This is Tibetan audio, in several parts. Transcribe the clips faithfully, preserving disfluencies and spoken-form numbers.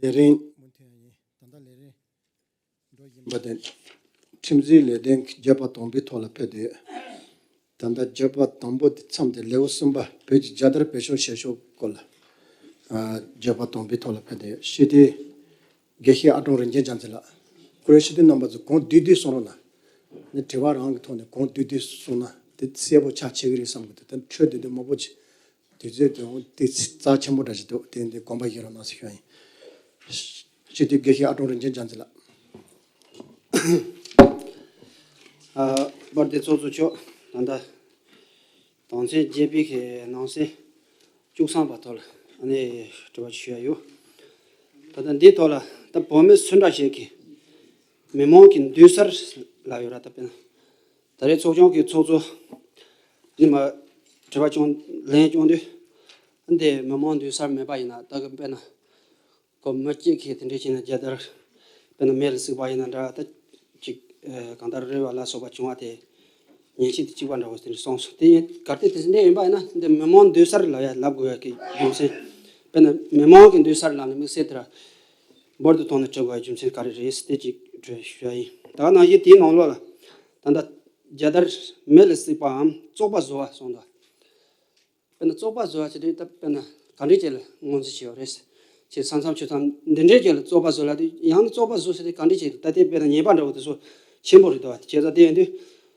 ལས་རིམ་མུ་མཐུད་ཡིན། ད་ལྟ་ལས་རིམ་འགྲོ་བཞིན་པ་དེ་ཁྲིམས་འཛིན་ལས་དོན་གྱི་བརྗོད་པ་དང་པོའི་ཐོག་ལ་ཕེབས་ཏེ་ཡོད། ད་ལྟ་བརྗོད་པ་དང་པོ་དེ་མཚམས་དེ་ལེའུ་གསུམ་པ་བོད་ཀྱི་རྒྱལ་དར་བེད་སྤྱོད་བྱེད་ཕྱོགས་སྐོར་ལ་ཨ་བརྗོད་པ་དང་པོའི་ཐོག་ལ་ཕེབས་ཏེ་ཡོད། ཞུ་དེ་དགེ་བཤེས་ཨ་ཀྲོང་རིན་ཆེན་རྒྱལ་མཚན་ལགས། ཁོ་རེ་ཞུ་དེ་རྣམ་པ་ཚོ་གང་བསྡུས་བསྡུས་གསུང་རོགས་གནང་། ནི་དྲི་བ་རང་གི་ཐོག་ནས་གང་བསྡུས་བསྡུས་གསུང་ན་དེ་གསལ་པོ་ཆགས་ཆེ་གི་རེད་བསམ་གི་འདུག་དེ་འཕྲོས་བསྡུས་བསྡུས་མང་པོ་ཅིག་དུས་ཚོད་དེ་འོང་དེ་རྩ་ཆེན་པོ་འདྲ་ཞིག་འདུག་དེ་འདི་དགོངས་པ་བཞེས་རོགས་གནང་ཟེར་ཞུ་ཡ་ཡིན། སྤྱི་འཐུས་དགེ་བཤེས་ཨ་ཀྲོང་རིན་ཆེན་རྒྱལ་མཚན་ལགས། ཨ་པར་དེ་ཚོགས་གཙོ་མཆོག་ད་ལྟ་དོན་ཚན་བརྒྱད་པའི་གི་ནང་གསེས་བཅུ་གསུམ་པ་ཐོག་ལ་ཨ་ནི་དྲི་བ་ཞུ་ཡ་ཡོད། ད་ལྟ་འདིའི་ཐོག་ལ་ད་བོད་མི་སུ་འདྲ་ཞིག་གི་མི་མང་གི་མདུན་སར་ལབ་ཡོད་ར། ད་དཔེར་ན་ད་རེས་ཚོགས་ཆུང་གི་ཚོགས་གཙོ་ནི་མ་དྲི་བ་བྱུང་ལན་བྱུང་དུས་འདི་མི་མང་མདུན་སར་མེད་པ་ཡིན་ན་ད་གི་དཔེར་ན་ཁོ་མི་གཅིག་གིས་དེ་འདྲས་བྱས་ན་རྒྱལ་དར་དཔེར་ན་མེ་ལ་བསྲེགས་པ་ཡིན་ན་འདྲ་ད་ཅིག་གང་ལྟར་རེ་བ་ལ་སོགས་པ་བྱུང་བ་དེ་ཉེན་ཆེ་དེ་གཅིག་པ་འདྲ་བོ་དེ་འདྲས་སོང་སོང་། དེ་ཡིན་གལ་ཏེ་དེ་འདྲས་ཡིན་པ་ཡིན་ན་འདི་མི་མང་མདུན་སར་ལབ་ཡ་ལབ་དགོས་ཡ་གི་རྒྱུ་མཚན་དཔེར་ན་མི་མང་གི་མདུན་སར་ལབ་ནས་དམིགས་བསལ་དེ་ར་འབུར་དུ་ཐོན་ནས་དྲི་དགོས་ཡ་རྒྱུ་མཚན་ག་རེ་རེད་དེ་གཅིག་དྲི་ཞུ་ཡ་ཡིན། ད་ནང་བཞིན་དེའི་ནང་ལོགས་ལ་ད་ལྟ་རྒྱལ་དར་མེ་ལ་བསྲེགས་པའམ་བཙོག་པ་བཟོ་བ་གསུངས་འདུག་དཔེར་ན་བཙོག་པ་བཟོ་བ་ཟེར་དུས་ད་དཔེར་ན་ག་འདྲས་ཅིག་ལ་ངོས་འཛིན་བྱས་ཡོད་རེད། ཅིག་ས་མཚམས་ཆུ་མཚམས་འདི་འདྲས་ཅིག་ལ་བཙོག་པ་བཟོ་ལབ་དུས་ཡང་ན་བཙོག་པ་བཟོ་ཟེར་དུས་ག་འདྲས་ཅིག་ད་ལྟའི་དཔེར་ན་ཉེས་པ་འདྲ་བོ་དེ་ཚོ་ཆེན་པོ་རེད་འདུག་བ། དེ་བྱས་ཙང་དེ་ཡིན་དུས་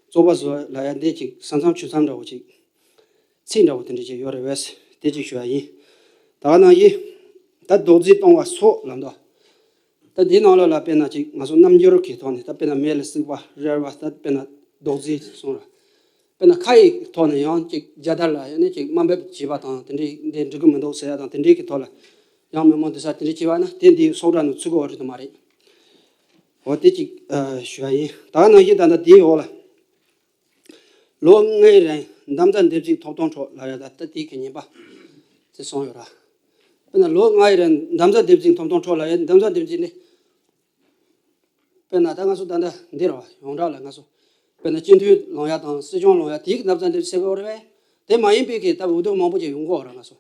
བཙོག་པ་བཟོ་ལབ་ཡ་འདི་ཅིག་ས་མཚམས་ཆུ་མཚམས་འདྲ་བོ་ཅིག་ཚིག་འདྲ་བོ་དེ་འདྲས་ཅིག་ཡོད་རེད་བས། དེ་ཅིག་ཞུ་ཡ་ཡིན། ད་ག་ནང་བཞིན་ད་རྡོག་རྫིས་གཏོང་བ་སོགས་ལབ་འདུག་ད་འདིའི་ནང་ལོགས་ལ་དཔེར་ན་ཅིག་ང་ཚོ་རྣམ་འགྱུར་གྱི་ཐོག་ནས་ད་དཔེར་ན་མེ་ལ་བསྲེགས་པ་རལ་བ་ད་དཔེར་ན་རྡོག་རྫིས་གསུངས་ར། དཔེར་ན་ཁ་ཡི་ཐོག་ནས་ཡང་ཅིག་རྒྱལ་དར་ལ་ཡང་ནས་ཅིག་དམའ་འབེབས་བྱས་པ་དང་དེ་འདྲའི་འདི་འགྲིག་གི་མི་འདུག་ཟེར་ཡ་དང་དེ་འདྲའི་གི་ཐོག་ལ་ཡང་མི་མང་འདི་ས་དེ་འདྲའི་བྱས་པ་ན་དེ་འདི་སོགས་སྒྲ་ནང་ཚུད་གི་འོ་རེད་དུ་མ་རེད། འོ་དེ་ཅིག་ཨ་ཞུ་ཡ་ཡིན། ད་ག་ནང་བཞིན་ད་ལྟ་དེའི་འོག་ལ་ལོ་ལྔའི་རིང་འདམ་རྫབ་འདེབས་རྩིས་ཐོབ་ཐང་འཕྲོག་ལབ་ཡ་ད་ལྟ་དེའི་གི་ཉེས་པ་དེ་སོང་ཡོད་ར། དཔེར་ན་ལོ་ལྔའི་རིང་འདམ་རྫབ་འདེབས་རྩིས་ཐོབ་ཐང་འཕྲོག་ལབ་ཡ་འདམ་རྫབ་འདེབས་རྩིས་ནི། དཔེར་ན་ད་ང་ཚོ་ད་ལྟ་འདིར་བ་ཡོངས་གྲགས་ལ་ང་ཚོ་དཔེར་ན་སྤྱི་འཐུས་ལངས་ཡ་དང་སྲིད་སྐྱོང་ལངས་ཡ་དེའི་གི་འདམ་རྫབ་འདེབས་རྩིས་ཟེར་གི་ཡོད་རེད་པས། དེ་མ་ཡིན་པའི་གི་ད་འོས་བསྡུ་མང་པོ་ཅིག་ཡོང་གི་ཡོད་རེད་ང་ཚོ།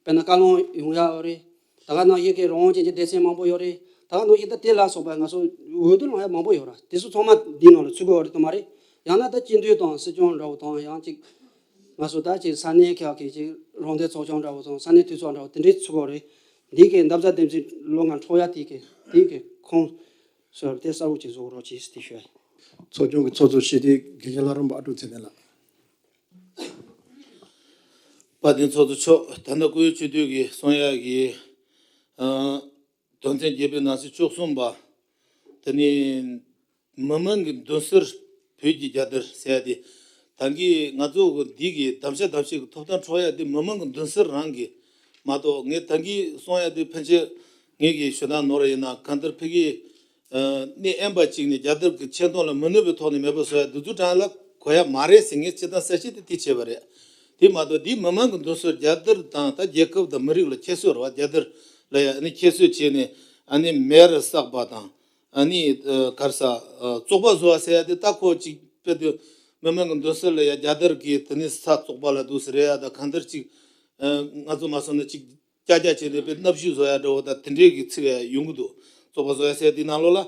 དཔེར་ན་བཀའ་བློན་ཡོང་ཡ་ཡོད་རེད། ད་ག་ནང་བཞིན་གི་རང་དབང་ཅན་གྱི་སྡེ་ཚན་མང་པོ་ཡོད་རེད། ད་ག་ནང་བཞིན་ད་དེ་ལ་སོགས་པ་ང་ཚོ་འོས་བསྡུ་ལངས་ཡ་མང་པོ་ཡོད་རེད། དེ་ཚོ་ཚང་མ་འདིའི་ནང་ལ་ཚུད་གི་ཡོད་རེད་དམ་མ་རེད། ཡང་ན་ད་སྤྱི་འཐུས་དང་སྲིད་སྐྱོང་འདྲ་བོ་དང་ཡང་ཅིག་ང་ཚོ་ད་ཅིག་ས་གནས་ཁག་གི་ཅིག་རོང་སྡེ་ཚོགས་ཆུང་འདྲ་བོ་དང་ས་གནས་འཐུས་ཚོགས་འདྲ་བོ་དེ་འདྲའི་ཚུད་གི་ཡོད་རེད། འདི་གི་འདམ་རྫབ་འདེབས་རྩིས་ལོ་ལྔ་འཕྲོག་ཡ་དེ་གི་དེ་གི་ཁོངས་སུ་དེ་གསལ་བོ་ཅིག་བཟོ་རོགས་གྱིས་ཟེར་ཏེ་ཞུ་ཡ་ཡིན། ཚོགས་ཆུང་གི་ཚོགས་གཙོ་སྤྱི་འཐུས་དགེ་བཤེས་ལྷ་རམས་པ་ཨ་ཀྲུག་ཚེ་བརྟན་ལགས། དཔལ་ལྡན་ཚོགས་གཙོ་མཆོག་ད་ལྟ་སྐུ་ཡོད་སྤྱི་འཐུས་ཀྱིས་གསུང་ཡ་གི་ཨ་དོན་ཚན་བརྒྱད་པའི་ནང་གསེས་བཅུ་གསུམ་པ། དེ་ནི་མི་མང་གི་མདུན་སར་བོད་ཀྱི་རྒྱལ་དར་ཟེར་ཡ་དེ། ད་གིན་ང་ཚོ་འདི་གི་དམ་བཅའ་དམ་བཅའ་གི་ཐོབ་ཐང་འཕྲོག་ཡ་དེ་མི་མང་གི་མདུན་སར་རང་གི་མ་གཏོགས། ངས་ད་གིན་གསུང་ཡ་དེ་ཕན་ཆད་ངེད་ཀྱི་ཞུ་སྟངས་ནོར་ཡིན་ན་གང་ལྟར་ཕ་གི་ཨ་གནས་དབེན་པ་གཅིག་ནས་རྒྱལ་དར་གྱི་ཆེ་མཐོང་ལ་མི་གནོད་པའི་ཐོག་ནས་མེད་པ་བཟོ་ཡ་དེ་ཚོ་གྲས་ལ་གོ་ཡ་མ་རེད་ཟེར། ངས་སྤྱིར་བཏང་གསལ་བཤད་དེ་དེ་བྱས་པ་རེད། དེ་མ་གཏོགས་འདི་མི་མང་གི་མདུན་སར་རྒྱལ་དར་དང་ད་རྒྱལ་ཁབ་དང་མི་རིགས་ལ་ཁྱད་གསོད་རེད་བ། རྒྱལ་དར་ལ་ཡ་ནི་ཁྱད་གསོད་བྱས་ནས་ཨ་ནི་མེར་བསྲེགས་པ་དང་ཨ་ནི་ཨ་ག་རེ་ཟ་ཨ་བཙོག་པ་བཟོ་བ་ཟེར་ཡ་དེ་ད་ཁོ་ཅིག་དཔེ་དེ་མི་མང་གི་མདུན་སར་ལ་ཡ་རྒྱལ་དར་གྱི་དེ་ནི་ས་བཙོག་པ་ལ་འདུག་ཟེར་ཡ་ད་གང་ལྟར་ཅིག་ཨ་ང་ཚོ་མ་སོང་ན་ཅིག་ཀྱག་ཀྱག་བྱས་ནས་དཔེ་མནའ་བཤུས་བཟོ་ཡ་འདྲ་བོ་ད་དེ་འདྲའི་གི་ཚིག་ཡ་ཡོང་གི་འདུག་བཙོག་པ་བཟོ་ཡ་ཟེར་དེ་ནང་ལོགས་ལ་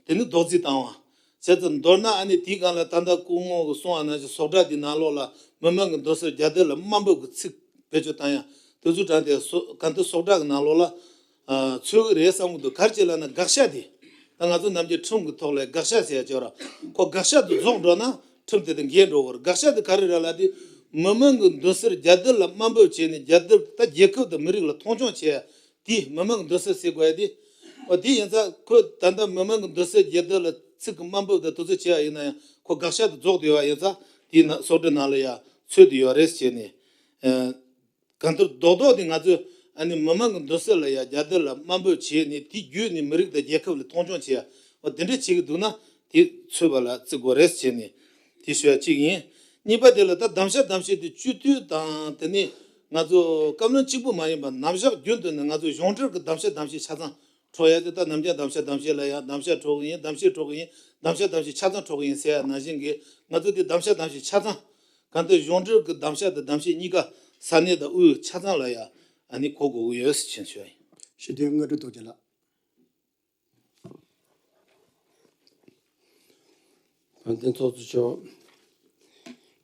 དེ་ནི་རྡོག་རྫིས་བཏང་བ། བྱས་ཙང་མདོར་ན་ཨ་ནི་དེའི་སྒང་ལ་ད་ལྟ་སྐུ་ངོ་གི་གསུང་བ་ནང་བཞིན་ཟོག་འདྲ་དེ་ནང་ལོགས་ལ་མི་མང་གི་མདུན་སར་རྒྱལ་དར་ལ་དམའ་འབེབས་ཀྱི་ཚིག་བེད་སྤྱོད་བཏང་ཡ་དེ་ཚོ་དྲངས་ཏེ་སོ་གང་ལྟར་ཟོག་འདྲ་གི་ནང་ལོགས་ལ་ཨ་ཚུད་ཀྱི་རེད་བསམ་གི་འདུག་ག་རེ་བྱས་ལབ་ན་དགག་བྱ་དེ་ད་ང་ཚོ་ནམ་རྒྱུན་ཁྲིམས་ཀྱི་ཐོག་ལ་དགག་བྱ་ཟེར་ཡ་ཅིག་ཡོད་ར། ཁོ་དགག་བྱ་དེ་རྫོགས་འགྲོ་ན་ཁྲིམས་དེ་དང་འགལ་འགྲོ་གི་རེད། དགག་བྱ་དེ་ག་རེ་རེད་ལབ་དུས་མི་མང་གི་མདུན་སར་རྒྱལ་དར་ལ་དམའ་འབེབས་བྱས་ནས་རྒྱལ་དར་ད་རྒྱལ་ཁབ་དང་མི་རིགས་ལ་མཐོང་ཆུང་བྱས་ཡ། དེ་མི་མང་གི་མདུན་སར་ཟེར་དགོས་ཡ་དེ། འོ་དེ་ཡིན་ཙང་ཁོས་ད་ལྟ་མི་མང་གི་མདུན་སར་རྒྱལ་དར་ལ་ཚིག་གི་དམའ་འབེབས་དང་དེ་ཚོ་བྱེད་ཡ་ཡིན་ན་ཡང་ཁོ་དགག་བྱ་དེ་རྫོགས་བསྡད་ཡོད་པ་ཡིན་ཙང་དེ་ན་ཟོག་འདྲ་ནང་ལ་ཡ་ཚུད་བསྡད་ཡོད་རེད་ཟེར་ནས། ཨ་གང་ལྟར་རྡོག་རྡོག་དེ་ང་ཚོས་ཨ་ནི་མི་མང་གི་མདུན་སར་ལ་ཡ་རྒྱལ་དར་ལ་དམའ་འབེབས་བྱས་ནས་དེ་བརྒྱུད་ནས་མི་རིགས་དང་རྒྱལ་ཁབ་ལ་མཐོང་ཆུང་བྱེད་ཡ། འོ་དེ་འདྲ་བྱེད་ཀྱི་འདུག་ན་དེ་ཚུད་པ་ལ་བརྩི་དགོས་རེད་ཟེར་ནས་དེ་ཞུ་ཡ་གཅིག་ཡིན། གཉིས་པ་དེ་ལ་ད་དམ་བཅའ་དམ་བཅའ་དེ་སྤྱི་འཐུས་དང་དེ་ནས་ང་ཚོ་བཀའ་བློན་གཅིག་པུ་མ་ཡིན་པར་ནམ་ཞག་རྒྱུན་དུ་ནས་ང་ཚོ་གཞུང་འབྲེལ་གྱི་དམ་བཅའ་དམ་བཅའ་ཆ་ཚང་འཕྲོག་ཡ་དེ་ད་ནམ་རྒྱུན་དམ་བཅའ་དམ་བཅའ་ལ་ཡ་དམ་བཅའ་འཕྲོག་གི་ཡིན། དམ་བཅའ་འཕྲོག་གི་ཡིན། དམ་བཅའ་དམ་བཅའ་ཆ་ཚང་འཕྲོག་གི་ཡིན་ཟེར་ཡ་ནང་བཞིན་གྱི་ང་ཚོ་དེ་དམ་བཅའ་དམ་བཅའ་ཆ་ཚང་གང་ལྟར་གཞུང་འབྲེལ་གྱི་དམ་བཅའ་དང་དམ་བཅའ་གཉིས་ཀ་ས་གནས་དང་དབུས་ཆ་ཚང་ལ་ཡ་ཨ་ནི་གོ་དགོས་ཀྱི་ཡོད་ཟེར་ཕྱིན་ཞུ་ཡ་ཡིན། ཞུ་དོན་ལྔ་སྒྲུབ་རྡོ་རྗེ་ལགས། དཔལ་ལྡན་ཚོགས་གཙོ་མཆོག་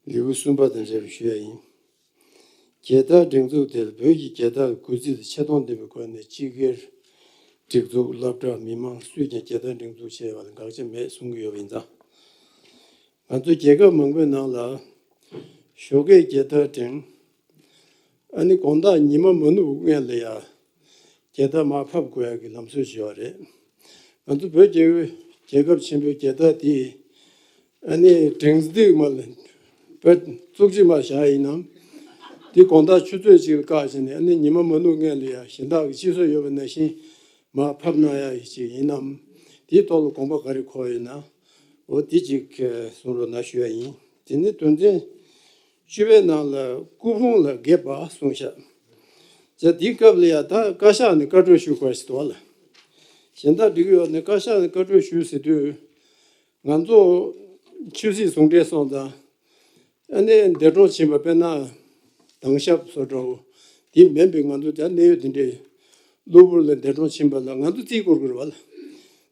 ལེའུ་གསུམ་པ་དང་འབྲེལ་བའི་ཞུ་ཡ་ཡིན། རྒྱལ་དར་སྒྲེང་འཛུགས་དེར་བོད་ཀྱི་རྒྱལ་དར་གུས་བརྩི་དང་ཆེ་མཐོང་ལྡན་པའི་སྒོ་ནས་སྤྱི་སྒེར་སྒྲིག་འཛུགས་སློབ་གྲྭ་མི་མང་སུས་ཀྱང་རྒྱལ་དར་སྒྲེང་འཛུགས་བྱས་པ་ལ་དགག་བྱ་མེད་གསུང་གི་ཡོད་པ་ཡིན་ཙང་། ང་ཚོ་རྒྱལ་ཁབ་མང་པོའི་ནང་ལ་ཞོགས་ཀས་རྒྱལ་དར་སྒྲེང་། ཨ་ནི་དགོང་དག་ཉི་མ་མ་ནུབ་སྔོན་ལ་ཡ་རྒྱལ་དར་མར་ཕབ་དགོས་ཡ་གི་ལམ་སྲོལ་ཞིག་ཡོད་རེད། ང་ཚོ་བོད་རྒྱལ་རྒྱལ་ཁབ་ཆེན་པོའི་རྒྱལ་དར་དེ་ཨ་ནི་སྒྲེང་སྟེགས་མ་ལ་བོད་བཙུགས་ཅི་མ་བཞག་ཡིན་ནམ། དེ་དགོང་དག་ཆུ་ཚོད་གཅིག་ལ་བཀག་བྱས་ནས་ཨ་ནི་ཉི་མ་མ་ནུབ་སྔོན་ལ་ཡ་གཞན་དག་གི་སྤྱི་སྲོལ་ཡོད་པ་ནང་བཞིན་མར་ཕབ་གནང་ཡ་ཞིག་ཡིན་ནམ། དེའི་ཐོག་ལ་དགོངས་པ་ག་རེ་འཁོར་ཡོད་ན། འོ་དེ་གཅིག་གསུང་རོགས་གནང་ཞུ་ཡ་ཡིན། དེ་ནས་དོན་ཚན་བཅུ་པའི་ནང་ལ་སྐུ་ཕུང་ལ་འགེབས་པ་གསུངས་ཤག་ཇ་དེའི་སྐབས་ལ་ཡ་ད་བཀའ་ཤག་ནས་བཀའ་འཁྲོལ་ཞུ་དགོས་ཞིག་འདུག་བ་ལ། གཞན་དག་འགྲིག་གི་ཡོད་ནས་བཀའ་ཤག་ནས་བཀའ་འཁྲོལ་ཞུས་ཟེར་དུས། ང་ཚོ་ཆོས་སྲིད་ཟུང་འབྲེལ་སོང་ཙང་། ཨ་ནི་འདས་གྲོངས་ཕྱིན་པ་དཔེར་ན་དྭང་ཞབས་བཟོ་འདྲ་བོ། དེ་མིན་པའི་ང་ཚོ་ད་གནད་ཡོད་དེ་འདྲའི་གློ་བུར་ལ་འདས་གྲོངས་ཕྱིན་པ་ལ་ང་ཚོ་རྩིས་བསྐུར་དགོས་རེད་བ་ལ།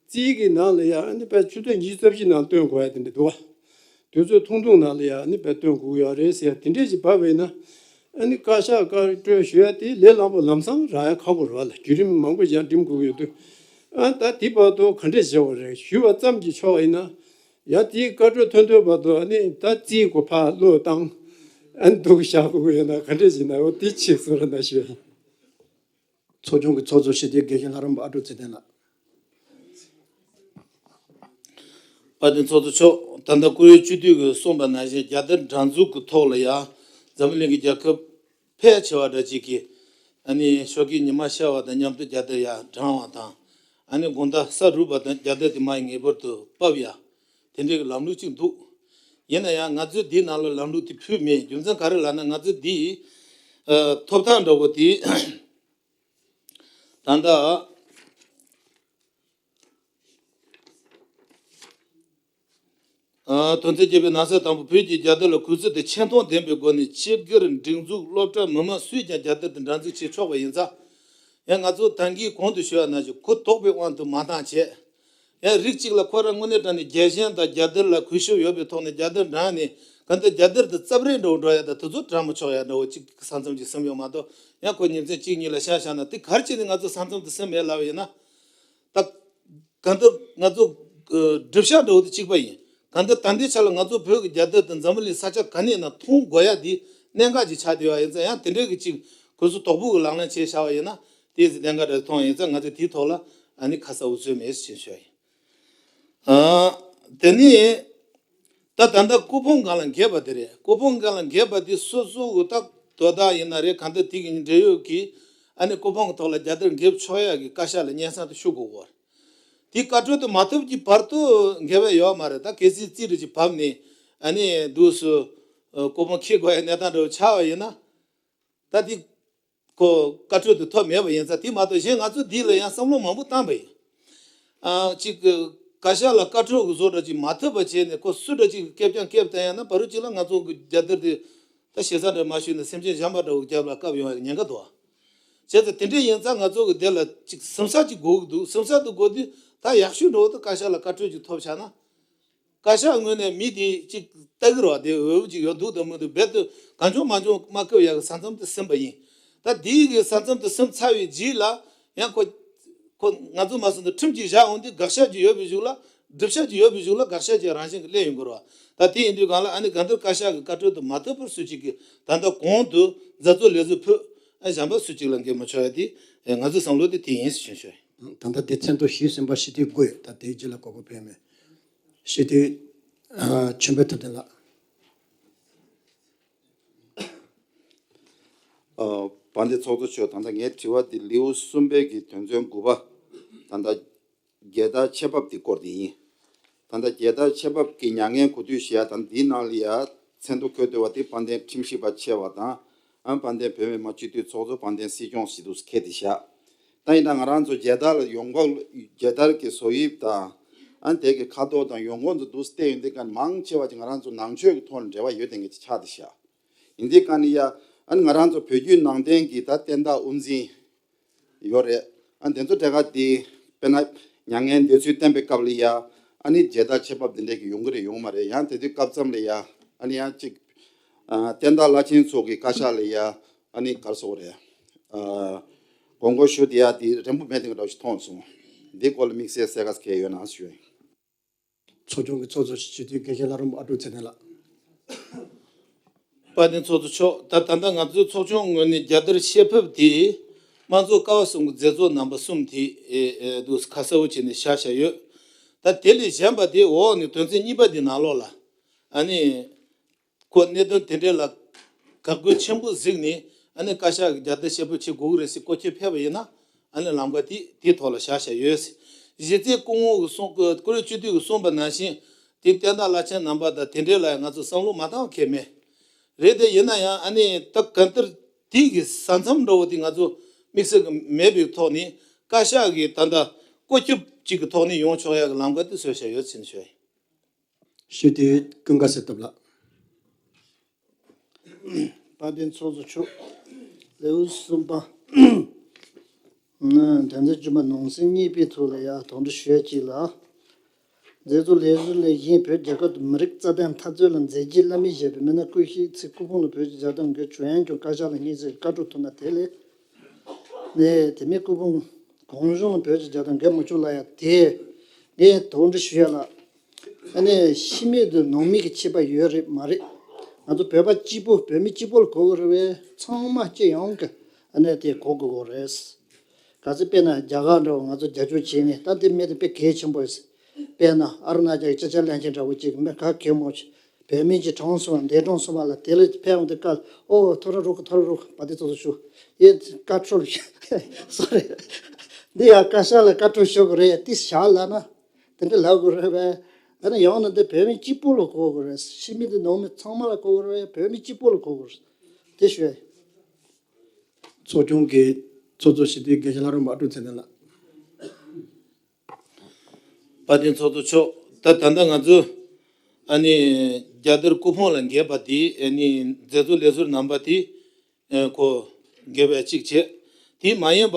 རྩིས་ཀྱི་ནང་ལ་ཡ་ཨ་ནི་དཔེ་ཆུ་ཚོད་ཉི་ཤུ་རྩ་བཞི་ནང་སྟོན་དགོས་ཡ་དེ་འདྲ་འདུག་བ། དུས་ཚོད་ཐུང་ཐུང་ནང་ལ་ཡ་ཨ་ནི་དཔེ་སྟོན་དགོས་ཀྱི་ཡོད་རེད་ཟེར་ཡ་དེ་འདྲས་ཞིག་བབས་པ་ཡིན་ན། ཨ་ནི་བཀའ་ཤག་བཀའ་འཁྲོལ་ཞུ་ཡ་དེ་ལས་སླ་པོ་ལམ་སང་རག་ཡ་ཁག་པོ་རེད་བ་ལ། བརྒྱུད་རིམ་མང་པོ་ཞིག་འགྲིམ་དགོས་ཀྱི་ཡོད་དུས། ཨ་ད་དེ་བར་དུ་ག་འདྲས་བྱེད་དགོས་རེད་ཞུས་པ་ཙམ་གྱིས་ཆོག་པ་ཡིན་ན། ཡ་དེའི་བཀའ་འཁྲོལ་ཐོན་ཐོན་བར་དུ་ཨ་ནི་ད་རྩིས་སྒོ་ཕར་བློས་བཏང་། ཨ་ནི་འདུག་བཞག་དགོས་ཀྱི་ཡོད་ན་ག་འདྲས་ཞིག་ན་འོ་དེ་ཆེད་གསུང་རོགས་གནང་ཞུ་ཡ་ཡིན། ཚོགས་ཆུང་གི་ཚོགས་གཙོ་སྤྱི་འཐུས་དགེ་བཤེས་ལྷ་རམས་པ་ཨ་ཀྲུག་ཚེ་བརྟན་ལགས། དཔལ་ལྡན་ཚོགས་གཙོ་མཆོག་ད་ལྟ་སྐུ་ཡོད་སྤྱི་འཐུས་ཀྱིས་གསུངས་པ་ནང་བཞིན་རྒྱལ་དར་སྒྲེང་འཛུགས་ཀྱི་ཐོག་ལ་ཡང་འཛམ་བུ་གླིང་གི་རྒྱལ་ཁབ་ཕལ་ཆེ་བ་འདྲ་ཅིག་གིས་ཨ་ནི་ཞོགས་ཀས་ཉི་མ་ཤར་བ་དང་མཉམ་དུ་རྒྱལ་དར་ཡར་བསྒྲེངས་པ་དང་། ཨ་ནི་དགོང་དག་ས་རུབ་པ་དང་རྒྱལ་དར་དེ་མར་ངེས་པར་དུ་ཕབ་ཡ་དེ་འདྲའི་གི་ལམ་ལུགས་ཅིག་འདུག་ཡིན་ན་ཡང་ང་ཚོས་འདིའི་ནང་ལ་ལམ་ལུགས་དེ་ཕུལ་མེད། རྒྱུ་མཚན་ག་རེ་ལབ་ན་ང་ཚོས་འདིའི་ཐོབ་ཐང་འདྲ་བོ་དེ། ད་ལྟ་ཨ་དོན་ཚན་བརྒྱད་པའི་ནང་གསེས་དང་པོ་བོད་ཀྱི་རྒྱལ་དར་ལ་གུས་བརྩི་དང་ཆེ་མཐོང་ལྡན་པའི་སྒོ་ནས་སྤྱི་སྒེར་སྒྲིག་འཛུགས་སློབ་གྲྭ་མི་མང་སུས་ཀྱང་རྒྱལ་དར་དང་སྒྲེང་འཛུགས་བྱེད་ཆོག་པ་ཡིན་ཙང་། ཡང་ང་ཚོ་ད་གིན་གོང་དུ་ཞུས་པ་ནང་བཞིན་གུ་དོག་པའི་དབང་དུ་མ་བཏང་བྱས། ཡང་རིགས་གཅིག་ལ་ཁོ་རང་དངོས་གནས་དྲང་གནས་རྒྱལ་ཞེན་དང་རྒྱལ་དར་ལ་གུས་ཞབས་ཡོད་པའི་ཐོག་ནས་རྒྱལ་དར་བསྒྲེངས་ནས་གང་ལྟར་རྒྱལ་དར་དེ་རྩབ་རལ་འདྲ་བོ་འགྲོ་ཡ་དང་དེ་ཚོ་དྲང་མི་ཆོག་ཡ་འདྲ་བོ་གཅིག་ས་མཚམས་ཀྱི་སེམས་ཡོད་མ་གཏོགས། ཡང་ཁོ་ཉིན་མཚན་གཅིག་གཉིས་ལ་ཤ་བཞག་ན་དེ་ག་རེ་བྱས་ནས་ང་ཚོ་ས་མཚམས་དེ་སེམས་མེད་ལབ་པ་ཡིན་ན། ད་གང་ལྟར་ང་ཚོ་ཨ་སྒྲུབ་བྱ་འདྲ་བོ་དེ་གཅིག་པ་ཡིན། གང་ལྟར་ད་ལྟའི་ཆ་ལ་ང་ཚོ་བོད་ཀྱི་རྒྱལ་དར་དེ་འཛམ་བུ་གླིང་ས་ཆ་ག་ནས་ན་མཐོང་དགོས་ཡ་དེ་གནད་འགག་ཅིག་ཆགས་བསྡད་ཡོད་པ་ཡིན་ཙང་། ཡང་དེ་འདྲའི་གི་གཅིག་གུས་བརྩི་དོག་པོ་གི་ལག་ལེན་བྱས་བཞག་པ་ཡིན་ན་དེ་གནད་འགག་འདྲ་མཐོང་ཡིན་ཙང་། ང་ཚོས་དེའི་ཐོག་ལ་ཨ་ནི་ཁ་གསལ་འུ་ཚོས་མེད་ཟེར་ཞུ་ཡ་ཡིན། ཨ་དེ་ནས་ད་ད་ལྟ་སྐུ་ཕུང་སྒང་ལ་འགེབས་པ་དེ་རེད། སྐུ་ཕུང་སྒང་ལ་འགེབས་པ་དེ་སོ་སོ་གི་ད་དོ་བདག་ཡིན་ན་རེད། གང་ལྟར་དེ་གི་འབྲེལ་ཡོད་ཀྱི་ཨ་ནི་སྐུ་ཕུང་གི་ཐོག་ལ་རྒྱལ་དར་འགེབས་ཆོག་ཡ་གི་བཀའ་ཤག་ལ་སྙན་སེང་དེ་ཞུ་དགོས་ཀྱི་ཡོད་རེད། དེ་བཀའ་འཁྲོལ་དེ་མ་ཐོབ་ཀྱི་བར་དུ་འགེབས་ཡ་ཡོད་མ་རེད། ད་གལ་སྲིད་རྩིས་འདྲ་ཅིག་བབས་ནས་ཨ་ནི་འདུག་སེ་ཨ་སྐུ་ཕུང་འཁྱེར་དགོས་ཡ་གནས་སྟངས་འདྲ་བོ་ཆགས་པ་ཡིན་ན། ད་དེ་ཁོ་བཀའ་འཁྲོལ་དེ་ཐོབ་མེད་པ་ཡིན་ཙང་། དེ་མ་གཏོགས་གཞན་ང་ཚོ་འདི་ལ་ཡང་བསམ་བློ་མང་པོ་བཏང་པ་ཡིན། ཨ་གཅིག་གི་བཀའ་ཤག་ལ་བཀའ་འཁྲོལ་གི་བཟོ་འདྲ་ཅིག་མ་ཐོབ་པ་བྱས་ནས་ཁོ་སུ་འདྲ་ཅིག་གི་སྐེ་རྐྱང་བཀལ་བསྡད་ཡ་ན། བར་དུ་གཅིག་ལ་ང་ཚོ་གི་རྒྱལ་དར་དེ་ད་ཞེ་ས་འདྲ་མ་ཞུས་ན་སེམས་ཅན་གཞན་པ་འདྲ་བོ་རྒྱབ་ལ་བཀབ་ཡོང་ཡ་གི་ཉེན་ཁ་འདུག་ཨ། བྱས་ཙང་དེ་འདྲ་ཡིན་ཙང་ང་ཚོ་གི་དེ་ལ་ཅིག་ཟུར་ཟ་ཅིག་དགོས་ཀྱི་འདུག་ཟུར་ཟ་དེ་དགོས་དུས་ད་ཡག་ཤོས་འདྲ་བོ་དེ་བཀའ་ཤག་ལ་བཀའ་འཁྲོལ་ཅིག་ཐོབ་ཆགས་ན། བཀའ་ཤག་ངོས་ནས་མི་དེ་གཅིག་ལྟ་གི་རེད་བ། དེ་འོས་བུ་གཅིག་ཡོད་འདུག་དང་མི་འདུག་རྦད་དེ་གང་བྱུང་མང་བྱུང་མ་བཀོད་ཡག་གི་ས་མཚམས་དེ་ཟིན་པ་ཡིན། ད་དེའི་གི་ས་མཚམས་དེ་ཟིན་ཚར་བའི་རྗེས་ལ་ཡང་ཁོ་ཁོ་ང་ཚོ་མ་སོང་དུ་ཁྲིམས་ཀྱིས་བཞག་འོང་དུས། དགག་བྱ་ཅིག་ཡོད་པའི་གཞུག་ལ། སྒྲུབ་བྱ་ཅིག་ཡོད་པའི་གཞུག་ལ་དགག་བྱ་ཅིག་རང་བཞིན་གྱི་སླེབས་ཡོང་གི་རེད་བ། ད་དེ་ཡིན་དུས་སྒང་ལ་ཨ་ནི་གང་ལྟར་བཀའ་ཤག་གི་བཀའ་འཁྲོལ་དེ་མ་ཐོབ་བར་སུ་གཅིག་གིས་ད་ལྟ་གོང་དུ་མཛད་གཙོ་ལས་བཟོ་ཕུད། ཨ་གཞན་པ་སུ་གཅིག་ལ་འགེབས་མི་ཆོག་ཡ་དེ་ང་ཚོའི་བསམ་བློ་དེ་དེ་ཡིན་ཟེར་ཞུ་ཞུ། ད་ལྟ་དེ་མཚན་ཐོ་ཞུས་ཟིན་པ་སྤྱི་འཐུས་དགུ་ཡོད། ད་དེའི་རྗེས་ལ་གོ་སྐབས་སྤེལ་མེད། སྤྱི་འཐུས་ཨ་ཆོས་འཕེལ་ཐུབ་བསྟན་ལགས། ཨ་དཔལ་ལྡན་ཚོགས་གཙོ་མཆོག་ད་ལྟ་ངའི་དྲི་བ་འདི་ལེའུ་གསུམ་པའི་གི་དོན་ཚན་དགུ་པ། ད་ལྟ་རྒྱལ་དར་ཆེ་ཕབ་འདི་སྐོར་དེ་ཡིན། ད་ལྟ་རྒྱལ་དར་ཆེ་ཕབ་ཀྱི་མྱ་ངན་གོ་དུས་བཞི་ཡ་དང་འདིའི་ནང་ལ་ཡ་མཚན་ཐོ་འཁོད་འདུག་པ་དེ་དཔལ་ལྡན་ཁྲིམས་ཞིབ་པ་ཆེ་བ་དང་། ཨ་དཔལ་ལྡན་བོད་མི་མང་སྤྱི་འཐུས་ཚོགས་གཙོ། དཔལ་ལྡན་སྲིད་སྐྱོང་ཞེས་འདུག་ཁྱེད་དེ་བཞག་ད་ཡིན་ན་ང་རང་ཚོ་རྒྱལ་དར་ལ་ཡོང་འབབ། རྒྱལ་དར་གྱི་བཟོ་དབྱིབས་དང་། ཨ་དེ་གི་ཁ་དོག་དང་ཡོང་སྒོ་ཚོ་འདུག་བལྟས་ཡོང་དུས་ཀ་མང་ཆེ་བ་ཅིག་ང་རང་ཚོ་ནང་ཆོས་ཀྱི་ཐོག་ནས་འབྲེལ་བ་ཡོད་དེ་ངེས་ཅིག་ཆགས་དེ་བཞག་ཡིན་དུས་ཀ་ནི་ཡ། ཨ་ནི་ང་རང་ཚོ་བོད་བརྒྱུད་ནང་བསྟན་གྱི་ད་བསྟན་བདག་དབུ་འཛིན་ཡོད་རེད། ཨ་དེ་ཚོ་གྲས་ཀ་དེ་དཔེར་ན་མྱ་ངན་འདས་ཚུལ་བསྟན་པའི་སྐབས་ལ་ཡ། ཨ་ ཨ་ནི་མཇལ་དར་ཆེ་བབ་འདི་འདྲས་ཀྱི་ཡོང་གི་རེད་ཡོང་མ་རེད། ཡང་དེ་དུས་སྐབས་ཙམ་ལ་ཡ་ཨ་ནི་ཡང་གཅིག་ཨ་བསྟན་བདག་བླ་ཆེན་ཚོ་གི་བཀའ་ཤག་ལ་ཡ་ཨ་ནི་གར་སོགས་རེད། ཨ་དགོངས་སྐོར་ཞུ་དེ་ཡ་དེ་རན་པོ་མེད་དེ་འདྲ་ཞིག་མཐོང་སོང་། འདི་སྐོར་ལ་དམིགས་བསལ་གསལ་ཁ་གལ་ཡོད་ན་ཞུ། ཚོགས་ཆུང་གི་ཚོགས་གཙོ་ཞིག་ཞུ་དུས་དགེ་བཤེས་ལྷ་རམས་པ་ཨ་ཀྲུག་ཚེ་བརྟན་ལགས། དཔལ་ལྡན་ཚོགས་གཙོ་མཆོག་ད་ད་ལྟ་ང་ཚོའི་ཚོགས་ཆུང་ངོས་ནས་རྒྱལ་དར་ཕྱེ་ཕེབས་དེ་དམངས་གཙོ་ཀ་བ་གསུམ་གྱི་མཛད་གཙོ་རྣམ་པ་གསུམ་དེ་ཨེ་ཨེ་འདུག་ཁ་གསལ་པོ་བྱས་ནས་བཞག་བཞག་ཡོད། ད་དེ་ལས་གཞན་པ་དེ་འོག་ནས་དོན་ཚན་གཉིས་པ་དེ་ནང་ལོགས་ལ་ཨ་ནི། ཁོ་གནད་དོན་དེ་འདྲས་ལ་དགག་དགོས་ཆེན་པོ་གཟིགས་ནས་ཨ་ནི་བཀའ་ཤག་གི་རྒྱལ་དར་ཕྱེ་ཕེབས་བྱེད་དགོས་ཀྱི་རེད་ཟེར་བཀོད་ཁྱབ་ཕེབས་པ་ཡིན་ན་ཨ་ནི་ལམ་ཁ་དེ་དེའི་ཐོག་ལ་བཞག་བཞག་ཡོད། གཞི་རྩའི་སྐུ་ངོ་གིས་གསུངས་བཀུར་འོས་སྤྱི་འཐུས་ཀྱིས་གསུངས་པ་ནང་བཞིན་དེ་བསྟན་བདག་བླ་ཆེན་རྣམ་པ་དང་དེ་འདྲས་ལ་ང་ཚོ་བསམ་བློ་མ་བཏང་མཁན་མེད། རེད་དེ་ཡིན་ན་ཡང་ཨ་ནི་ད་གང་ལྟར་དེ་གི་ས་མཚམས་འདྲ་བོ་དེ་ང་ཚོ་དམིགས་བསལ་གྱི་མེད་པའི་ཐོག་ནས་བཀའ་ཤག་གིས་ད་ལྟ་བཀོད་ཁྱབ་ཅིག་གི་ཐོག་ནས་ཡོང་ཆོག་ཡག་གི་ལམ་ཁ་དེ་བཟོས་བཞག་ཡོད་ཟེར་ནས་ཞུ་ཡ་ཡིན། ཞུ་དེ་ཀུན་དགའ་གསེར་ཐུབ་ལགས། དཔལ་ལྡན་ཚོགས་གཙོ་མཆོག་ལེའུ་གསུམ་པ། དོན་ཚན་བཅུ་པ་ནང་གསེས་གཉིས་པའི་ཐོག་ལ་ཡང་དོགས་འདྲི་ཞུ་ཡ་གཅིག་ལ། མཛད་གཙོ་ལས་ཟུར་ལས་གཞན་བོད་རྒྱལ་ཁབ་ཏུ་མི་རིགས་རྩ་དོན་འཐབ་རྩོད་ལ་མཛད་རྗེས་བླ་མེད་བཞེས་པའི་མི་སྣ་སྐུ་གཤེགས་ཚེ་སྐུ་ཕུང་ལ་བོད་ཀྱི་རྒྱལ་དར་འགོད་བྱུང་ཡང་ཀྱང་བཀའ་ཤག་ལ་སྙན་སེང་བཀའ་འཁྲོལ་ཐུབ་ན་དེ་ལས། ནས་དེ་མིན་སྐུ་ཕུང་གང་བྱུང་ལ་བོད་ཀྱི་རྒྱལ་དར་འགོད་མ་བཅུག་ལ་ཡང་དེ་ངས་དོགས་འདྲི་ཞུ་ཡ་ལ། ཨ་ནི་ཕྱི་མིག་དང་ནང་མིག་གི་ཁྱད་པར་ཡོད་རེད་མ་རེད། ང་ཚོ་བོད་པ་གཅིག་པོ་བོད་མི་གཅིག་པོ་ལ་གོ་གི་རེད་པས། ཚང་མ་སྤྱི་ཡོངས་ཀྱི་ཨ་ནི་དེ་གོ་དགོས་ཀྱི་རེད། གལ་སྲིད་དཔེར་ན་རྒྱ་གར་འདྲ་བོ་ང་ཚོ་རྒྱབ་སྐྱོར་བྱས་ནས་ད་དེ་མི་དེ་དཔེ་གལ་ཆེན་པོ་རེད། དཔེར་ན་ཨ་རུ་ན་ཅལ་གྱི་ཅ་ཅ་བློན་ཆེན་འདྲ་བོ་ཅིག་མི་ག་གེ་མོ་ཆེ་བོད་མི་གཅིག་གྲོངས་སོང་བ་འདས་གྲོངས་སོང་བ་ལ་དེ་ལ་ཕེབས་འོང་དུས་སྐབས་ཨོ་ཐོ་རེ་རོགས་ཐོ་རེ་རོགས་བ་དེ་ཚོ་ཚོ་ཞུ་ཡེ་བཀའ་འཁྲོལ་སོ་རེད། འདི་ཡང་བཀའ་ཤག་ལ་བཀའ་འཁྲོལ་ཞུ་དགོས་རེད་དེ་བཞག་ལབ་ན། དེ་འདྲ་ལབ་དགོས་རེད་པས། ཨ་ནི་ཡང་ན་འདི་བོད་མི་གཅིག་པོ་ལ་གོ་དགོས་རེད། ཕྱི་མི་འདི་ནང་མི་ཚང་མ་ལ་གོ་དགོས་རེད་པས། བོད་མི་གཅིག་པོ་ལ་གོ་དགོས་རེད། དེ་ཞུ་ཡ་ཡིན། ཚོགས་ཆུང་གི་ཚོགས་གཙོ་ཞུ་དུས་དགེ་བཤེས་ལྷ་རམས་པ་ཨ་ཀྲུག་ཚེ་བརྟན་ལགས། དཔལ་ལྡན་ཚོགས་གཙོ་མཆོག་ད་ད་ལྟ་ང་ཚོ་ཨ་ནི་རྒྱལ་དར་སྐུ་ཕུང་ལ་འགེབས་པ་དེ་ཨ་ནི་མཛད་གཙོ་ལས་ཟུར་རྣམ་པ་དེ་ཨ་ཁོ་འགེབས་པ་གཅིག་བྱས། དེ་མ་ཡིན་པ་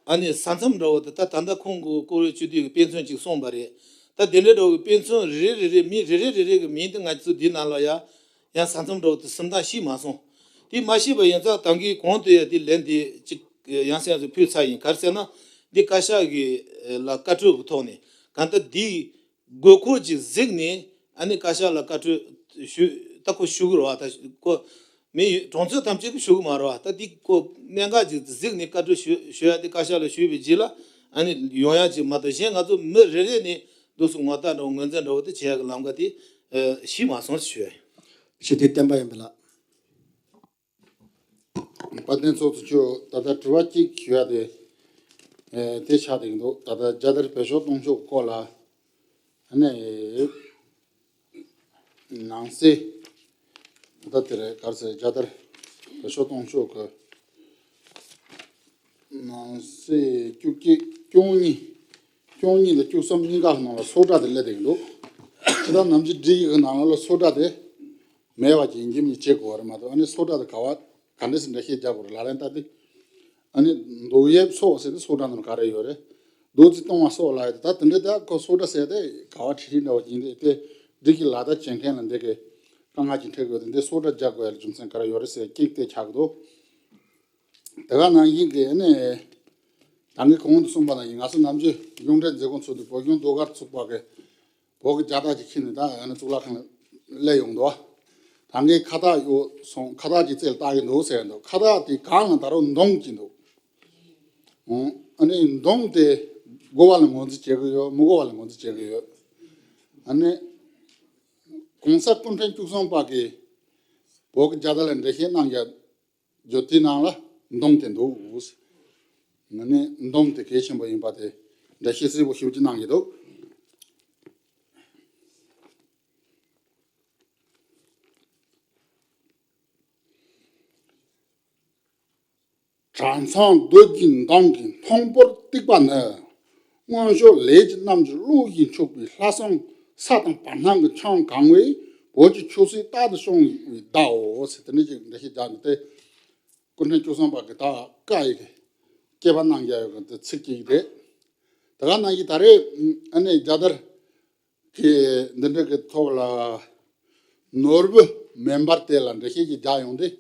ཨ་ནི་ས་མཚམས་འདྲ་བོ་དེ་ད་ད་ལྟ་ཁོང་གི་བཀུར་འོས་སྤྱི་འཐུས་ཀྱི་དཔེ་མཚོན་ཅིག་གསུངས་པ་རེད། ད་དེ་འདྲ་འདྲ་བོ་གི་དཔེ་མཚོན་རེ་རེ་རེ་རེ་མི་རེ་རེ་རེ་རེ་གི་མིང་དེ་ང་ཚོ་འདི་ནང་ལ་ཡ་ཡང་ས་མཚམས་འདྲ་བོ་དེ་སུམ་རྟགས་ཤེས་མ་སོང་། དེ་མ་ཤེས་པ་ཡིན་ཙང་ད་གིན་གོང་དུ་ཡ་དེ་ལན་དེ་གཅིག་ཡང་སེ་ཡང་སེ་ཕུལ་ཚར་ཡིན། ག་རེ་ཟེར་ན་འདི་བཀའ་ཤག་གི་ལ་བཀའ་འཁྲོལ་གི་ཐོག་ནས་གང་ལྟར་འདི་དགོས་མཁོ་ཅིག་གཟིགས་ནས་ཨ་ནི་བཀའ་ཤག་ལ་བཀའ་འཁྲོལ་ཞུ་ད་ཁོ་ཞུ་གི་རེད་བ། ད་ཁོ་མི་གྲོང་ཚོ་ཐམས་ཅད་ཀྱིས་ཞུ་གི་མ་རེད་བ། ད་འདི་ཁོ་གནད་འགག་ཅིག་གཟིགས་ནས་བཀའ་འཁྲོལ་ཞུ་ཞུ་ཡ་དེ་བཀའ་ཤག་ལ་ཞུས་པའི་རྗེས་ལ་ཨ་ནི་ཡོང་ཡ་ཅིག་མ་གཏོགས་གཞན་ང་ཚོ་མི་རེ་རེ་ནས་འདུག་སེ་ངོ་རྟགས་འདྲ་བོ་ངོས་འཛིན་འདྲ་བོ་དེ་བྱེད་ཡ་གི་ལམ་ཁ་དེ་ཤེས་མ་སོང་ཞུ་ཡ་ཡིན། ཞུ་དེ་བསྟན་པ་ཡིན་པ་ལགས། དཔལ་ལྡན་ཚོགས་གཙོ་མཆོག་ད་ལྟ་དྲི་བ་གཅིག་ཞུ་ཡ་དེ་ཨེ་དེ་ཆགས་བསྡད་ཀྱི་འདུག་ད་ལྟ་རྒྱལ་དར་བེད་སྤྱོད་གཏོང་ཕྱོགས་སྐོར་ལ་ཨ་ནི་ནང་གསེས་ད་ལྟ་དེ་རེད། ག་རེ་ཟེར་རྒྱལ་དར་བེད་སྤྱོད་གཏོང་ཕྱོགས་ཀྱི་ནང་གསེས་བཅུ་གཅིག་བཅུ་གཉིས་བཅུ་གཉིས་དང་བཅུ་གསུམ་གཉིས་ཀ་ནང་ལ་ཚོགས་བསྒྲགས་དེ་སླེབས་བསྡད་ཀྱི་འདུག་ད་ལྟ་ནམ་རྒྱུན་སྒྲིག་ཡིག་གི་ནང་ལ་ཚོགས་བསྒྲགས་དེ། མེད་པ་ཅིག་ཡིན་གཅིག་མིན་གཅིག་བྱེད་དགོས་པ་རེད་མ་གཏོགས། ཨ་ནི་ཚོགས་བསྒྲགས་དེ་ག་བ་ག་འདྲ་སེ་འགྲེལ་བཤད་རྒྱག་དགོས་རེད་ལབ་རན་ད་དེ། ཨ་ནི་རྡོ་གཡས་སོགས་ཟེར་ཏེ་ཚོགས་བསྒྲགས་ནང་ག་རེ་ཡོད་རེད། རྡོ་རྩིག་སྟོང་བ་སོགས་ལབ་ཡོད་དེ། ད་དེ་འདྲ་ད་ཁོ་ཚོགས་བསྒྲགས་ཟེར་དེ་ག་བ་ཁྲིད་ཁྲིད་འདྲ་བ་ཅིག་ཡིན་དེ་དེ་སྒྲིག་གི་ལག་བསྟར་བྱེད་མཁན་ལ་འདི་གི་དཀའ་ངལ་ཅིག་འཕྲད་དགོས་དེ་འདི་ཚོགས་བསྒྲགས་རྒྱག་དགོས་ཡ་ལ་རྒྱུ་མཚན་ག་རེ་ཡོད་རེད་ཟེར་གཅིག་དེ་ཆགས་ཀྱི་འདུག་དེ་ག་ནང་བཞིན་གྱི་ཨ་ནི་ད་གིན་གོང་དུ་གསུངས་པ་ནང་བཞིན་ང་ཚོ་ནམ་རྒྱུན་གཞུང་འབྲེལ་མཛད་སྒོ་ཚོགས་དུས་བོད་གཞུང་ཟློས་གར་ཚོགས་པ་གི་བོད་ཀྱི་རྒྱལ་དར་ཅིག་ཁྱེར་ནས་ད་ཨ་ནི་གཙུག་ལག་ཁང་ལ་སླེབས་ཡོང་འདུག་ད་ངས་ཁ་བཏགས་ཡོད་སོང་། ཁ་བཏགས་ཅིག་རྩེ་ལ་བཏགས་ཀྱི་འདུག་ཟེར་འདུག་ཁ་བཏགས་དེ་སྒང་ལ་ད་རུང་མདོང་ཅིག་འདུག་ཨ་ནི་མདོང་དེ་དགོས་པ་ལ་ངོས་འཛིན་བྱེད་ཀྱི་ཡོད། མི་དགོས་པ་ལ་ངོས་འཛིན་བྱེད་ཀྱི་ཡོད། ཨ་ནི་གོང་ས་སྐུ་ཕྲེང་བཅུ་གསུམ་པ་གིས་བོད་ཀྱི་རྒྱལ་དར་ལ་འགྲེལ་བཤད་གནང་ཡ། བརྗོད་དེའི་ནང་ལ་མདོང་དེ་འདུག་ང་ནི་མདོང་དེ་གལ་ཆེན་པོ་ཡིན་པ་དེ་འགྲེལ་བཤད་གསལ་པོ་ཞེ་པོ་ཅིག་གནང་གི་འདུག་གྲྭ་ཚང་རྡོ་རྗེའི་མདོང་གི་མཐོང་ཕུར་གཏིགས་པ་ནི། མངོན་ཤུགས་ལས་ཀྱི་རྣམ་འགྱུར་གློག་བཞིན་འཁྱུག་པའི་ལྷ་སྲུང་ས་དང་བར་སྣང་གི་འཆིང་གང་བས་བོད་ཀྱི་ཆོས་སྲིད་རྟག་ཏུ་སྐྱོང་བའི་བརྡའོ་ཟེར་དེ་འདྲ་ཅིག་འགྲེལ་བཤད་རྒྱག་འདུག་སྟེ། སྐུ་ཕྲེང་བཅུ་གསུམ་པ་གི་ད་བཀའ་ཡི་གི་སྐྱེས་པ་གནང་རྒྱ་ཡོད་གི་འདི་ཚིག་གཅིག་རེད། དེ་ག་ནང་བཞིན་ད་རེས་ཨ་ནི་རྒྱལ་དར་ གི་འདི་འདྲ་གི་ཐོག་ལ་ནོར་བུ་མེ་འབར་དེ་ལ་འགྲེལ་བཤད་ཅིག་རྒྱག་ཡོང་དུས།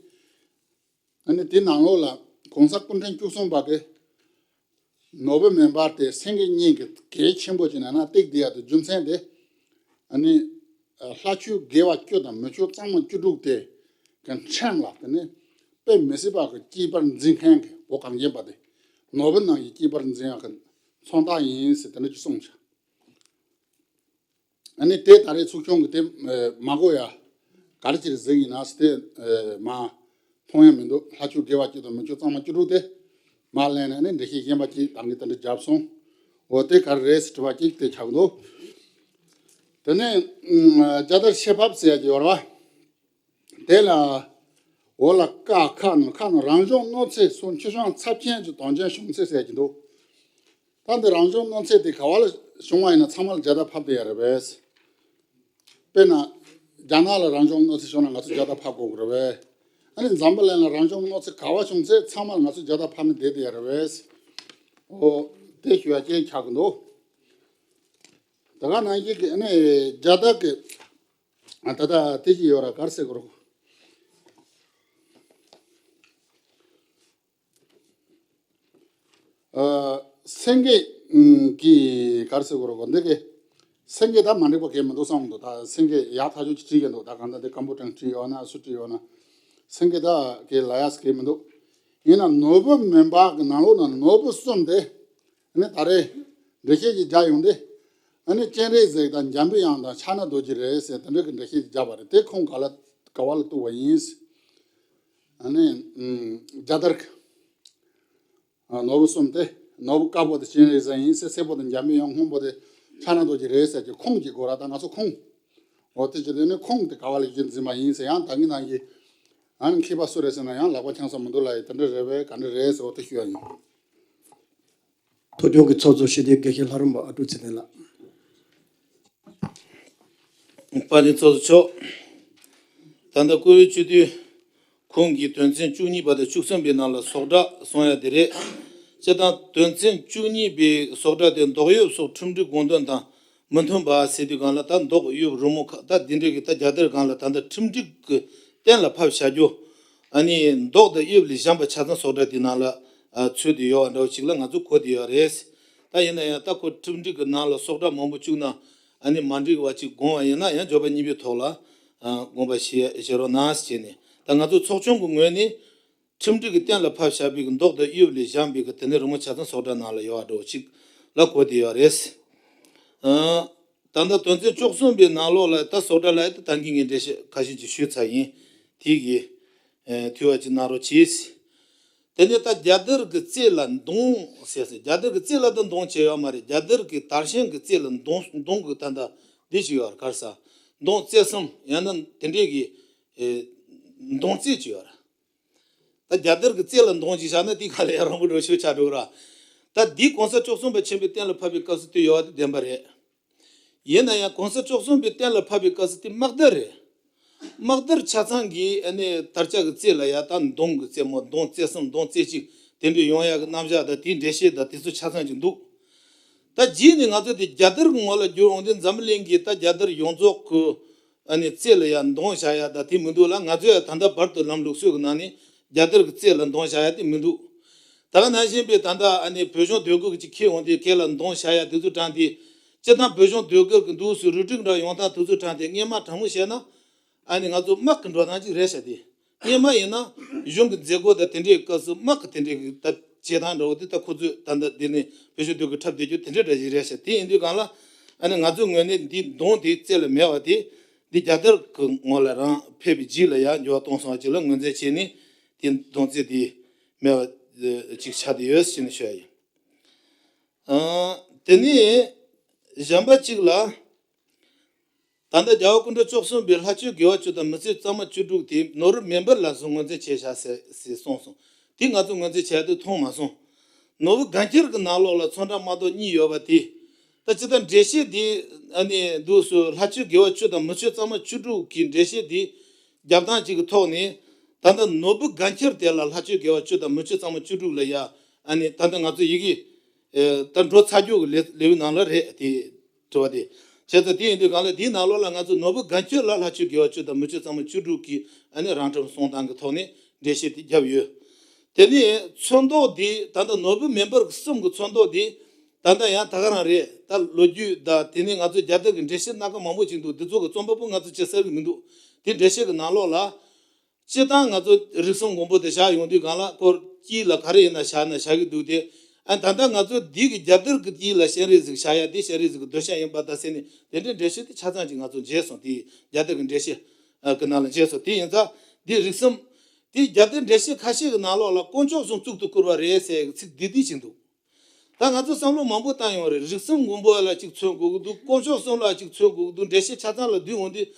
ཨ་ནི་དེ་ནང་ལོགས་ལ་གོང་ས་སྐུ་ཕྲེང་བཅུ་གསུམ་པ་གི་ནོར་བུ་མེ་འབར་དེ་སེང་གེ་གཉིས་ཀྱི་གལ་ཆེན་པོ་ཅིག་ནང་ན་ཏིག་བསྡད་ཡག་དེ་རྒྱུ་མཚན་དེ། ཨ་ནི་ལྷ་ཆོས་དགེ་བ་བཅུ་དང་མི་ཆོས་གཙང་མ་བཅུ་དྲུག་དེ་གི་ཕྲེང་ལ་དེ་ནི་དཔེ་མི་སྲིད་པ་གི་སྐྱེས་པར་འཛིན་མཁན་གི་བོད་གངས་ཅན་པ་དེ་ནོར་བུ་ནང་གི་སྐྱེས་པར་འཛིན་ཡག་གི་མཚོན་རྟགས་ཡིན་ཟེར་དེ་འདྲ་ཅིག་གསུངས་བྱུང་། ཨ་ནི་དེ་ད་རེས་ཚོགས་ཆུང་གི་དེ་མ་གོ་ཡ། ག་རེ་ཅིག་གཟིགས་ཡིན་ན་ཟེར་དེ་མ་མཐོང་ཡ་མི་འདུག་ལྷ་ཆོས་དགེ་བ་བཅུ་དང་མི་ཆོས་གཙང་མ་བཅུ་དྲུག་དེ་མ་ལེན་ནས་ཨ་ནི་འགྲེལ་བཤད་གཞན་པ་ཅིག་ད་གིན་དེ་འདྲ་བརྒྱབ་སོང་། འོ་དེ་ག་རེ་རེད་ཟེར་དྲི་བ་ཅིག་དེ་ཆགས་འདུག་དེ་ནས་རྒྱལ་དར་ཤེས་བབ་ཟེར་ཡ་ཅིག་ཡོད་རེད་བ། དེ་ལ་འོ་ལ་ཀ་ཁ་ནང་ཁ་ནང་རང་བྱུང་གནོད་འཚེ་སོགས་ཆེ་ཆུང་ཚབས་ཆེན་གྱི་དོན་རྐྱེན་བྱུང་ཚེ་ཟེར་གྱི་འདུག་ད་འདི་རང་བྱུང་གནོད་འཚེ་དེ་ག་བ་ལ་བྱུང་བ་ཡིན་ན་ཚང་མ་ལ་རྒྱལ་དར་ཕབ་བསྡད་ཡ་རེད་པས། དཔེར་ན། རྒྱ་ནག་ལ་རང་བྱུང་གནོད་འཚེ་བྱུང་ན་ང་ཚོ་རྒྱལ་དར་ཕབ་དགོས་ཀྱི་རེད་པས། ཨ་ནི་འཛམ་བུ་གླིང་ལ་རང་བྱུང་གནོད་འཚེ་ག་བ་བྱུང་ཚེ་ཚང་མ་ལ་ང་ཚོ་རྒྱལ་དར་ཕབ་ནས་བསྡད་བསྡད་ཡ་རེད་པས། འོ། དེ་ཞུ་ཡ་ཅིག་ཆགས་ཀྱི་འདུག་ད་ག་ནང་བཞིན་གྱི་ཨ་ནི་རྒྱལ་དར་གྱི། ཨ་ད་ལྟ་དེ་ཅིག་ཡོད་ར་ག་རེ་ཟེར་དགོས་རེད། ཨ། སེང་གེ་ཨུམ་གི་ག་རེ་ཟེར་དགོས་རེད་གོ་འདི་གི། སེང་གེ་ད་མ་འགྲིག་པ་གས་མི་འདུག་བསམ་འདུག་ད་སེང་གེ་ཡག་ཐག་ཆོད་ཅིག་བྲིས་ཀྱི་འདུག་ད་གང་ལྟར་འདི་སྐམ་པོ་ཀྲང་བྲིས་ཡོད་ན་སུ་བྲིས་ཡོད་ན། སེང་གེ་ད་གས་ལ་ཡག་གས་མི་འདུག་ཡིན་ན་ནོར་བུ་མེ་འབར་གི་ནང་ལོགས་ན་ནོར་བུ་གསུམ་དེ། ཨ་ནི་ད་རེས་འགྲེལ་བཤད་ཅིག་རྒྱག་ཡོང་དུས། ཨ་ནི་སྤྱན་རས་གཟིགས་དང་འཇམ་པའི་དབྱངས་དང་ཕྱག་ན་རྡོ་རྗེ་རེད་ཟེར་དེ་འདྲ་གི་འགྲེལ་བཤད་ཅིག་རྒྱག་པ་རེད། དེ་ཁུངས་ག་ལ་ག་བ་ལ་གཏུགས་པ་ཡིན། ཨ་ནི་ཨུམ་རྒྱལ་དར་གི་ཨ་ནོར་བུ་གསུམ་དེ་ནོར་བུ་དཀར་པོ་དེ་སྤྱན་རས་གཟིགས་ཡིན་ཟེར། སེར་པོ་དེ་འཇམ་པའི་དབྱངས། སྔོན་པོ་དེ་ཕྱག་ན་རྡོ་རྗེ་རེད་ཟེར་གྱི་ཁུངས་ཀྱི་སྐོར་ལ་ད་ང་ཚོ་ཁུངས། འོ་དེ་ཅི་དེ་ནི་ཁུངས་དེ་ག་བ་ལ་ཡིན་འཛིན་པ་ཡིན་ཟེར། ཡང་ད་གིན་ནང་གི་ཨ་ནི་མཁས་པ་སུ་རེད་ཟེར་ན་ཡང་ལག་པ་འཆང་ས་མི་འདུག་ལ་ཡི་དེ་འདྲ་རེད་པས་ག་འདྲ་རེད་ཟེར། འོ་དེ་ཞུ་ཡ་ཡིན། ཐོག་སྐྱོང་གི་ཚོགས་གཙོ་སྤྱི་འཐུས་དགེ་བཤེས་ལྷ་རམས་པ་ཨ་ཀྲུག་ཚེ་བརྟན་ལགས། དཔལ་ལྡན་ཚོགས་གཙོ་མཆོག་ད་ལྟ་བཀུར་འོས་སྤྱི་འཐུས་ཁོང་གིས་དོན་ཚན་བཅུ་གཉིས་པ་དང་བཅུ་གསུམ་པའི་ནང་ལ་ཟོག་འདྲ་གསུང་ཡ་དེ་རེད། སྤྱིར་བཏང་དོན་ཚན་བཅུ་གཉིས་པའི་ཟོག་འདྲ་དེ་འདོགས་ཡོད་སོགས་ཁྲིམས་སྒྲིག་དགོངས་དོན་དང་མི་མཐུན་པ་ཟེར་དུས་སྒང་ལ་ད་འདོགས་ཡོད་རི་མོ་ཁག་ད་འདི་འདྲ་གི་ད་རྒྱལ་དར་སྒང་ལ་ད་ལྟ་ཁྲིམས་སྒྲིག་གི་གཏན་ལ་ཕབ་བྱ་རྒྱུ། ཨ་ནི་འདོགས་དང་གཡོབ་ལས་གཞན་པ་ཆ་ཚང་ཟོག་འདྲ་དེ་ནང་ལ་ཨ་ཚུད་དེ་ཡོད་པ་འདྲ་བོ་ཅིག་ལ་ང་ཚོ་གོ་བསྡད་ཡོད་རེད། ད་ཡིན་ན་ཡང་ད་ཁོ་ཁྲིམས་སྒྲིག་གི་ནང་ལ་ཟོག་འདྲ་མང་པོ་བཅུག་ན་ཨ་ནི་མ་འགྲིག་པ་ཅིག་དགོངས་པ་ཡིན་ན་ཡང་འབྱོར་པ་གཉིས་པའི་ཐོག་ལ་ཨ་དགོངས་པ་བཞེས་བཞེས་རོགས་གནང་ཟེར་བྱས་ནས་ད་ང་ཚོ་ཚོགས་ཆུང་གི་ངོས་ནས་ཁྲིམས་སྒྲིག་གི་གཏན་ལ་ཕབ་བཞག་པའི་གི་འདོགས་དང་གཡོབ་ལས་གཞན་པའི་གི་དེ་ནས་རི་མོ་ཆ་ཚང་ཟོག་འདྲ་ནང་ལ་ཡོད་པ་འདྲ་བོ་ཅིག་ལ་གོ་བསྡད་ཡོད་རེད། ཨ། ད་ལྟ་དོན་ཚན་བཅུ་གསུམ་པའི་ནང་ལོགས་ལ་ད་ཟོག་འདྲ་ལ་ད་ད་གིན་ངས་འགྲེལ་བཤད་ཁ་ཤས་ཅིག་ཞུས་ཚར་ཡིན། དེ་གི་ཨེ་འཐུས་པ་ཅིག་གནང་རོགས་གྱིས། དེ་ནས་ད་རྒྱལ་དར་གྱི་རྩེ་ལ་མདུང་ཟེར་ཟེར། རྒྱལ་དར་གྱི་རྩེ་ལ་ད་མདུང་བྱས་ཡོད་མ་རེད། རྒྱལ་དར་གྱི་དར་ཤིང་གི་རྩེ་ལ་མདུང་མདུང་གི་ད་ད་འདི་ཞིག་ཡོད་རེད། ག་རེ་ཟ། མདུང་རྩེ་གསུམ་ཡང་ན་དེ་འདྲས་ཀྱི་ཨེ་མདུང་རྩེ་ཅིག་ཡོད་རེད། ད་རྒྱལ་དར་གྱི་རྩེ་ལ་མདུང་ཅིག་བཞག་ན་དེ་ག་ལ་ཡང་རང་མགོ་འགྲོ་ཤོས་ཆགས་འགྲོ་གི་ར། ད་འདི་གོང་ས་བཅུ་གསུམ་པ་ཆེན་པོའི་གཏན་ལ་ཕབ་པའི་སྐབས་སུ་དེ་ཡོད་པ་དེ་བདེན་པ་རེད། ཡིན་ན་ཡང་གོང་ས་བཅུ་གསུམ་པའི་གཏན་ལ་ཕབ་པའི་སྐབས་སུ་དེ་དམག་དར་རེད། དམག་དར་ཆ་ཚང་གི་ཨ་ནི་དར་ལྕོག་གི་རྩེ་ལ་ཡ་ད་མདུང་གི་རྩེ་མོ་མདུང་རྩེ་གསུམ་མདུང་རྩེ་གཅིག་དེ་འདྲ་ཡོང་ཡག་གི་རྣམ་གཞག་དང་དེའི་འགྲེལ་བཤད་དང་དེ་ཚོ་ཆ་ཚང་ཅིག་འདུག་ད་རྗེས་ནས་ང་ཚོ་དེ་རྒྱལ་དར་གྱི་ངོ་ལ་བསྒྱུར་འོང་དུས་འཛམ་བུ་གླིང་གི་ད་རྒྱལ་དར་ཡོངས་རྫོགས་ཀྱི་ཨ་ནི་རྩེ་ལ་ཡ་མདུང་བཞག་ཡ་ད་དེ་མི་འདུག་ལ། ང་ཚོས་ད་ལྟ་བར་དུ་ལམ་ལུགས་སྲོལ་གྱི་ནང་ནས་རྒྱལ་དར་གྱི་རྩེ་ལ་མདུང་བཞག་ཡ་དེ་མི་འདུག་ད་ག་ནང་བཞིན་པའི་ད་ལྟ་ཨ་ནི་བོད་གཞུང་ཟློས་གར་གྱི་ཅིག་འཁྱེར་འོང་དུས་སྐེ་ལ་མདུང་བཞག་ཡ་དེ་ཚོ་དྲངས་ཏེ་སྤྱིར་བཏང་བོད་གཞུང་ཟློས་གར་གྱི་འདུག་སེ་རུ་སྒྲིག་འདྲ་ཡོང་སྟངས་དེ་ཚོ་དྲངས་ཏེ་སྔས་མ་དྲང་མོ་བཤད་ན། ཨ་ནི་ང་ཚོ་དམག་གི་འགྲོ་སྟངས་ཅིག་རེད་ཤག་དེ། སྔས་མ་ཡིན་ན་གཞུང་གི་མཛད་སྒོ་དང་དེ་འདྲའི་སྐབས་སུ་དམག་གི་དེ་འདྲའི་གི་ད་བྱེད་སྟངས་འདྲ་བོ་དེ་ད་ཁོ་ཚོས་ད་ལྟ་འདི་ནས་བོད་གཞུང་ཟློས་གར་འཁྲབ་བསྡད་རྒྱུ་དེ་འདྲ་འདྲ་ཞིག་རེད་ཤག་དེ་ཡིན་དུས་སྒང་ལ་ཨ་ནི་ང་ཚོའི་ངོས་ནས་འདི་མདུང་དེ་རྩེ་ལ་མེད་པ་དེ་འདི་རྒྱལ་དར་གི་ངོ་ལ་རང་ཕེབས་པའི་རྗེས་ལ་ཡང་འགྱུར་བ་གཏོང་སོང་བ་ཅིག་ལ་ངོས་འཛིན་བྱས་ནས་དེ་མདུང་རྩེ་དེ་མེད་པ་ཅིག་ཆགས་བསྡད་ཡོད་ཟེར་ནས་ཞུ་ཡ་ཡིན། ཨ། དེ་ནས་གཞན་པ་གཅིག་ལ། ད་ལྟ་རྒྱལ་བ་སྐུ་ཕྲེང་བཅུ་གསུམ་པའི་ལྷ་ཆོས་དགེ་བ་བཅུ་དང་མི་ཆོས་གཙང་མ་བཅུ་དྲུག་དེ་ནོར་བུ་མེ་འབར་ལ་སོགས་ངོས་འཛིན་བྱས་བཞག་ཟེར་ཟེར་གསུངས་སོང་། དེ་ང་ཚོ་ངོས་འཛིན་བྱས་དུས་མཐོང་མ་སོང་། ནོར་བུ་དགའ་འཁྱེར་གྱི་ནང་ལོགས་ལ་ཚོན་ཁྲ་དམར་མདོག་གཉིས་ཡོད་པ་དེ། ད་ཅི་ལྟར་འགྲེལ་བཤད་དེ་ཨ་ནི་འདུག་སོ་ལྷ་ཆོས་དགེ་བ་བཅུ་དང་མི་ཆོས་གཙང་མ་བཅུ་དྲུག་གི་འགྲེལ་བཤད་དེ་རྒྱབ་སྟངས་གཅིག་གི་ཐོག་ནས་ད་ལྟ་ནོར་བུ་དགའ་འཁྱེར་དེ་ལ་ལྷ་ཆོས་དགེ་བ་བཅུ་དང་མི་ཆོས་གཙང་མ་བཅུ་དྲུག་ལ་ཡ་ཨ་ནི་ད་ལྟ་ང་ཚོ་ཡི་གེ་ཨེ་ད་འགྲོ་ཚར་རྒྱུ་གི་ལེ་ལེའུ་ནང་ལ་རེད་དེ། དྲི་བ་དེ། བྱས་ཙང་དེ་ཡིན་དུས་གང་ལ་དེའི་ནང་ལོགས་ལ་ང་ཚོ་ནོར་བུ་དགའ་ཁྱོད་ལ་ལྷག་ཆོས་དགེ་བ་བཅུ་དང་མི་ཆོས་གཙང་མ་བཅུ་དྲུག་གི་ཨ་ནི་རང་ཁྲིམས་སྲུང་སྟངས་ཀྱི་ཐོག་ནས་འགྲེལ་བཤད་དེ་བརྒྱབ་ཡོད། དེ་ནས་ཚོན་མདོག་འདི་ད་ལྟ་ནོར་བུ་མེ་འབར་གསུམ་གྱི་ཚོན་མདོག་འདི་ད་ལྟ་ཡང་ད་ག་རང་རེད། ད་ལོ་རྒྱུས་དང་དེ་ནས་ང་ཚོ་རྒྱལ་དར་གྱི་འགྲེལ་བཤད་སྣ་ཁ་མང་པོ་ཅིག་འདུག་འདི་ཚོ་གི་རྩོམ་པ་པོ་ང་ཚོ་ཅིག་གསལ་གྱི་མི་འདུག་དེ་འགྲེལ་བཤད་ཀྱི་ནང་ལོགས་ལ། སྤྱིར་བཏང་ང་ཚོ་རིགས་གསུམ་མགོན་པོ་དེ་བཞག་ཡོང་དུས་གང་ལ་སྐོར་དཀྱིལ་ལ་ག་རེ་ཡིན་ན་བཞག་ན་བཞག་གི་འདུག་སྟེ། ཨ་ད་ལྟ་ང་ཚོ་འདི་གི་རྒྱལ་དར་གྱི་དཀྱིལ་ལ་སྤྱན་རས་གཟིགས་བཞག་ཡ་འདི་སྤྱན་རས་གཟིགས་ཀྱི་འདོད་ཞེན་ཡིན་པ་ད་ཟེར་ནས་དེ་འདྲའི་འགྲེལ་བཤད་དེ་ཆ་ཚང་ཅིག་ང་ཚོ་མཇལ་སོང་། དེ་རྒྱལ་དར་གྱི་འགྲེལ་བཤད་ཨ་གི་ནང་ལ་མཇལ་སོང་། དེ་ཡིན་ཙང་འདི་རིགས་གསུམ་དེ་རྒྱལ་དར་འགྲེལ་བཤད་ཁ་ཤས་ཀྱི་ནང་ལོགས་ལ་དཀོན་མཆོག་གསུམ་གཙུག་ཏུ་བཀུར་བ་རེད་ཟེར་ཚིག་འདི་འདི་ཅིག་འདུག་ད་ང་ཚོ་བསམ་བློ་མང་པོ་བཏང་ཡོང་རེད། རིགས་གསུམ་མགོན་པོ་ལ་གཅིག་མཚོན་དགོས་ཀྱི་འདུག་དཀོན་མཆོག་གསུམ་ལ་གཅིག་མཚོན་དགོས་ཀྱི་འདུག་འགྲེལ་བཤད་ཆ་ཚང་ལ་བསྡུས་འོང་དུས།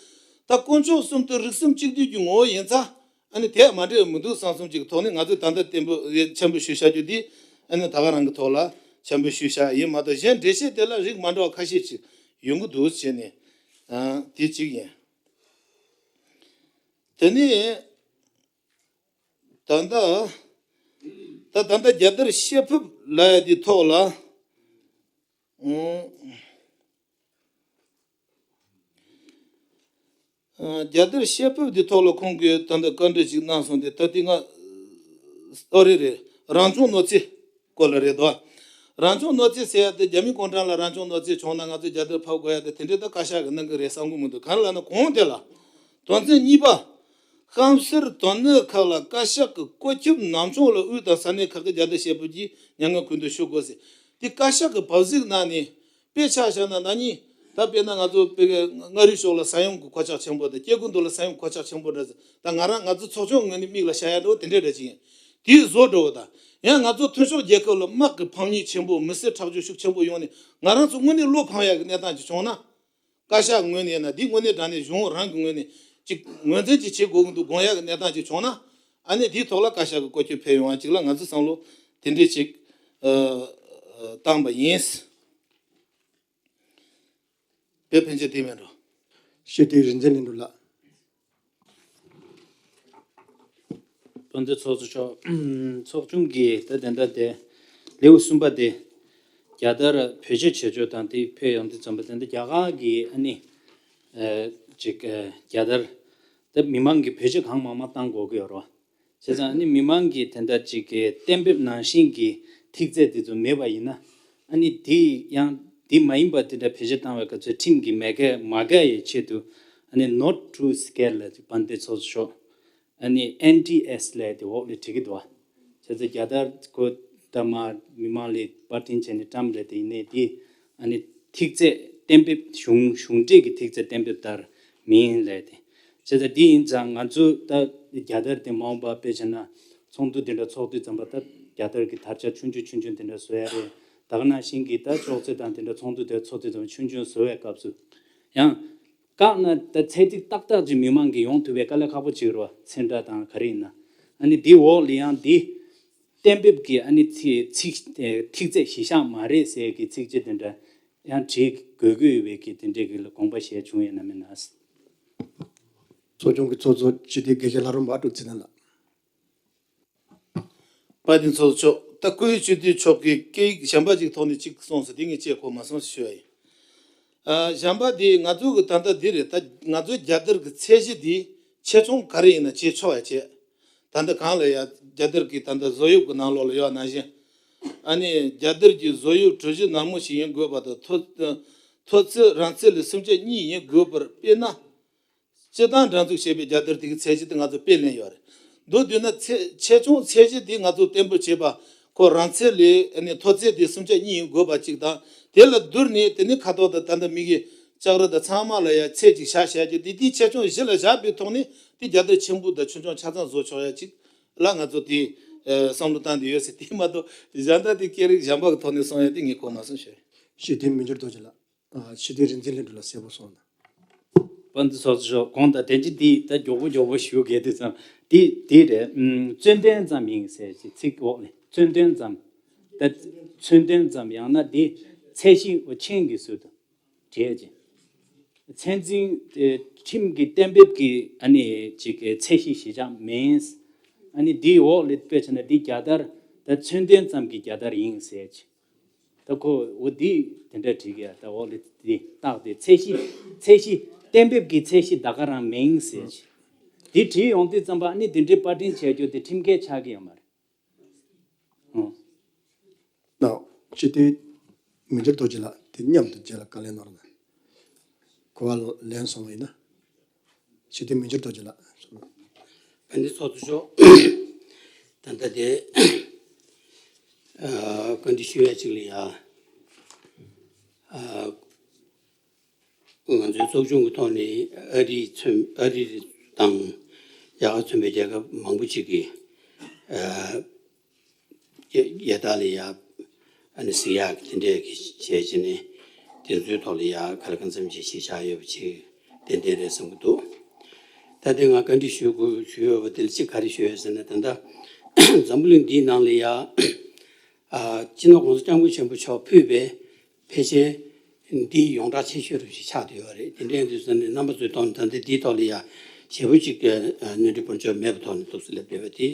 ད་དཀོན་མཆོག་གསུམ་དེ་རིགས་གསུམ་གཅིག་བསྡུས་ཀྱི་ངོ་བོ་ཡིན་ཙང་ཨ་ནི་དེ་མ་འགྲིག་མི་འདུག་བསམ་བསམ་གཅིག་གི་ཐོག་ནས་ང་ཚོས་ད་ལྟ་བསྟན་པ་འཆམ་པོ་ཞུ་བྱ་རྒྱུ་འདི་ཨ་ནི་ད་ག་རང་གི་ཐོག་ལ་འཆམ་པོ་ཞུ་བྱ་ཡིན་མ་གཏོགས། གཞན་འགྲེལ་བཤད་དེ་ལ་རིགས་མ་འདྲ་བ་ཁ་ཤས་ཅིག་ཡོང་གི་འདུག་བྱས་ནས་ཨ་དེ་གཅིག་ཡིན། དེ་ནས། ད་ལྟ། ད་ད་ལྟ་རྒྱལ་དར་བཤད་ཕེབས་ལབ་ཡ་དེ་ཐོག་ལ། ཨང་། རྒྱལ་དར་བཤད་ཕེབས་དེ་ཐོག་ལ་ཁོང་གིས་ད་ལྟ་བཀའ་འདྲི་ཞིག་གནང་སོང་སྟེ། ད་དེ་ང་། ཨོ་རེད་རེད། རང་སྐྱོང་གནོད་འཚེ་སྐོར་ལ་རེད་དོ། རང་སྐྱོང་གནོད་འཚེ་ཟེར་ཡ་དེ་རྒྱ་མི་གུང་ཁྲན་ལ་རང་སྐྱོང་གནོད་འཚེ་བྱུང་ན་ང་ཚོས་རྒྱལ་དར་ཕབ་དགོས་ཡ་དེ་དེ་འདྲའི་ད་བཀའ་ཤག་གིས་གནང་གི་རེད་བསམ་གི་མི་འདུག་གང་ལབ་ན་གོང་དེ་ལ། དོན་ཚན་གཉིས་པ། སྐམ་སར་དོན་གནད་ཁག་ལ་བཀའ་ཤག་གི་བཀོད་ཁྱབ་ནང་ཕྱོགས་ལ་དབུས་དང་ས་གནས་ཁག་གི་རྒྱལ་དར་བཤད་ཕེབས་ཀྱིས་མྱ་ངན་གུས་འདུད་ཞུ་དགོས་ཟེར། དེ་བཀའ་ཤག་གི་བབ་གཟིགས་ནང་ནས་དཔེ་ཆ་བཞག་ན་ན་ནི། ད་དཔེར་ན་ང་ཚོ་དཔེ་མངའ་རིས་ཕྱོགས་ལ་ས་ཡོམ་གྱི་གོད་ཆག་ཆེན་པོ་དང་སྐྱེ་རྒུ་མདོ་ལ་ས་ཡོམ་གོད་ཆག་ཆེན་པོ་འདྲ་ཟེར། ད་ང་རང་ང་ཚོ་ཚོགས་ཆུང་ངོས་ནས་མིག་ལ་ཤར་ཡ་འདྲ་བོ་དེ་འདྲ་འདྲ་ཅིག་ཡིན། དེའི་བཟོ་འདྲ་བོ་དང་། ཡང་ང་ཚོ་མཐུན་ཕྱོགས་རྒྱལ་ཁབ་ལ་དམག་གི་ཕམ་ཉེས་ཆེན་པོ་མི་སེར་ཁྲག་སྦྱོར་ཤུགས་ཆེན་པོ་ཡོང་ནས་ང་རང་ཚོ་དངོས་གནས་བློ་ཕམ་ཡ་གི་གནས་སྟངས་ཅིག་བྱུང་ན། བཀའ་ཤག་ངོས་ནས་ཡིན་ན་འདི་དངོས་གནས་དྲང་གནས་གཞུང་རང་གི་ངོས་ནས་ཅིག་ངོས་འཛིན་ཅིག་བྱེད་དགོས་ཀྱི་འདུག་དགོངས་ཡག་གི་གནས་སྟངས་ཅིག་བྱུང་ན། ཨ་ནི་དེའི་ཐོག་ལ་བཀའ་ཤག་གི་བཀོད་ཁྱབ་ཕེབས་ཡོང་བ་ཅིག་ལ་ང་ཚོ་བསམ་བློ་དེ་འདྲས་ཅིག་ཨ་བཏང་པ་ཡིན། དེ་ཕན་ཆད་དེ་མེད་འགྲོ། ཤེས་ལྡན་རིག་འཛིན་ལྷུན་གྲུབ་ལགས། དཔལ་ལྡན་ཚོགས་གཙོ་མཆོག་ཚོགས་ཆུང་གིས་ད་དེ་འདྲ་དེ་ལེའུ་གསུམ་པ་དེ་རྒྱལ་དར་བེད་སྤྱོད་བྱེད་ཕྱོགས་དང་དེ་ཕེབས་ཡོང་དུས་ཙམ་པ་དེ་འདྲ་རྒྱ་གར་གྱི་ཨ་ནི་ཨ་ཅིག་ཨ་རྒྱལ་དར་དེ་མི་མང་གིས་བེད་སྤྱོད་གང་མང་མང་བཏང་དགོས་ཀྱི་ཡོད་རེད། བྱས་ཙང་ཨ་ནི་མི་མང་གིས་དེ་འདྲ་ཅིག་གི་གཏན་འབེབས་ནང་བཞིན་གྱི་ཐིག་ཚད་དེ་ཚོ་མེད་པ་ཡིན་ན། ཨ་ནི་དེ་ཡང་དེ་མ་ཡིན་པ་དེ་འདྲ་བེད་སྤྱོད་བཏང་བའི་སྐབས་སུ་ཁྲིམས་ཀྱི་མ་དགེ་མ་དགེ་ཡི་ཆེད་དུ་ཨ་ནི་not to scale ལ་དཔལ་ལྡན་ཚོགས་གཙོ་མཆོག་ཨ་ནི་ཨེན་ཊི་ཨེས་ལབ་དེ་འོག་ལ་བྲིས་ཀྱི་འདུག་བ། བྱས་ཙང་རྒྱལ་དར་ཁོ་ད་མ་མི་མང་ལ་པར་འཕྲིན་བྱས་ནས་བཀྲམ་རེད་དེ་ཡིན་ནའི་དེ་ཨ་ནི་ཐིག་ཚད་གཏན་འབེབས་གཞུང་གཞུང་འབྲེལ་གྱི་ཐིག་ཚད་གཏན་འབེབས་ལྟར་མིན་ལབ་དེ། བྱས་ཙང་འདི་ཡིན་ཙང་ང་ཚོ་ད་རྒྱལ་དར་དེ་མ་འོངས་པ་དཔེ་བྱས་ན་ཚོགས་འདུ་དེ་འདྲ་ཚོགས་དུས་ཙམ་པ་ད་རྒྱལ་དར་གྱི་དར་ཆ་ཆུང་ཆུང་ཆུང་ཆུང་དེ་འདྲ་བཟོ་ཡ་རེད། ད་ག་ནང་བཞིན་གྱི་ད་ཅོག་ཙེ་དང་དེ་འདྲ་ཚོགས་འདུ་དེ་ཚོགས་དུས་ཙམ་པ་ཆུང་ཆུང་བཟོ་བའི་སྐབས་སུ་ཡང་བཀག་ན་ད་ཚད་ཐིག་ཏག་ཏག་ཅིག་མི་མང་གིས་ཡོང་ཐུབ་པའི་དཀའ་ལས་ཁག་པོ་ཅིག་རེད་བ། ཚོན་ཁྲ་དང་ག་རེ་ཡིན་ན། ཨ་ནི་འདི་འོག་ལ་ཡང་འདི་གཏན་འབེབས་ཀྱི་ཨ་ནི་ཚིག་ཚིག་ཐིག་ཚད་གཞི་བཞག་མ་རེད་ཟེར་གྱི་ཚིག་བཅད་དེ་འདྲ་ཡང་བྲིས་དགོས་ཀྱི་ཡོད་པའི་གི་དེ་འདྲའི་གི་ལ་དགོངས་པ་བཞེས་བྱུང་ཡོད་ན་མེད་ན། ཚོགས་ཆུང་གི་ཚོགས་གཙོ་སྤྱི་འཐུས་དགེ་བཤེས་ལྷ་རམས་པ་ཀྲུག་ཚེ་བརྟན་ལགས། དཔལ་ལྡན་ཚོགས་གཙོ་མཆོག་ད་སྐུ་ཡི་སྤྱི་འཐུས་མཆོག་གིས་སྐད་ཡིག་གཞན་པ་ཅིག་ཐོག་ནས་ཅིག་གསུངས་སོང་། དེ་ངས་བཅད་གོ་མ་སོང་ཞུ་བ་ཡིན། ཨ་གཞན་པ་དེ་ང་ཚོ་གི་ད་ལྟ་འདི་རེད། ད་ང་ཚོའི་རྒྱལ་དར་གི་ཚད་གཞི་དེ་ཆེ་ཆུང་ག་རེ་ཡིན་ན་བྱེད་ཆོག་ཡ་བྱེད། ད་ལྟ་གང་ལ་ཡ་རྒྱལ་དར་གི་ད་ལྟ་བཟོ་དབྱིབས་གི་ནང་ལོགས་ལ་ཡོད་ནང་བཞིན། ཨ་ནི་རྒྱལ་དར་གྱི་བཟོ་དབྱིབས་གྲུ་བཞི་ནར་མོ་ཞིག་ཡིན་དགོས་པ་དང་མཐོ་མཐོ་ཚད་རིང་ཚད་ལས་སུམ་ཆ་གཉིས་ཡིན་དགོས་པར་དཔེར་ན། སྤྱིར་བཏང་སྒྲིག་འཛུགས་བྱས་པའི་རྒྱལ་དར་དེ་གི་ཚད་གཞི་དེ་ང་ཚོ་དཔེ་ལེན་ཡོད་རེད། མདོར་བསྡུས་ན་ཚད་ཆེ་ཆུང་ཚད་གཞི་དེ་ང་ཚོ་གཏན་འབེབས་བྱས་པ་ཁོ་རིང་ཚད་ལས་ཨ་ནི་མཐོ་ཚད་དེ་སུམ་ཆ་གཉིས་ཡིན་དགོས་པ་གཅིག་དང་། དེ་ལ་བསྡུར་ནས་དེ་ནི་ཁ་ཐོག་དང་ད་ལྟ་མི་གི་ལྕགས་རི་དང་ཚང་མ་ལ་ཡ་ཚད་ཅིག་བཞག་བཞག་རྒྱུ་དེ་དེའི་ཆེ་ཆུང་གཞི་ལ་བཞག་པའི་ཐོག་ནས་དེ་རྒྱལ་དར་ཆེན་པོ་དང་ཆུང་ཆུང་ཆ་ཚང་བཟོ་ཆོག་ཡ་གཅིག་ལ་ང་ཚོ་དེ་བསམ་བློ་བཏང་བསྡད་ཡོད་ཟེར། དེ་མ་གཏོགས་གཞན་དག་དེ་སྐད་རིགས་གཞན་པ་གི་ཐོག་ནས་གསུང་ཡ་དེ་ངས་གོ་མ་སོང་ཞུ། ཤེས་ལྡན་མི་འགྱུར་རྡོ་རྗེ་ལགས། ཨ་ཤེས་ལྡན་རིག་འཛིན་ལྷུན་གྲུབ་ལགས་གསལ་པོ་གསུངས་དང་། དཔལ་ལྡན་ཚོགས་གཙོ་མཆོག་གོང་དང་དེ་ཅི་འདི་ད་མགྱོགས་པོ་མགྱོགས་པོ་ཞུ་གལ་དེ་ཙམ་འདི་འདི་རེད། ཨུམ་མཚོན་དོན་ཙམ་ཡིན་ཟེར་ཅིག་ཚིག་འོག་ནས་མཚོན་དོན་ཙམ། ད་མཚོན་དོན་ཙམ་ཡང་ན་འདི་ཚད་གཞི་འོ་ཆེན་གྱི་ཟུར་དུ་བྲིས་ཅིག་ཚད་འཛིན་ཨེ་ཁྲིམས་ཀྱི་གཏན་འབེབས་ཀྱི་ཨ་ནི་ཅིག་ཚད་གཞི་གཞི་བཞག་མིན། ཨ་ནི་འདིའི་འོག་ལ་དཔེ་བྱས་ན་འདི་རྒྱལ་དར་ད་མཚོན་དོན་ཙམ་གྱི་རྒྱལ་དར་ཡིན་ཟེར་ཅིག་ད་ཁོ་འོ་འདི་དེ་འདྲ་བྲིས་ཀྱི་ཡ། ད་འོ་ལེ་འདི་རྟགས་དེ་ཚད་གཞི་ཚད་གཞི་གཏན་འབེབས་ཀྱི་ཚད་གཞི་ད་ག་རང་མིན་ཟེར་ཅིག་འདི་བྲིས་ཡོང་དུས་ཙམ་པ་ཨ་ནི་དེ་འདྲའི་པར་སྐྲུན་བྱས་རྒྱུ་དེ་ཁྲིམས་འགལ་ཆགས་ཀྱི་ཡོད་མ་རེད། ཨང་། ན། སྤྱི་འཐུས་མི་འགྱུར་རྡོ་རྗེ་ལགས་དེ་མཉམ་དུ་རྗེས་ལ་བཀའ་ལན་གནང་རོགས་གནང་། གོ་བ་ལེན་སོང་བ་ཡིན་ན། སྤྱི་འཐུས་མི་འགྱུར་རྡོ་རྗེ་ལགས། བཀའ་འདྲི་ཚོགས་གཙོ་མཆོག་ད་ལྟ་དེ་ཨ་བཀའ་འདྲི་ཞུ་ཡ་ཅིག་ལ་ཡ། ཨ་ང་ཚོའི་ཚོགས་ཆུང་གི་ཐོག་ནས་ཨ་རི་མཚོན་ཨ་རི་དང་རྒྱ་གར་མཚོན་པའི་རྒྱལ་ཁབ་མང་པོ་ཅིག་གིས་ཨ་རྒྱལ་རྒྱལ་དར་ལ་ཡ་ཨ་ནི་གཟིགས་ཡག་གི་དེ་འདྲས་ཀྱི་བྱས་བྱས་ནས་དེ་ཚོའི་ཐོག་ལ་ཡ་ག་ལ་གང་འཚམ་ཅིག་ཤེས་བྱ་ཡོད་པ་ཅིག་ཏན་ཏན་རེད་བསམ་གྱི་འདུག་ད་ལྟ་ང་བཀའ་འདྲི་ཞུ་དགོས་ཞུ་ཡོད་པ་དེ་ལ་ཅིག་ག་རེ་ཞུ་ཡོད་ཟེར་ན། ད་ལྟ་འཛམ་བུ་གླིང་འདིའི་ནང་ལ་ཡ་ཨ་སྤྱི་ནོར་༸གོང་ས་༸སྐྱབས་མགོན་ཆེན་པོ་མཆོག་ཕུལ་བའི་ཕལ་ཆེར་འདི་ཡོངས་གྲགས་ཆེ་ཤོས་རུ་ཞིག་ཆགས་བསྡད་ཡོད་རེད། དེ་འདྲ་ཡིན་དུས་ཙམ་ནས་རྣམ་པ་ཚོའི་ཐོག་ནས་ད་ལྟ་འདིའི་ཐོག་ལ་ཡ་ཞེ་པོ་ཅིག་གནོན་འགྲིག་བར་ཆད་མེད་པའི་ཐོག་ནས་ཐུགས་སུ་སླེབས་བསྡད་པ་དེ་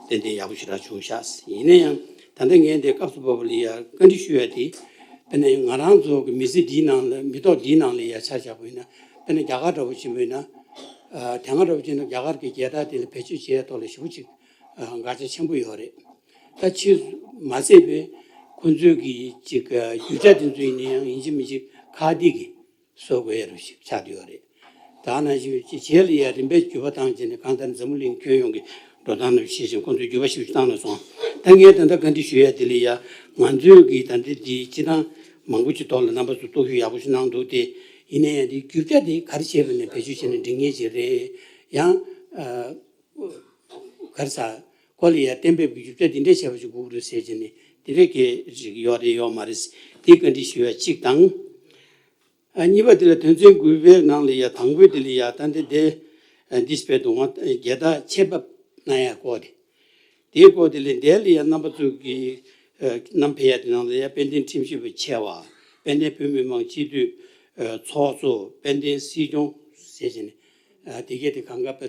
ཏན་ཏན་ཡག་པོ་ཞེ་དྲག་བྱུང་ཤག་ཡིན་ན་ཡང་ད་ལྟ་ངས་འདི་སྐབས་སུ་བབས་པ་ལ་ཡ་བཀའ་འདྲི་ཞུ་ཡ་དེ་དཔེར་ན་ང་རང་ཚོ་གི་མི་ཚེ་འདིའི་ནང་ལ་མི་ཐོག་འདིའི་ནང་ལ་ཡ་ཆ་བཞག་པ་ཡིན་ན། དཔེར་ན་རྒྱ་གར་འདྲ་བོ་ཕྱིན་པ་ཡིན་ན། དེ་སྔ་འདྲ་བོ་ཕྱིན་ན་རྒྱ་གར་གྱི་རྒྱལ་དར་དེ་ལ་བེད་སྤྱོད་བྱེད་ཡ་ཐོག་ལ་ཞེ་པོ་ཅིག་འགག་རྩ་ཆེན་པོ་ཡོད་རེད། ད་ཕྱིས་མ་ཟད་པའི་ཁོང་ཚོའི་གི་ཅིག་རྒྱུ་ཆ་དེ་ཚོ་ཡིན་ན་ཡང་ཡིན་གཅིག་མིན་གཅིག་ཁག་ཐེག་གིས་བཟོ་དགོས་ཡ་རུ་ཞིག་ཆགས་བསྡད་ཡོད་རེད། ད་ནང་བཞིན་རྗེས་ལ་ཡ་རིམ་པས་འགྱུར་བ་བཏང་བྱས་ནས་གང་ལྟར་འཛམ་བུ་གླིང་ཁྱོན་ཡོངས་ཀྱི་འགྲོ་སྟངས་རྣམས་ཤེས་ཤིང་ཁོང་ཚོས་འགྱུར་བ་ཞིག་བཏང་ནས་སོང་། ད་ངས་ད་ལྟ་བཀའ་འདྲི་ཞུ་ཡ་དེ་ལ་ཡ་ང་ཚོས་ཀྱི་ད་ལྟ་འདི་སྤྱི་བཏང་མང་པོ་ཅིག་ཐོག་ལ་རྣམ་པ་ཚོ་རྟོག་ཞིབ་ཡག་པོ་ཞིག་གནང་འདུག་སྟེ། ཡིན་ན་ཡང་འདི་རྒྱུ་ཆ་དེ་ག་རེ་བྱས་པ་ནས་བེད་སྤྱོད་བྱས་ནས་འགྲིག་ངེས་ཅིག་རེད། ཡང་ག་རེ་ཟ། ཁོ་ལ་ཡ་གཏན་འབེབས་ཀྱི་རྒྱུ་ཆ་འདི་འདྲས་བྱས་པ་ཞིག་དགོས་ཀྱི་རེད་ཟེར་བྱས་ནས་འདི་འདྲས་ཀྱི་ཞིག་ཡོད་རེད་ཡོད་མ་རེད། འདི་བཀའ་འདྲི་ཞུ་ཡ་གཅིག་དང་། ཨ་གཉིས་པ་དེ་ལ་དོན་ཚན་དགུ་པའི་ནང་ལ་ཡ་དང་པོའི་དེ་ལ་ཡ་ད་འདི་འདི་ཨ་འདི་སྤེལ་འདུག་ང་རྒྱལ་དར་ཆེད་ཕབ་གནང་ཡ་སྐོར་དེ། དེའི་སྐོར་དེ་ལ་འདི་ལ་ཡ་རྣམ་པ་ཚོ་གི་ཨ་བསྣམས་ཕེབས་ཡ་དེ་ནང་ལ་ཡ་དཔལ་ལྡན་ཁྲིམས་ཞིབ་པ་ཆེ་བ། དཔལ་ལྡན་བོད་མི་མང་སྤྱི་འཐུས་ཨ་ཚོགས་གཙོ། དཔལ་ལྡན་སྲིད་སྐྱོང་ཟེར་བྱས་ནས་ཨ་དེ་གས་དེ་གང་ག་དཔེ་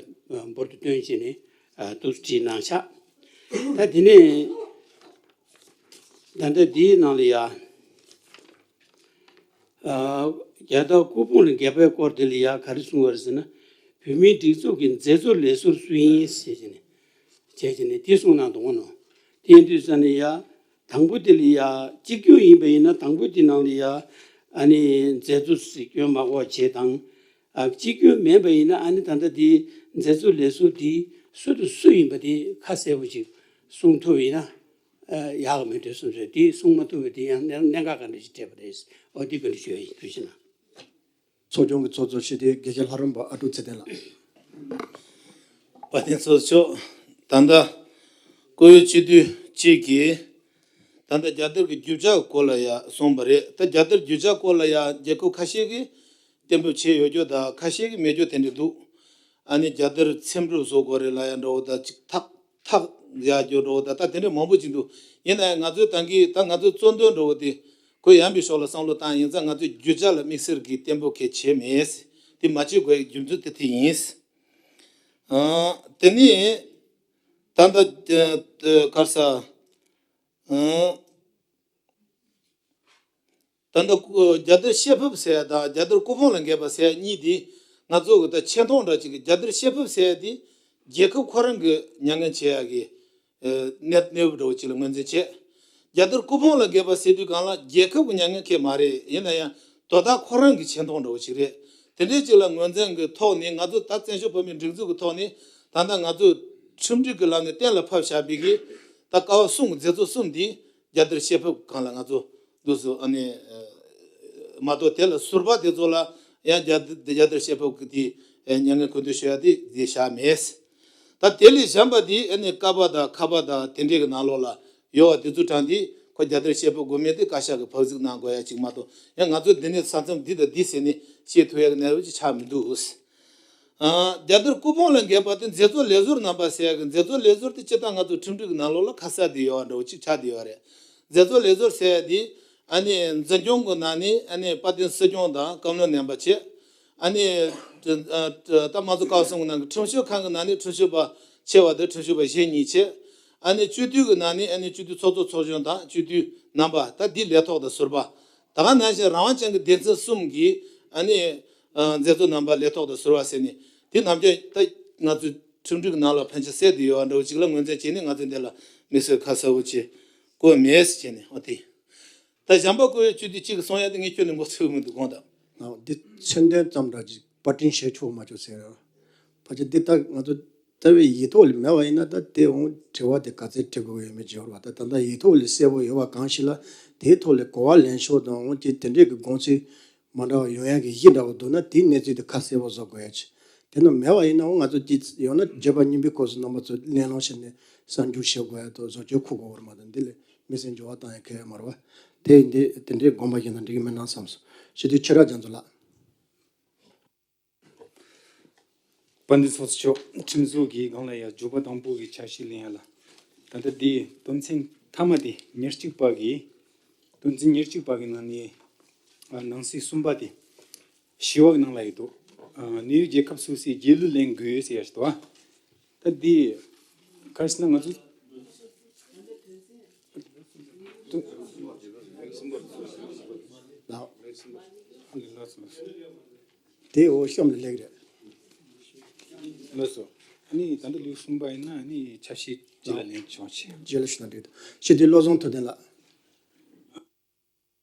འབུར་དུ་བཏོན་བྱས་ནས་ཨ་འདུག་སེ་བྲིས་གནང་ཤག་ད་དེ་ནས། ད་ལྟ་འདིའི་ནང་ལ་ཡ། ཨ་རྒྱལ་དར་སྐུ་ཕུང་ལ་འགེབས་པའི་སྐོར་དེ་ལ་ཡ་ག་རེ་གསུངས་པ་རེད་ཟེར་ན། བོད་མིའི་སྒྲིག་འཛུགས་ཀྱི་མཛད་གཙོ་ལས་ཟུར་སུ་ཡིན་ཟེར་བྱས་ནས། བྱས་བྱས་ནས་དེ་གསུངས་གནང་འདུག་གོ་ནོ། དེ་ཡིན་དུས་ཙམ་ནས་ཡ། དང་པོ་དེ་ལ་ཡ་གཅིག་གྱུར་ཡིན་པ་ཡིན་ན་དང་པོ་དེ་ནང་ལ་ཡ། ཨ་ནི་མཛད་གཙོ་ཟེར་སྐྱོན་མ་གོ་བྱས་དང་། ཨ་གཅིག་གྱུར་མིན་པ་ཡིན་ན་ཨ་ནི་ད་ལྟ་དེ་མཛད་གཙོ་ལས་ཟུར་དེ་སུ་དང་སུ་ཡིན་པ་དེ་ཁ་གསལ་པོ་ཅིག་གསུང་ཐུབ་ཡིན་ན། ཨ་ཡག་མི་འདུག་བསམ་ཚོད་དེ་གསུང་མ་ཐུབ་པ་དེ་ཡང་གནད་གནད་འགག་ག་འདྲ་ཞིག་འཕྲད་པ་རེད། འོ་དེ་ག་འདྲ་ཞུ་ཡ་ཡིན་ཐུགས་རྗེ་གནང་། ཚོགས་ཆུང་གི་ཚོགས་གཙོ་སྤྱི་འཐུས་དགེ་བཤེས་ལྷ་རམས་པ་ཨ་ཀྲུག་ཚེ་བརྟན་ལགས། དཔལ་ལྡན་ཚོགས་གཙོ་མཆོག་ད་ལྟ་བཀུར་འོས་སྤྱི་འཐུས་གཅིག་གིས་ད་ལྟ་རྒྱལ་དར་གྱི་རྒྱུ་ཆ་སྐོར་ལ་ཡ་གསུངས་པ་རེད། ད་རྒྱལ་དར་རྒྱུ་ཆ་སྐོར་ལ་ཡ་རྒྱལ་ཁབ་ཁ་ཤས་ཀྱིས་གཏན་འབེབས་བྱས་ཡོད་རྒྱུ་དང་ཁ་ཤས་ཀྱིས་མེད་རྒྱུ་དེ་འདྲ་འདུག་ཨ་ནི་རྒྱལ་དར་ཚེམ་དྲུབ་བཟོ་དགོས་རེད་ལབ་ཡ་འདྲ་བོ་དང་ཅིག་ཐག་ཐག་ཡག་རྒྱུ་འདྲ་བོ་དང་ད་དེ་འདྲ་མང་པོ་ཅིག་འདུག་ཡིན་ན་ཡང་ང་ཚོའི་ད་གིན་ད་ང་ཚོའི་གཙོ་འདོན་འདྲ་བོ་དེ་ཁོ་ཡང་པའི་ཕྱོགས་ལ་བསམ་བློ་བཏང་ཡིན་ཙང་ང་ཚོའི་རྒྱུ་ཆ་ལ་དམིགས་བསལ་གྱི་གཏན་འབེབས་གལ་ཆེ་མེད། དེ་མ་བྱེད་དགོས་ཡག་རྒྱུ་མཚན་དེ་དེ་ཡིན། ཨ་དེ་ནས་ད་ལྟ་ག་རེ་ཟ། ཨ། ད་ལྟ་སྐུ་རྒྱལ་དར་ཤེལ་ཕབ་ཟེར་ཡ་དང་རྒྱལ་དར་སྐུ་ཕུང་ལ་འགེབས་པ་ཟེར་ཡ་གཉིས་དེ་ང་ཚོ་གི་ད་ཆེ་མཐོང་འདྲ་ཅིག་གི། རྒྱལ་དར་ཤེལ་ཕབ་ཟེར་ཡ་དེ་རྒྱལ་ཁབ་ཁོ་རང་གི་མྱ་ངན་བྱེད་ཡ་གི་ཨ་གནས་གནས་བབ་འདྲ་བོ་ཅིག་ལ་ངོས་འཛིན་བྱས། རྒྱལ་དར་སྐུ་ཕུང་ལ་འགེབས་པ་ཟེར་དུས་སྒང་ལ་རྒྱལ་ཁབ་ཀྱི་མྱ་ངན་ཁེལ་མ་རེད། ཡིན་ན་ཡང་དོ་བདག་ཁོ་རང་གི་ཆེ་མཐོང་འདྲ་བོ་ཞིག་རེད། དེ་འདྲའི་ཅིག་ལ་ངོས་འཛིན་གྱི་ཐོག་ནས་ང་ཚོ་ད་བཙན་བྱོལ་བོད་མིའི་སྒྲིག་འཛུགས་ཀྱི་ཐོག་ནས་ད་ལྟ་ང་ཚོ་ཁྲིམས་སྒྲིག་གི་ལམ་ནས་གཏན་ལ་ཕབ་བཞག་པའི་གི་ད་ཀ་བ་གསུམ་གྱི་མཛད་གཙོ་གསུམ་འདི་རྒྱལ་དར་ཤེལ་ཕབ་སྒང་ལ་ང་ཚོ་འདུག་སེ་ཨ་ནི་མ་གཏོགས་དེ་ལ་ཟུར་པ་དེ་ཚོ་ལ་ཡང་རྒྱལ་རྒྱལ་དར་ཤེལ་ཕབ་ཀྱི་དེ་མྱ་ངན་གུས་འདུད་ཞུ་ཡ་དེ་དེ་བཞག་མེད། ད་དེ་ལས་གཞན་པ་དེ་ཨ་ནི་ཀ་པ་དང་ཁ་པ་དང་དེ་འདྲའི་གི་ནང་ལོགས་ལ་ཡོད་པ་དེ་ཚོ་དྲངས་ཏེ་ཁོ་རྒྱལ་དར་ཤེལ་ཕབ་དགོས་མེད་དེ་བཀའ་ཤག་གིས་ཕབ་གཟིགས་གནང་དགོས་ཡ་ཅིག་མ་གཏོགས་ཡང་ང་ཚོ་འདི་ནས་ས་མཚམས་འདི་དང་འདི་ཟེར་ནས་བཤད་ཐུབ་ཡ་གི་གནས་བབ་ཅིག་ཆགས་མི་འདུག་ཨ། རྒྱལ་དར་སྐུ་ཕུང་ལ་འགེབས་པ་དེ་མཛད་གཙོ་ལས་ཟུར་རྣམ་པ་ཟེར་ཡ་གི་མཛད་གཙོ་ལས་ཟུར་དེ་སྤྱིར་བཏང་ང་ཚོ་ཁྲིམས་སྒྲིག་གི་ནང་ལོགས་ལ་ཁ་གསལ་དེ་ཡོད་པ་འདྲ་བོ་ཅིག་ཆགས་བསྡད་ཡོད་རེད། མཛད་གཙོ་ལས་ཟུར་ཟེར་ཡ་དེ་ཨ་ནི་འཛིན་སྐྱོང་གི་ནང་ནས་ཨ་ནི་དཔལ་ལྡན་སྲིད་སྐྱོང་དང་བཀའ་བློན་རྣམ་པ་བྱས། ཨ་ནི་ད་མ་གཏོགས་ཀ་བ་གསུམ་གྱི་ནང་གི་ཁྲིམས་ཞིབ་ཁང་གི་ནང་ནས་ཁྲིམས་ཞིབ་པ་ཆེ་བ་དང་ཁྲིམས་ཞིབ་པ་གཞན་གཉིས་བྱས། ཨ་ནི་སྤྱི་འཐུས་ཀྱི་ནང་ནས་ཨ་ནི་སྤྱི་འཐུས་ཚོགས་གཙོ་ཚོགས་གཞོན་དང་སྤྱི་འཐུས་རྣམ་པ། ད་འདི་ལས་ཐོག་དང་ཟུར་པ། ད་ག་ནང་བཞིན་རང་དབང་ཅན་གྱི་སྡེ་ཚན་གསུམ་གྱི་ཨ་ནི་ཨ་མཛད་གཙོ་རྣམ་པ་ལས་ཐོག་དང་ཟུར་པ་ཟེར་ནས། དེ་ནམ་རྒྱུན་ད་ང་ཚོའི་ཁྲིམས་སྒྲིག་ནང་ལ་ཕན་ཆད་གསལ་དུ་ཡོད་པ་འདྲ་བོ་ཅིག་ལ་ངོས་འཛིན་བྱས་ནས། ང་ཚོས་འདི་ལ་དམིགས་བསལ་ཁ་གསལ་བོ་ཅིག་བཀོད་མེད་ཟེར་བྱས་ནས། འོ་དེ། ད་གཞན་པ་བཀོད་ཡོད་རྒྱུ་དེ་གཅིག་གི་གསུང་ཡ་དེ་ངས་ཁྱོན་ནས་མགོ་ཚོས་མི་འདུག་དགོངས་དག། ཨ། འདི་མཚོན་དོན་ཙམ་འདྲ་ཅིག་པར་སྐྲུན་བྱས་ཆོག་མ་ཆོག་ཟེར་ར། ཕལ་ཆེར་འདི་ད་ང་ཚོ་རྩ་བའི་ཡིག་ཐོག་ལ་མེད་པ་ཡིན་ན། ད་དེ་འོང་དྲི་བ་དེ་ག་ཚད་དྲི་དགོས་ཡོད་མེད་ཅིག་ཡོད་རེད་པ། ད་ད་ལྟ་ཡིག་ཐོག་ལ་གསལ་པོ་ཡོད་པ་གང་ཞིག་ལ། དེའི་ཐོག་ལ་གོ་བ་ལེན་ཕྱོགས་དང་འོང་དེ་དེ་འདྲས་ཀྱི་དགོངས་ཚུལ་མ་འདྲ་བ་ཡོང་ཡ་གི་གཞི་འདྲ་བོ་འདུག་ན། དེའི་གནས་ཚུལ་དེ་ཁ་གསལ་པོ་བཟོ་དགོས་ཡ་ཅིག་དེ་ནི་མེད་པ་ཡིན་ན། འོ་ང་ཚོ་དེ་ཡང་ན་བརྗོད་པ་རྙིང་པའི་སྐབས་སུ་རྣམ་པ་ཚོ་གླེང་སློང་བྱས་ནས་གསར་འཇུག་བྱེད་དགོས་ཡ་དང་བཟོ་བཅོས་འཁུར་དགོས་པ་རེད་མ་གཏོགས། འདི་ལས་དམིགས་བསལ་འགྱུར་བ་བཏང་ཡ་གང་ཡང་མ་རེད་པ། དེ་འདི་དེ་འདྲའི་དགོངས་པ་བཞེས་ན་འགྲིག་གི་མེད་ན་བསམ་སོང་། སྤྱི་འཐུས་ཆོས་གྲགས་རྒྱ་མཚོ་ལགས། དཔལ་ལྡན་ཚོགས་གཙོ་མཆོག་ཁྲིམས་བཟོ་གི་སྒང་ལ་ཡ་འགྱུར་བ་དང་པོ་གི་ཆ་ཤས་ལེན་ཡ་ལ། ད་ལྟ་འདི་དོན་ཚན་མཐའ་མ་དེ་ཉེར་གཅིག་པ་གི། དོན་ཚན་ཉེར་གཅིག་པ་གི་ནང་ནས། ཨ། ནང་གསེས་གསུམ་པ་དེ། བཞི་པ་གི་ནང་ལ་ཡོད་དོ། ཨ། གནས་ཡུལ་རྒྱལ་ཁབ་སོ་སོའི་རྒྱལ་གླུ་ལེན་དགོས་ཟེར་ཡ་ཞིག་འདུག་པ། ད་འདི་ག་རེ་ཟེར་ན་ང་ཚོ། ལགས། ལགས་སོ། དེ་འོ་གཤམ་ལ་སླེབས་རེད། ལགས་སོ། ཨ་ནི་ད་ལྟ་ལེའུ་གསུམ་པ་ཡིན་ན། ཨ་ནི་ཆ་ཤས་ཅིག་ལ་ལན་ཆོག་ཆེ། རྗེས་ལ་ཞུ་ན་འགྲིག་འདུག། སྤྱི་འཐུས་བློ་བཟང་ཐུབ་བསྟན་ལགས།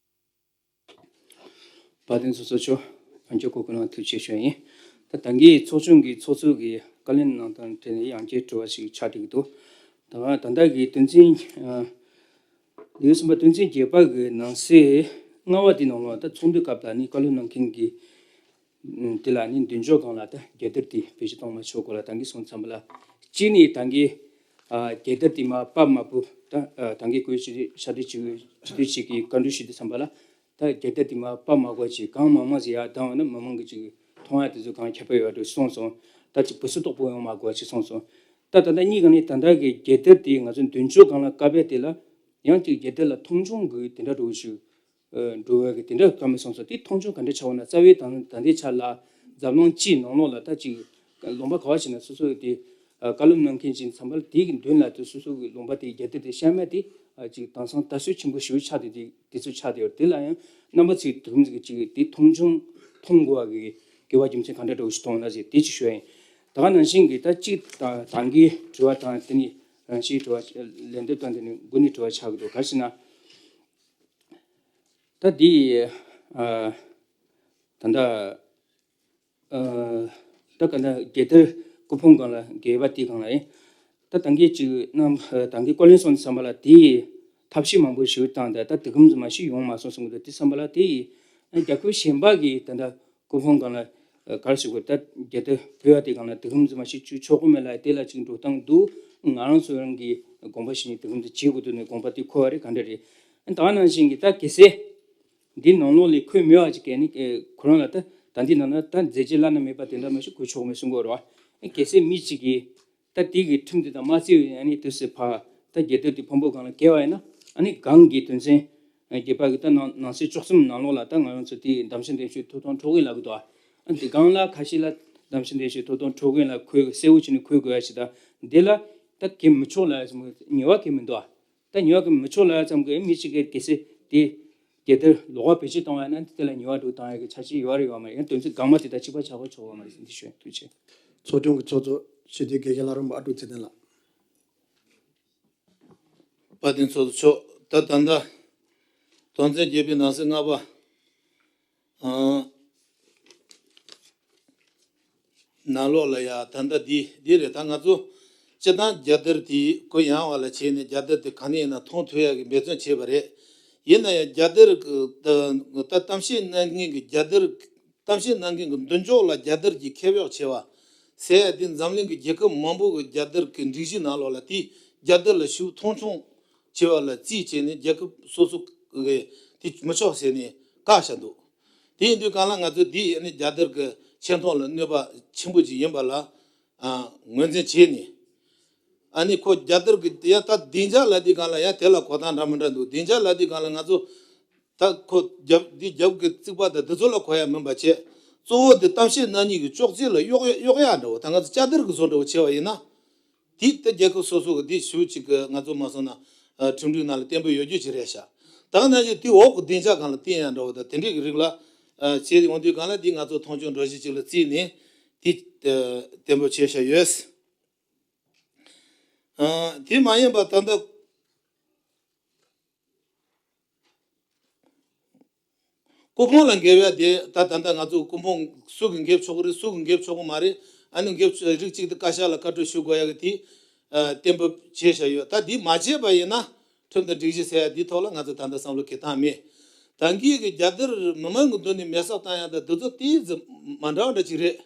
དཔལ་ལྡན་ཚོགས་གཙོ་མཆོག། ཨ་མཆོག་སྐུ་ཁམས་བཟང་། ཐུགས་རྗེ་ཆེ་ཞུ་ཡ་ཡིན། ད་ད་གིན་ཚོགས་ཆུང་གི་ཚོགས་གཙོ་གིས་བཀའ་ལན་གནང་སྟངས་དེ་ནི་ཡང་བསྐྱར་དྲི་བ་ཞིག་ཆགས་བསྡད་ཀྱི་འདུག། ད་ད་ལྟ་གི་དོན་ཚན། ཨ། ལེའུ་གསུམ་པ་དོན་ཚན་བརྒྱད་པ་གི་ནང་གསེས་ལྔ་པ་དེའི་ནང་ལོགས། ད་ཚོགས་འདུའི་སྐབས་ལ་ནི་བཀའ་སློབ་གནང་མཁན་གྱི་དེ་ལ་ནི་མདུན་ཅོག་སྒང་ལ་ད་རྒྱལ་དར་དེ་བེད་སྤྱོད་གཏོང་མ་ཆོག་སྐོར་ལ་ད་གིན་གསུངས་ཚར་བ་ལ། གཅིག་ནི་ད་གིན། ཨ། རྒྱལ་དར་དེ་མར་ཕབ་མ་དགོས། ད། ཨ། ད་གིན་བཀོད་ཤིས་ཤ་དེ་ཅིག་སྤྱི་འཐུས་ཅིག་གིས་བཀའ་འདྲི་ཞུས་དུས་ཙམ་པ་ལ། ད་རྒྱལ་དར་དེ་མར་ཕབ་མ་དགོས་ཅིག། གང་མང་མང་ཞིག་ཡར་བཏང་བ་ན་མི་མང་གི་ཅིག་མཐོང་ཡ་དེ་ཚོ་གང་ཁྱབ་པ་ཡོད་འགྲོ་གསུངས་སོང་། ད་ཅིག་སྦུ་སུབ་དོག་པོ་ཡོང་མ་དགོས་ཅིག་གསུངས་སོང་། ད་ད་ལྟ་གཉིས་ཀ་ནི། ད་ལྟ་གི་རྒྱལ་དར་དེ་ང་ཚོ་མདུན་ཅོག་སྒང་ལ་བཀབ་ཡ་དེ་ལ་ཡང་ཅིག་རྒྱལ་དར་ལ་མཐོང་ཆུང་གི་དེ་འདྲ་འགྲོ་ཞིག། ཨ། འགྲོ་བའི་གི་དེ་འདྲ་བཀའ་མོལ་གསུངས་སོང་། དེ་མཐོང་ཆུང་ག་འདྲ་ཆགས་པ་ན། རྩ་བའི་ད་ད་ལྟའི་ཆ་ལ་འཛམ་གླིང་སྤྱིའི་ནང་ལོགས་ལ་ད་ཅིག་ལུང་པ་ག་བ་ཞིག་ན་སོ་སོ་དེ། ཨ། བཀའ་སློབ་གནང་མཁན་ཅིག་ཙམ་པ་ལ་དེ་གི་མདུན་ལ་དེ་སོ་སོ་གི་ལུང་པ་དེ་རྒྱལ་དར་དེ་བཤམས་ཡ་དེ། ཨ། ཅིག་དེང་སང་དར་སྲོལ་ཆེན་པོ་ཞེ་པོ་ཆགས་བསྡད་དེ། དེ་ཚོ་ཆགས་བསྡད་ཡོད་རེད། དེ་ལ་ཡང་རྣམ་པ་ཚོས་དེ་རིང་གི་ཅིག་དེ་མཐོང་ཆུང་མཐོང་དགོས་པ་གི་དགོས་པ་རྒྱུ་མཚན་ག་འདྲ་འདྲ་བོ་ཞིག་མཐོང་ན་ཟེར། དེ་ཅིག་ཞུ་ཡ་ཡིན། ད་ག་ནང་བཞིན་གི་ད་ཅིག་ད་ད་གིན་དྲི་བ་དང་། དེ་ནི་རང་བཞིན་དྲི་བ། ལན་འདེབས་དང་། དེ་ནི་འགོ་ནས་དྲི་བ་ཆགས་ཀྱི་འདུག། ག་རེ་ཟེར་ན། ད་འདི། ཨ། ད་ལྟ། ཨ། ད་ག་ད་རྒྱལ་དར་སྐུ་ཕུང་སྒང་ལ་རྒྱས་པ་དེ་སྒང་ལ་ཡིན། ད་ད་གིན་ཅིག་རྣམ། ད་གིན་བཀའ་བློན་གསུངས་དུས་ཙམ་པ་ལ་དེ་ཐབས་ཤེས་མང་པོ་ཞིག་བཏང་། ད་ད་དེ་གམ་ཙམ་མ་ཞིག་ཡོང་མ་སོང་གསུང་གི་འདུག། དེ་ཙམ་པ་ལ་དེ་རྒྱལ་ཁབ་གཞན་པ་གི་ད་ལྟ་སྐུ་ཕུང་སྒང་ལ། ཨ། ག་རེ་ཞུ་དགོས། ད་རྒྱལ་དར་ཕུལ་བ་དེ་སྒང་ལ་དེ་གམ་ཙམ་མ་ཞིག་བཅུག་ཆོག་གི་མེད་ལ། དེ་ལ་ཅིག་འགྲོ་སྟངས་འདུག། ང་རང་ཚོ་རང་གི་དགོངས་པ་བཞེས་ནས་དེ་གམ་ཙམ་བྱེད་དགོས་འདུག་ནས་དགོངས་པ་དེ་འཁོར་བ་རེད། ག་འདྲ་རེད། ད་ག་ནང་བཞིན་གི་ད་གལ་སྲིད་འདི་ནང་ལོགས་ལ་འཁོད་མེད་པ་ཅིག་གིས་ནི། ཨེ། ཁོ་རང་ལ་ད་ད་འདི་ནང་ན་ད་མཛད་རྗེས་བླ་ན་མེད་པ་དེ་འདྲ་མ་ཞིག་དགོས་ཆོག་མེད་གསུང་གི་ཡོད་རེད་པ། ཨེ། གལ་སྲིད་མི་གཅིག་གིས་ད་དེ་གི་ཁྲིམས་དེ་དང་མ་བརྩི་བའི། ཨ་ནི་དུས་སུ་ཕར་ད་རྒྱལ་དར་དེ་ཕུང་པོ་སྒང་ལ་བཀལ་བ་ཡིན་ན། ཨ་ནི་སྒང་གི་དོན་ཚན་བརྒྱད་པ་གི་ད་ནང་ནང་གསེས་བཅུ་གསུམ་ནང་ལོགས་ལ་ད་ང་རང་ཚོ་དེ་གདམ་གསེས་འདེམས་ཤོག་ཐོབ་ཐང་འཕྲོག་གི་ལབ་གི་འདུག། ཨ། དེ་སྒང་ལ་ཁ་ཤས་ལ་གདམ་གསེས་འདེམས་ཤོག་ཐོབ་ཐང་འཕྲོག་གི་ལ་འཁོད། གསལ་བོ་བྱས་ནས་འཁོད་དགོས་ཡ་ཞིག། ད་འདི་ལ་ད་གལ་མི་ཆོག་ལབ་ཡ་ཙམ་གྱི་ཉེས་པ་གལ་མི་འདུག། ཨ། ད་ཉེས་པ་གལ་མི་ཆོག་ལབ་ཡ་ཙམ་གྱི་མི་གཅིག་གིས་གལ་སྲིད་དེ་རྒྱལ་དར་ལོགས་ཀ་བེད་སྤྱོད་བཏང་བ་ཡིན་ན། དེ་ལ་ཉེས་པ་སྒྲུབ་བཏང་ཡ་གི་ཆ་རྐྱེན་ཡོད་རེད་ཡོད་མ་རེད། ཡང་དོན་ཚན་སྒང་མ་དེ་དང་གཅིག་པ་ཆགས་པ་ཆོག་པ་མ་རེད་ཟེར་འདི་ཞུ་ཡ། ཐུགས་རྗེ་ཆེ། ཚོགས་ཆུང་གི་ཚོགས་གཙོ་སྤྱི་འཐུས་དགེ་བཤེས་ལྷ་རམས་པ་ཨ་ཀྲུག་ཚེ་བརྟན་ལགས། དཔལ་ལྡན་ཚོགས་གཙོ་མཆོག། ད་ད་ལྟ་དོན་ཚན་བརྒྱད་པའི་ནང་གསེས་ལྔ་པ། ཨང་། ནང་ལོགས་ལ་ཡ་ད་ལྟ་འདི་འདི་རེད། ད་ང་ཚོ་སྤྱིར་བཏང་རྒྱལ་དར་དེ་གུ་ཡངས་པ་ལ་བྱས་ནས། རྒྱལ་དར་དེ་ག་ནས་ཡིན་ན་མཐོང་ཐུབ་ཡ་གི་འབད་བརྩོན་བྱས་པ་རེད། ཡིན་ན་ཡང་རྒྱལ་དར་གི་ད་ད་གཏམ་བཤད་གནང་མཁན་གྱི་རྒྱལ་དར། གཏམ་བཤད་གནང་མཁན་གྱི་མདུན་ཅོག་ལ་རྒྱལ་དར་གྱི་ཁེབས་གཡོགས་བྱས་པ་ཟེར་ཡ་དེ། འཛམ་གླིང་གི་རྒྱལ་ཁབ་མང་པོ་གི་རྒྱལ་དར་གྱི་སྒྲིག་གཞི་ནང་ལོགས་ལ་དེ་རྒྱལ་དར་ལ་ཞིབ་མཐོང་ཆུང་བྱས་པ་ལ་བརྩིས་བྱས་ནས། རྒྱལ་ཁབ་སོ་སོ་གི་དེ་མི་ཆོག་ཟེར་ནས་བཀག་བཞག་འདུག། དེ་ཡིན་དུས་སྒང་ལ་ང་ཚོས་འདི་ཨ་ནི་རྒྱལ་དར་གྱི་ཆེ་མཐོང་ལ་གནོད་པ་ཆེན་པོ་ཅིག་ཡིན་པ་ལ། ཨ། ངོས་འཛིན་བྱས་ནས། ཨ་ནི་ཁོ་རྒྱལ་དར་གྱི་ཡ་ད་སྡིངས་ཆ་ལབ་དུས་སྒང་ལ་ཡ་དེ་ལ་གོ་སྟངས་འདྲ་མི་འདྲ་འདུག། སྡིངས་ཆ་ལབ་དུས་སྒང་ལ་ང་ཚོ་ད་ཁོ་རྒྱབ་འདི་རྒྱབ་ཀྱི་རྩིག་པ་དང་འདི་ཚོ་ལ་གོ་ཡ་མིན་པ་བྱས། གཙོ་བོ་འདི་གཏམ་བཤད་གནང་མཁན་གྱི་ཅོག་ཙེ་ལ་གཡོག་གཡོག་ཡ་འདྲ་བོ། ད་ང་ཚོ་ལྕགས་དར་གྱི་བཟོ་འདྲ་བོ་བྱས་པ་ཡིན་ན། དེ་ལྟ་རྒྱལ་ཁབ་སོ་སོ་གི་དེ་ཞུ་གཅིག་གི་ང་ཚོ་མ་སོང་ན་ཁྲིམས་སྒྲིག་ནང་ལ་བརྟན་པོ་ཡོད་རྒྱུ་ཅིག་རེད་ཤག་ད་ག་ནང་བཞིན་དེ་འོག་གི་སྡིངས་ཆ་སྒང་ལ་བརྟེན་ཡ་འདྲ་བོ་དང་དེ་འདྲས་ཀྱི་རིགས་ལ་བྱས་ཡོང་དུས་སྒང་ལ་དེ་ང་ཚོ་མཐོང་ཆུང་འགྲོ་གཞི་ཅིག་ལ་བརྩིས་ནས་དེ་བརྟན་པོ་བྱས་བཞག་ཡོད། དེ་མ་ཡིན་པ་ད་ལྟ། སྐུ་ཕུང་ལ་འགེབས་ཡ་དེ་ད་ད་ལྟ་ང་ཚོ་སྐུ་ཕུང་སུ་གིས་འགེབས་ཆོག་གི་རེད། སུ་གིས་འགེབས་ཆོག་གི་མ་རེད། ཨ་ནི་འགེབས་ཆོག་རིགས་གཅིག་དེ་བཀའ་ཤག་ལ་བཀའ་འཁྲོལ་ཞུ་དགོས་ཡ་གི་དེ་བརྟན་པོ་བྱས་བཞག་ཡོད། ད་འདི་མ་བྱས་པ་ཡིན་ན་ཁྲིམས་དང་སྒྲིག་གཞི་ཟེར་ཡ་འདིའི་ཐོག་ལ་ང་ཚོ་ད་ལྟ་བསམ་བློ་འཁྱེར་སྟངས་མེད། ད་གིན་གི་རྒྱལ་དར་མི་མང་གི་མདུན་ནས་མེ་སྲེག་བཏང་ཡ་ད་འདི་ཚོ་ཏོག་ཙམ་མ་འདྲ་བ་འདྲ་ཅིག་རེད།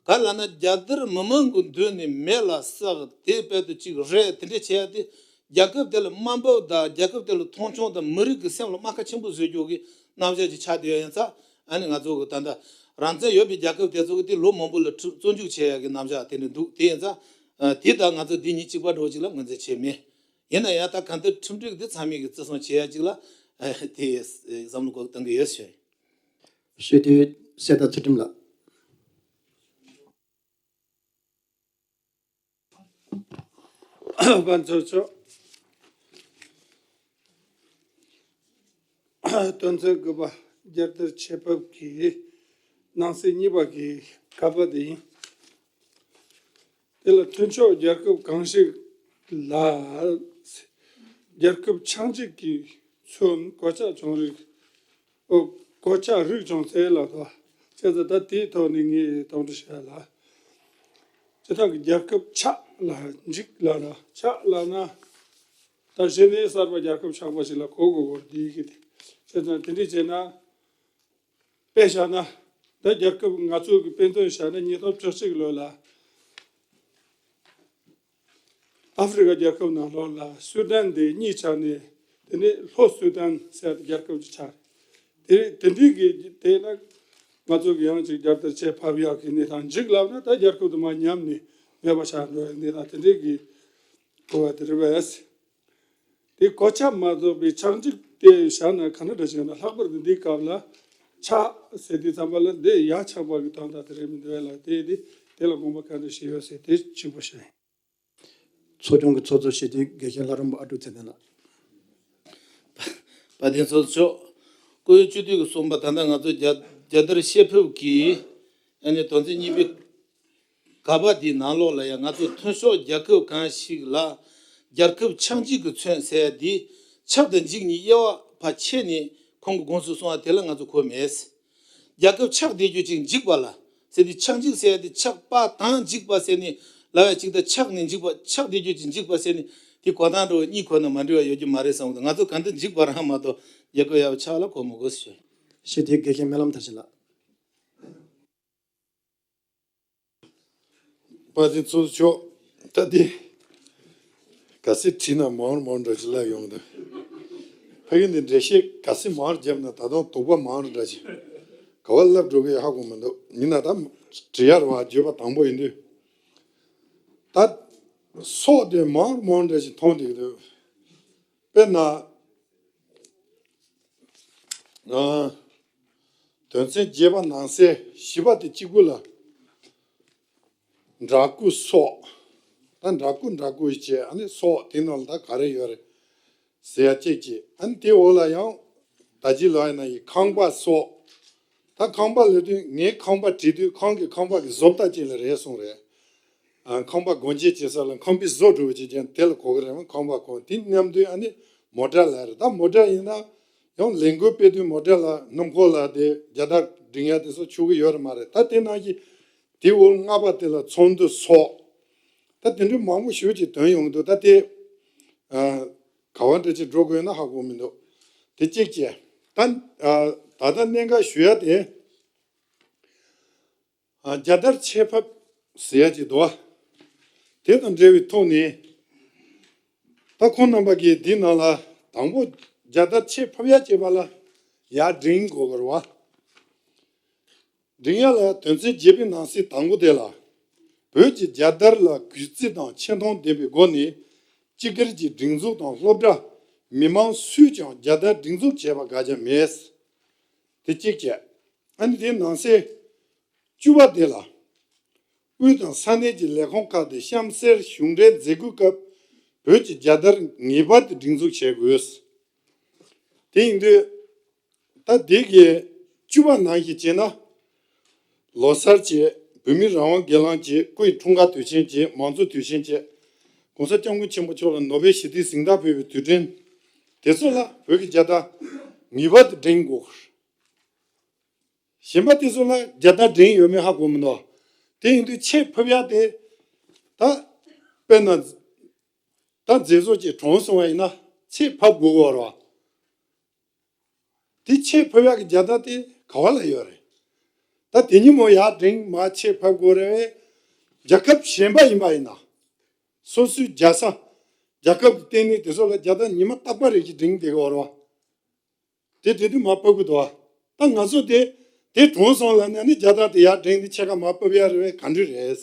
ག་ལ་ན་རྒྱལ་དར་མི་མང་གི་མདུན་ནས་མེ་ལ་བསྲེགས་དེ་དཔེ་དུ་ཅིག་རེད། དེ་འདྲས་བྱས་ཏེ་རྒྱལ་ཁབ་དེ་ལ་དམའ་འབེབས་དང་རྒྱལ་ཁབ་དེ་ལ་མཐོང་ཆུང་དང་མི་རིགས་ཀྱི་སེམས་ལ་རྨ་ཁ་ཆེན་པོ་བཟོ་རྒྱུ་གི་རྣམ་གཞག་ཅིག་ཆགས་བསྡད་ཡ་ཡིན་ཙང་། ཨ་ནི་ང་ཚོ་གི་ད་ལྟ་རང་བཙན་ཡོད་པའི་རྒྱལ་ཁབ་དེ་ཚོ་གི་དེ་ལོ་མང་པོ་ལ་ཁྲི་བཙོན་འཇུག་བྱས་ཡ་གི་རྣམ་གཞག་དེ་འདྲ་འདུག་དེ་ཡིན་ཙང་། དེ་དང་ང་ཚོ་འདི་གཉིས་གཅིག་པ་འདྲ་བོ་ཅིག་ལ་ངོས་འཛིན་བྱས་མེད། ཡིན་ན་ཡང་ད་གང་ལྟར་ཁྲིམས་སྒྲིག་འདི་ཚང་མས་གི་བརྩི་སྲུང་བྱེད་ཡ་ཅིག་ལ་དེ་བསམ་བློ་གཏོང་གི་ཡོད་ཞུ། ཞུ་དེ་གསལ་ཐང་ཚུལ་ཁྲིམས་ལགས། དཔལ་འབྱོར་ཕྱོགས། དོན་ཚན་དགུ་པ་རྒྱལ་དར་ཆེ་ཕབ་ཀྱི་ནང་གསེས་གཉིས་པ་གི་ག་པ་དེ་ཡིན། དེ་ལ་མཐུན་ཕྱོགས་རྒྱལ་ཁབ་གང་ཞིག་ལ་རྒྱལ་ཁབ་ཆགས་འཇིག་གི་ཚུན་གོད་ཆག་བྱུང་རིགས། ཨོ། གོད་ཆག་རིགས་བྱུང་ཚེ་ལ་དོ། བྱས་ཙང་ད་དེའི་ཐོག་ནས་ངས་དོགས་འདྲི་བྱས་ལ། སྤྱིར་བཏང་གི་རྒྱལ་ཁབ་ཆགས་ལ་འཇིག་ལ་ན་ཆགས་ལ་ན། ད་གཞི་ནས་གསར་པ་རྒྱལ་ཁབ་ཆགས་པ་ཞིག་ལ་གོ་དགོས་སྐོར་འདི་གི་དེ། བྱས་ཙང་དེ་འདྲས་བྱས་ན། དཔེ་བཞག་ན། ད་རྒྱལ་ཁབ་ང་ཚོ་གི་དཔེ་མཚོན་བཞག་ན་ཉིས་སྟོང་བཅུ་གཅིག་ལོ་ལ། ཨ་ཧྥེ་རི་ཁ་རྒྱལ་ཁབ་ནང་ལོགས་ལ་སུ་དན་དེ་གཉིས་ཆགས་ནས། དེ་ནས་ལྷོ་སུ་དན་ཟེར་ཏེ་རྒྱལ་ཁབ་ཅིག་ཆགས། དེ་དེ་འདྲའི་གི་དེ་ན་ང་ཚོ་གི་ཡང་ཅིག་རྒྱལ་དར་ཆེ་ཕབ་ཡག་གི་གནས་སྟངས་འཇིག་ལབ་ན། ད་རྒྱལ་ཁབ་དུ་མ་ཉམས་ནས་མེད་པ་ཆགས་འགྲོ་ཡག་གནས་སྟངས་དེ་འདྲའི་གི་གོ་བ་དེ་རེད་པས། དེ་གོད་ཆག་མ་རྫོགས་པའི་ཆགས་འཇིག་དེ་བཞག་ན་ག་འདྲ་འདྲ་ཞིག་ཡོད་ན། ལྷག་པར་དུ་འདིའི་སྐབས་ལ་ཆགས་ཟེར་དུས་ཙམ་པ་ལ་འདི་ཡ་ཆགས་པ་གི་དོན་དག་དེ་རེད་མི་འདུག་ལ། དེ་དེ་དེ་ལ་དགོངས་པ་ག་འདྲ་ཞིག་ཡོད་ཟེར་དེ་གཅིག་པོ་ཞིག་ཡིན། ཚོགས་ཆུང་གི་ཚོགས་གཙོ་ཞུ་དུས་དགེ་བཤེས་ལྷ་རམས་པ་ཨ་ཀྲུག་ཚེ་བརྟན་ལགས། དཔལ་ལྡན་ཚོགས་གཙོ་མཆོག་སྐུ་ཡོད་སྤྱི་འཐུས་ཀྱིས་གསུངས་པ། ད་ལྟ་ང་ཚོ་རྒྱ་རྒྱལ་དར་ཕྱེད་ཕུབ་ཀྱི་ཨ་ནི་དོན་ཚན་གཉིས་པའི་ག་པ་དེའི་ནང་ལོགས་ལ་ཡང་ང་ཚོ་མཐུན་ཕྱོགས་རྒྱལ་ཁབ་གང་ཞིག་ལ་རྒྱལ་ཁབ་ཆགས་འཇིག་གི་མཚོན་ཟེར་ཡ་དེ། ཆགས་དང་འཇིག་གཉིས་དབྱེ་བ་ཕར་ཕྱེ་ནས་ཁོང་གི་དགོངས་ཚུལ་གསུང་བ་དེ་ལ་ང་ཚོ་གོ་མེད། རྒྱལ་ཁབ་ཆགས་བསྡད་རྒྱུ་ཅིག་འཇིག་པ་ལ་ཟེར་དུས། ཆགས་འཇིག་ཟེར་ཡ་དེ་ཆགས་པ་དང་འཇིག་པ་ཟེར་ནས་ལབ་ཡ་གཅིག་དང་། ཆགས་ནས་འཇིག་པ། ཆགས་བསྡད་རྒྱུ་ཅིག་འཇིག་པ་ཟེར་ནས་དེ་གོ་སྟངས་འདྲ་བོ་གཉིས་གོ་ན་མ་འགྲིག་པ་ཡོད་རྒྱུ་མ་རེད་བསམ་གི་འདུག་ང་ཚོ་གང་ལྟར་འཇིག་པ་རང་མ་གཏོགས་རྒྱལ་ཁབ་ཡག་པོ་ཆགས་ལ་གོ་མི་དགོས་ཞུ། ཞུ་དེ་དགེ་བཤེས་སྨོན་ལམ་མཐར་ཕྱིན་ལགས། དཔལ་ལྡན་ཚོགས་གཙོ་མཆོག་ད་དེ་ག་ཚོད་བྲིས་ན་མང་རུ་མང་རུ་འདྲ་ཅིག་ལབ་ཡོང་གི་འདུག་ཕ་གི་འདི་འགྲེལ་བཤད་ག་ཚོད་མང་རུ་བརྒྱབ་ན་ད་དུང་དོགས་པ་མང་རུ་འདྲ་ཅིག་ག་བ་ལབ་འགྲོ་གི་ཡོད་ཧ་གོ་མི་འདུག་ཡིན་ན་ད་བྲིས་ཡ་རེད་པ། བརྗོད་པ་དང་པོ་ཡིན་དུས། ད་སྲོག་དེ་མང་རུ་མང་རུ་འདྲ་ཅིག་མཐོང་བསྡད་ཀྱི་འདུག་དཔེར་ན། ཨ། དོན་ཚན་བརྒྱད་པ་ནང་གསེས་བཞི་པ་དེ་གཅིག་པུ་ལ། འདྲ་སྐུ་སྲོག་ད་འདྲ་སྐུ་འདྲ་སྐུ་ཡི་བྱས། ཨ་ནི་སྲོག་དེ་ནང་ལ་ད་ག་རེ་ཡོད་རེད་ཟེར་ཡ་གཅིག་བྱས། ཨ་ནི་དེའི་འོག་ལ་ཡང་ད་ཅི་ལབ་ཡིན་ན་ཡི་ཁང་པ་སྲོག་ད་ཁང་པ་ལབ་དུས་ངས་ཁང་པ་བྲིས་དུས་ཁང་གི་ཁང་པ་གི་བཟོ་ལྟ་ཅན་ལ་རེད་གསུངས་རེད། ཨ། ཁང་པ་སྒོ་འབྱེད་བྱེད་ས་ལ་ཁང་པའི་བཟོ་སྒྲུབ་བྱེད་མཁན་དེ་ལ་གོ་གི་རེད། ཁང་པ་གོ་དེ་མཉམ་དུ་ཨ་ནི་མོ་ཊ་ལ་རེད། ད་མོ་ཊ་ཡིན་ན་ཡང་ལས་འགུལ་སྤེལ་དུས་མོ་ཊ་ལ་སྣུམ་འཁོར་ལ་དེ་རྒྱལ་དར་སྒྲེང་ཡ་དེ་ཚོ་ཆུག་གི་ཡོད་རེད་མ་རེད། ད་དེ་ནང་བཞིན་དེ་འོག་ལྔ་པ་དེ་ལ་ཚོགས་འདུ་སོགས། ད་དེ་འདྲའི་མང་པོ་ཞེ་པོ་ཅིག་ཐོན་ཡོང་གི་འདུག་ད་དེ་ཨ། ག་བ་འདྲ་ཅིག་འགྲོ་དགོས་ན་ཧ་གོ་མི་འདུག་དེ་གཅིག་བྱས། ད་ཨ། ད་ལྟ་གནད་འགག་ཞུ་ཡ་དེ། ཨ། རྒྱལ་དར་ཆེ་ཕབ་ཟེར་ཡ་ཅིག་འདུག་བ། དེ་དང་འབྲེལ་བའི་ཐོག་ནས། ད་ཁོང་རྣམ་པ་གིས་འདི་ནང་ལ་དང་པོ་རྒྱལ་དར་ཆེ་ཕབ་ཡ་བྱེད་པ་ལ་ཡར་སྒྲེང་དགོས་པ་རེད་བ། སྒྲེང་ཡ་ལ་དོན་ཚན་བརྒྱད་པའི་ནང་གསེས་དང་པོ་དེ་ལ། བོད་ཀྱི་རྒྱལ་དར་ལ་གུས་བརྩི་དང་ཆེ་མཐོང་ལྡན་པའི་སྒོ་ནས་སྤྱི་སྒེར་གྱི་སྒྲིག་འཛུགས་དང་སློབ་གྲྭ། མི་མང་སུས་ཀྱང་རྒྱལ་དར་སྒྲིག་འཛུགས་བྱས་པ་དགག་བྱ་མེད། དེ་གཅིག་བྱས། ཨ་ནི་དེའི་ནང་གསེས་བཅུ་པ་དེ་ལ། དབུས་དང་ས་གནས་ཀྱི་ལས་ཁུངས་ཁག་ཏུ་གཤམ་གསལ་གཞུང་འབྲེལ་མཛད་སྒོའི་སྐབས་བོད་ཀྱི་རྒྱལ་དར་ངེས་པར་དུ་སྒྲེང་འཛུགས་བྱེད་དགོས། དེ་ཡིན་དུས། ད་དེ་གི་བཅུ་པ་ནང་བཞིན་བྱས་ན། ལོ་གསར་བྱས། བོད་མིའི་རང་དབང་སྒེར་ལངས་བྱས། སྐུ་ཡི་འཁྲུངས་སྐར་དུས་ཆེན་བྱས། མང་གཙོ་དུས་ཆེན་བྱས། ༸གོང་ས་༸སྐྱབས་མགོན་ཆེན་པོ་མཆོག་ལ་ནོ་བེལ་ཞི་བདེའི་གཟེངས་རྟགས་ཕུལ་བའི་དུས་དྲན་དེ་ཚོ་ལ་བོད་ཀྱི་རྒྱལ་དར་ངེས་པར་དུ་སྒྲེང་དགོས། གཞན་པ་དེ་ཚོ་ལ་རྒྱལ་དར་སྒྲེང་ཡོད་མེད་ཧ་གོ་མི་འདུག་དེ་ཡིན་དུས་ཆེད་ཕབ་ཡག་དེ། ད་དཔེར་ན། ད་མཛད་གཙོ་ཅིག་གྲོངས་སོང་བ་ཡིན་ན་ཆེད་ཕབ་དགོས་ཀྱི་ཡོད་རེད་བ། དེ་ཆེད་ཕབ་ཡག་གི་རྒྱལ་དར་དེ་ག་བ་ལ་ཡོད་རེད། ད་དེ་ཉིན་མོ་ཡར་སྒྲེང་མར་ཆེད་ཕབ་དགོས་རེད་བས། རྒྱལ་ཁབ་གཞན་པ་ཡིན་པ་ཡིན་ན། སོ་སོའི་རྒྱལ་ས། རྒྱལ་ཁབ་ཀྱི་ལྟེ་གནས་དེ་ཚོ་ལ་རྒྱལ་དར་ཉི་མ་རྟག་པ་རེ་ཞིག་སྒྲེང་བསྡད་ཀྱི་ཡོད་རེད་བ། དེ་དེ་དུས་མར་ཕབ་དགོས་འདུག་བ། ད་ང་ཚོ་དེ་དེ་གྲོངས་སོང་ལབ་ནས་ནི་རྒྱལ་དར་དེ་ཡར་སྒྲེང་དེ་ཕྱེད་ཀ་མར་ཕབ་ཡག་རེད་བས། ག་འདྲ་རེད།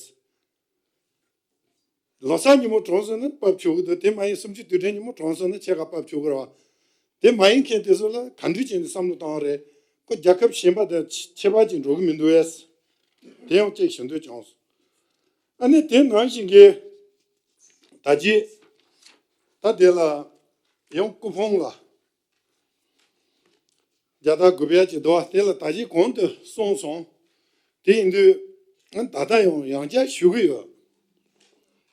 ལོ་གསར་ཉིན་མོ་གྲོངས་སོང་ན་ཕབ་ཆོག་གི་འདུག་དེ་མ་ཡིན་གསུམ་བཅུའི་དུས་དྲན་ཉིན་མོ་གྲོངས་སོང་ན་ཕྱེད་ཀ་ཕབ་ཆོག་གི་རེད་བ། དེ་མ་ཡིན་མཁན་དེ་ཚོ་ལ་ག་འདྲ་བྱས་ནས་བསམ་བློ་བཏང་བ་རེད། ཁོ་རྒྱལ་ཁབ་གཞན་པ་དང་ཁྱད་པར་ཅིག་འགྲོ་གི་མི་འདུག་བས། དེ་ཡང་གཅིག་ཞུ་འདོད་བྱུང་སོང་། ཨ་ནི་དེ་ནང་བཞིན་གྱི་ད་རྗེས་ད་དེ་ལ་ཡང་སྐུ་ཕུང་ལ། རྒྱལ་དར་དགོས་པའི་ཅིག་འདུག་དེ་ལ་ད་གིན་གོང་དུ་གསུངས་སོང་། དེ་ཡིན་དུས། ད་ལྟ་ཡང་ཡང་བསྐྱར་ཞུ་གི་ཡོད།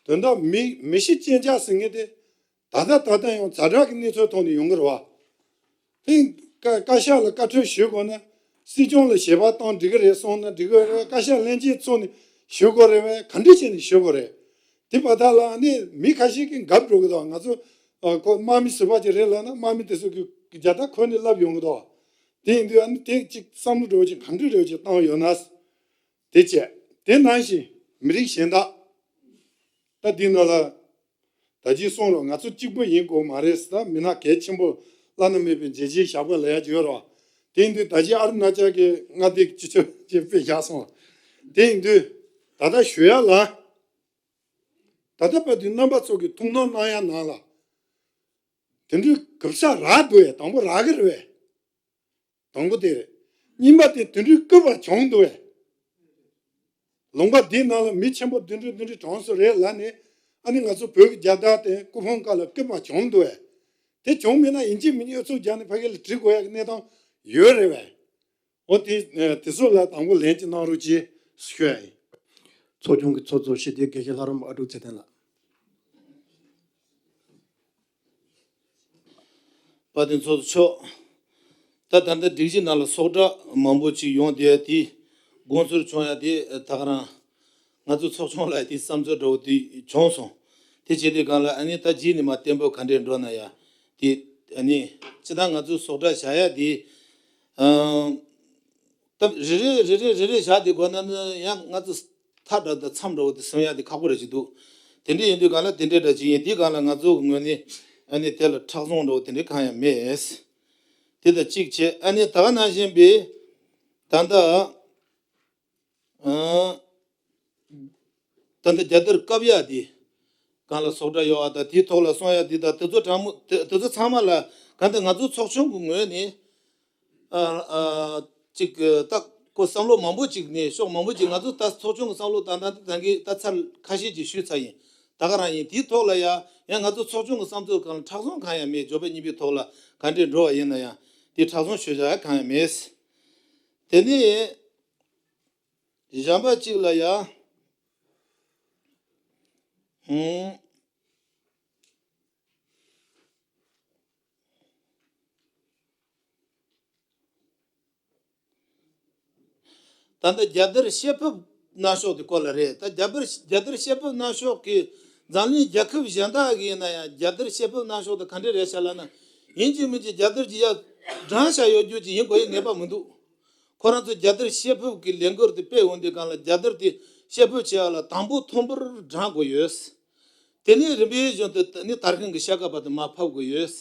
དོན་དག་མི་མི་ཤི་རྐྱེན་ཆག་ཟེར་མཁན་དེ། ད་ལྟ་ད་ལྟ་ཡང་ཛ་དྲག་གི་གནས་ཚུལ་ཐོག་ནས་ཡོང་གི་རེད་བ། དེ་བཀའ་བཀའ་ཤག་ལ་བཀའ་འཁྲོལ་ཞུ་དགོས་ན། སྲིད་སྐྱོང་ལ་ཞལ་པར་བཏང་འགྲིག་གི་རེད་གསུངས་ན་འགྲིག་གི་རེད། བཀའ་ཤག་ལྷན་རྒྱས་ཚོགས་ནས་ཞུ་དགོས་རེད་བས། ག་འདྲ་བྱས་ནས་ཞུ་དགོས་རེད། དེ་བར་ཐག་ལ་ནི་མི་ཁ་ཤས་ཀྱིས་འགབ་འགྲོ་གི་འདུག་ང་ཚོ་ཨ་ཁོ་དམག་མི་ཟུར་པ་ཅིག་རེད་ལབ་ན་དམག་མི་དེ་ཚོ་གིས་རྒྱལ་དར་ཁུར་ནས་བསླབ་ཡོང་གི་འདུག་དེ་ཡིན་དུས་ཨ་ནི་དེ་ཅིག་བསམ་བློ་འགྲོ་བ་ཅིག་ག་འདྲ་རེ་བ་ཅིག་བཏང་ཡོད་ན། དེ་བྱས། དེ་ནང་བཞིན་མི་རིགས་གཞན་དག་ད་འདི་ནང་ལ་ད་ཅི་གསུངས་རོགས། ང་ཚོ་གཅིག་པུ་ཡིན་དགོས་མ་རེད་ཟེར། ད་མི་སྣ་གལ་ཆེན་པོ་བླ་ན་མེད་པའི་མཛད་རྗེས་བཞག་པ་ལ་ཡ་ཅིག་ཡོད་རོགས། དེ་ཡིན་དུས་ད་ཅི་ཨ་རུ་ན་ཅལ་གྱི་མངའ་སྡེ་སྤྱི་ཁྱབ་ཅིག་དཔེ་བཞག་སོང་། དེ་ཡིན་དུས་ད་ལྟ་ཞུ་ཡ་ལ། ད་ལྟ་བར་དུ་རྣམ་པ་ཚོ་གི་ཐུགས་སྣང་གནང་ཡ་ནང་ལ། དེ་འདྲའི་གུབ་ས་རག་འདུག་ཡ། དང་པོ་རག་གི་རེད་བས། དང་པོ་དེ་རེད། གཉིས་པ་དེ་དེ་འདྲའི་སྐུད་པ་བྱུང་འདུག་བས། ལུང་པ་འདིའི་ནང་ལ་མི་ཆེན་པོ་བདུན་ཁྲི་བདུན་ཁྲི་གྲངས་སུ་རེད་ལབ་ནས། ཨ་ནི་ང་ཚོ་བོད་ཀྱི་རྒྱལ་དར་དེ་སྐུ་ཕུང་ཁ་ལ་སྐུད་པ་བྱུང་འདུག་བས། དེ་བྱུང་མེད་ན་ཡིན་གཅིག་མིན་གཉིས་ཨུ་ཚུགས་རྒྱག་ནས་ཕ་གི་ལ་བྲིས་དགོས་ཡ་གི་གནས་སྟངས་ཡོད་རེད་བས། འོ་དེ་དེ་ཚོ་ལ་དང་པོ་ལན་གཅིག་གནང་རོགས་གྱིས་ཞུ་ཡ་ཡིན། ཚོགས་ཆུང་གི་ཚོགས་གཙོ་སྤྱི་འཐུས་དགེ་བཤེས་ལྷ་རམས་པ་ཨ་ཀྲུག་ཚེ་བརྟན་ལགས། དཔལ་ལྡན་ཚོགས་གཙོ་མཆོག་ད་ད་ལྟ་སྒྲིག་གཞི་ནང་ལ་ཚོགས་བསྒྲགས་མང་པོ་ཅིག་ཡོང་བསྡད་དེ། དགོངས་ཚུལ་བྱུང་ཡ་དེ་ད་ག་རང་ང་ཚོ་ཚོགས་ཆུང་ལ་དེ་བསམ་ཚུལ་འདྲ་བོ་དེ་བྱུང་སོང་། དེ་བྱས་དུས་སྒང་ལ་ཨ་ནི་ད་རྗེས་ནས་མར་བརྟན་པོ་ག་འདྲས་འགྲོ་ན་ཡ། དེ་ཨ་ནི་སྤྱིར་བཏང་ང་ཚོ་ཚོགས་བསྒྲགས་བྱ་ཡ་དེ། ཨང་། སྟབས་རེ་རེ་རེ་རེ་རེ་རེ་བཞག་དེ་དགོས་ན་ནི་ཡང་ང་ཚོ་ཐག་འདྲ་དང་མཚམས་འདྲ་བོ་དེ་སོན་ཡག་དེ་ཁག་པོ་རེ་ཞིག་འདུག་དེ་འདྲ་ཡིན་དུས་གང་ལ་དེ་འདྲ་འདྲ་ཅིག་ཡིན། དེའི་སྒང་ལ་ང་ཚོ་གི་ངོས་ནས་ཨ་ནི་དེ་ལ་མཁྲེགས་བཟུང་འདྲ་བོ་དེ་འདྲ་གང་ཡང་མེད། དེ་དང་གཅིག་བྱས་ཨ་ནི་ད་ག་ནང་བཞིན་པའི་ད་ལྟ་ཨང་། ད་ལྟ་རྒྱལ་དར་བཀབ་ཡག་དེ་སྒང་ལ་ཚོགས་བསྒྲགས་ཡོད་པ་དང་དེའི་ཐོག་ལ་གསུང་ཡག་དེ་དང་དེ་ཚོ་དྲང་མོ་དེ་དེ་ཚོ་ཚང་མ་ལ་གང་ལྟར་ང་ཚོ་ཚོགས་ཆུང་གི་ངོས་ནས། ཨ་ཨ་ཅིག་ད་ཁོ་བསམ་བློ་མང་པོ་ཅིག་ནས་ཕྱོགས་མང་པོ་ཅིག་ང་ཚོ་ད་ཚོགས་ཆུང་གི་བསམ་བློ་བཏང་སྟངས་དེ་ད་གིན་ད་ཚར་ཁ་ཤས་ཅིག་ཞུས་ཚར་ཡིན། ད་ག་རང་ཡིན། དེའི་ཐོག་ལ་ཡ་ཡང་ང་ཚོ་ཚོགས་ཆུང་གི་བསམ་ཚུལ་སྒང་ལ་མཁྲེགས་བཟུང་གང་ཡང་མེད། འབྱོར་པ་གཉིས་པའི་ཐོག་ལ་ག་འདྲས་འགྲོ་བ་ཡིན་ན་ཡང་དེ་མཁྲེགས་བཟུང་ཞུ་བྱ་ཡ་གང་ཡང་མེད། དེ་ནས་གཞན་པ་ཅིག་ལ་ཡ། ཧུམ། ད་ལྟ་རྒྱལ་དར་བཤད་ཕེབས་གནང་ཕྱོགས་དེ་སྐོར་ལ་རེད། ད་རྒྱལ་དར་རྒྱལ་དར་བཤད་ཕེབས་གནང་ཕྱོགས་ཀྱི་འཛམ་གླིང་རྒྱལ་ཁབ་གཞན་དག་གི་ཡིན་ན་ཡང་རྒྱལ་དར་བཤད་ཕེབས་གནང་ཕྱོགས་དེ་ག་འདྲས་རེད་ཤག་ལབ་ན། ཡིན་གཅིག་མིན་གཅིག་རྒྱལ་དར་གྱི་ཡ་བགྲངས་བཞག་ཡོད་རྒྱུ་ཅིག་ཡིན་དགོས་ཡ་ངེས་པ་མི་འདུག་ཁོ་རང་ཚོ་རྒྱལ་དར་བཤད་ཕེབས་ཀྱི་ལས་འགུལ་དེ་སྤེལ་འོང་དུས་སྒང་ལ་རྒྱལ་དར་དེ་བཤད་ཕེབས་བྱེད་ཡ་ལ་དང་པོ་ཐོག་མར་བགྲངས་དགོས་ཡོད། དེ་ནས་རིམ་པས་བཞིན་དུ་ནི་དར་ཤིང་གི་ཤ་ཁ་བར་དུ་མར་ཕབ་དགོས་ཡོད།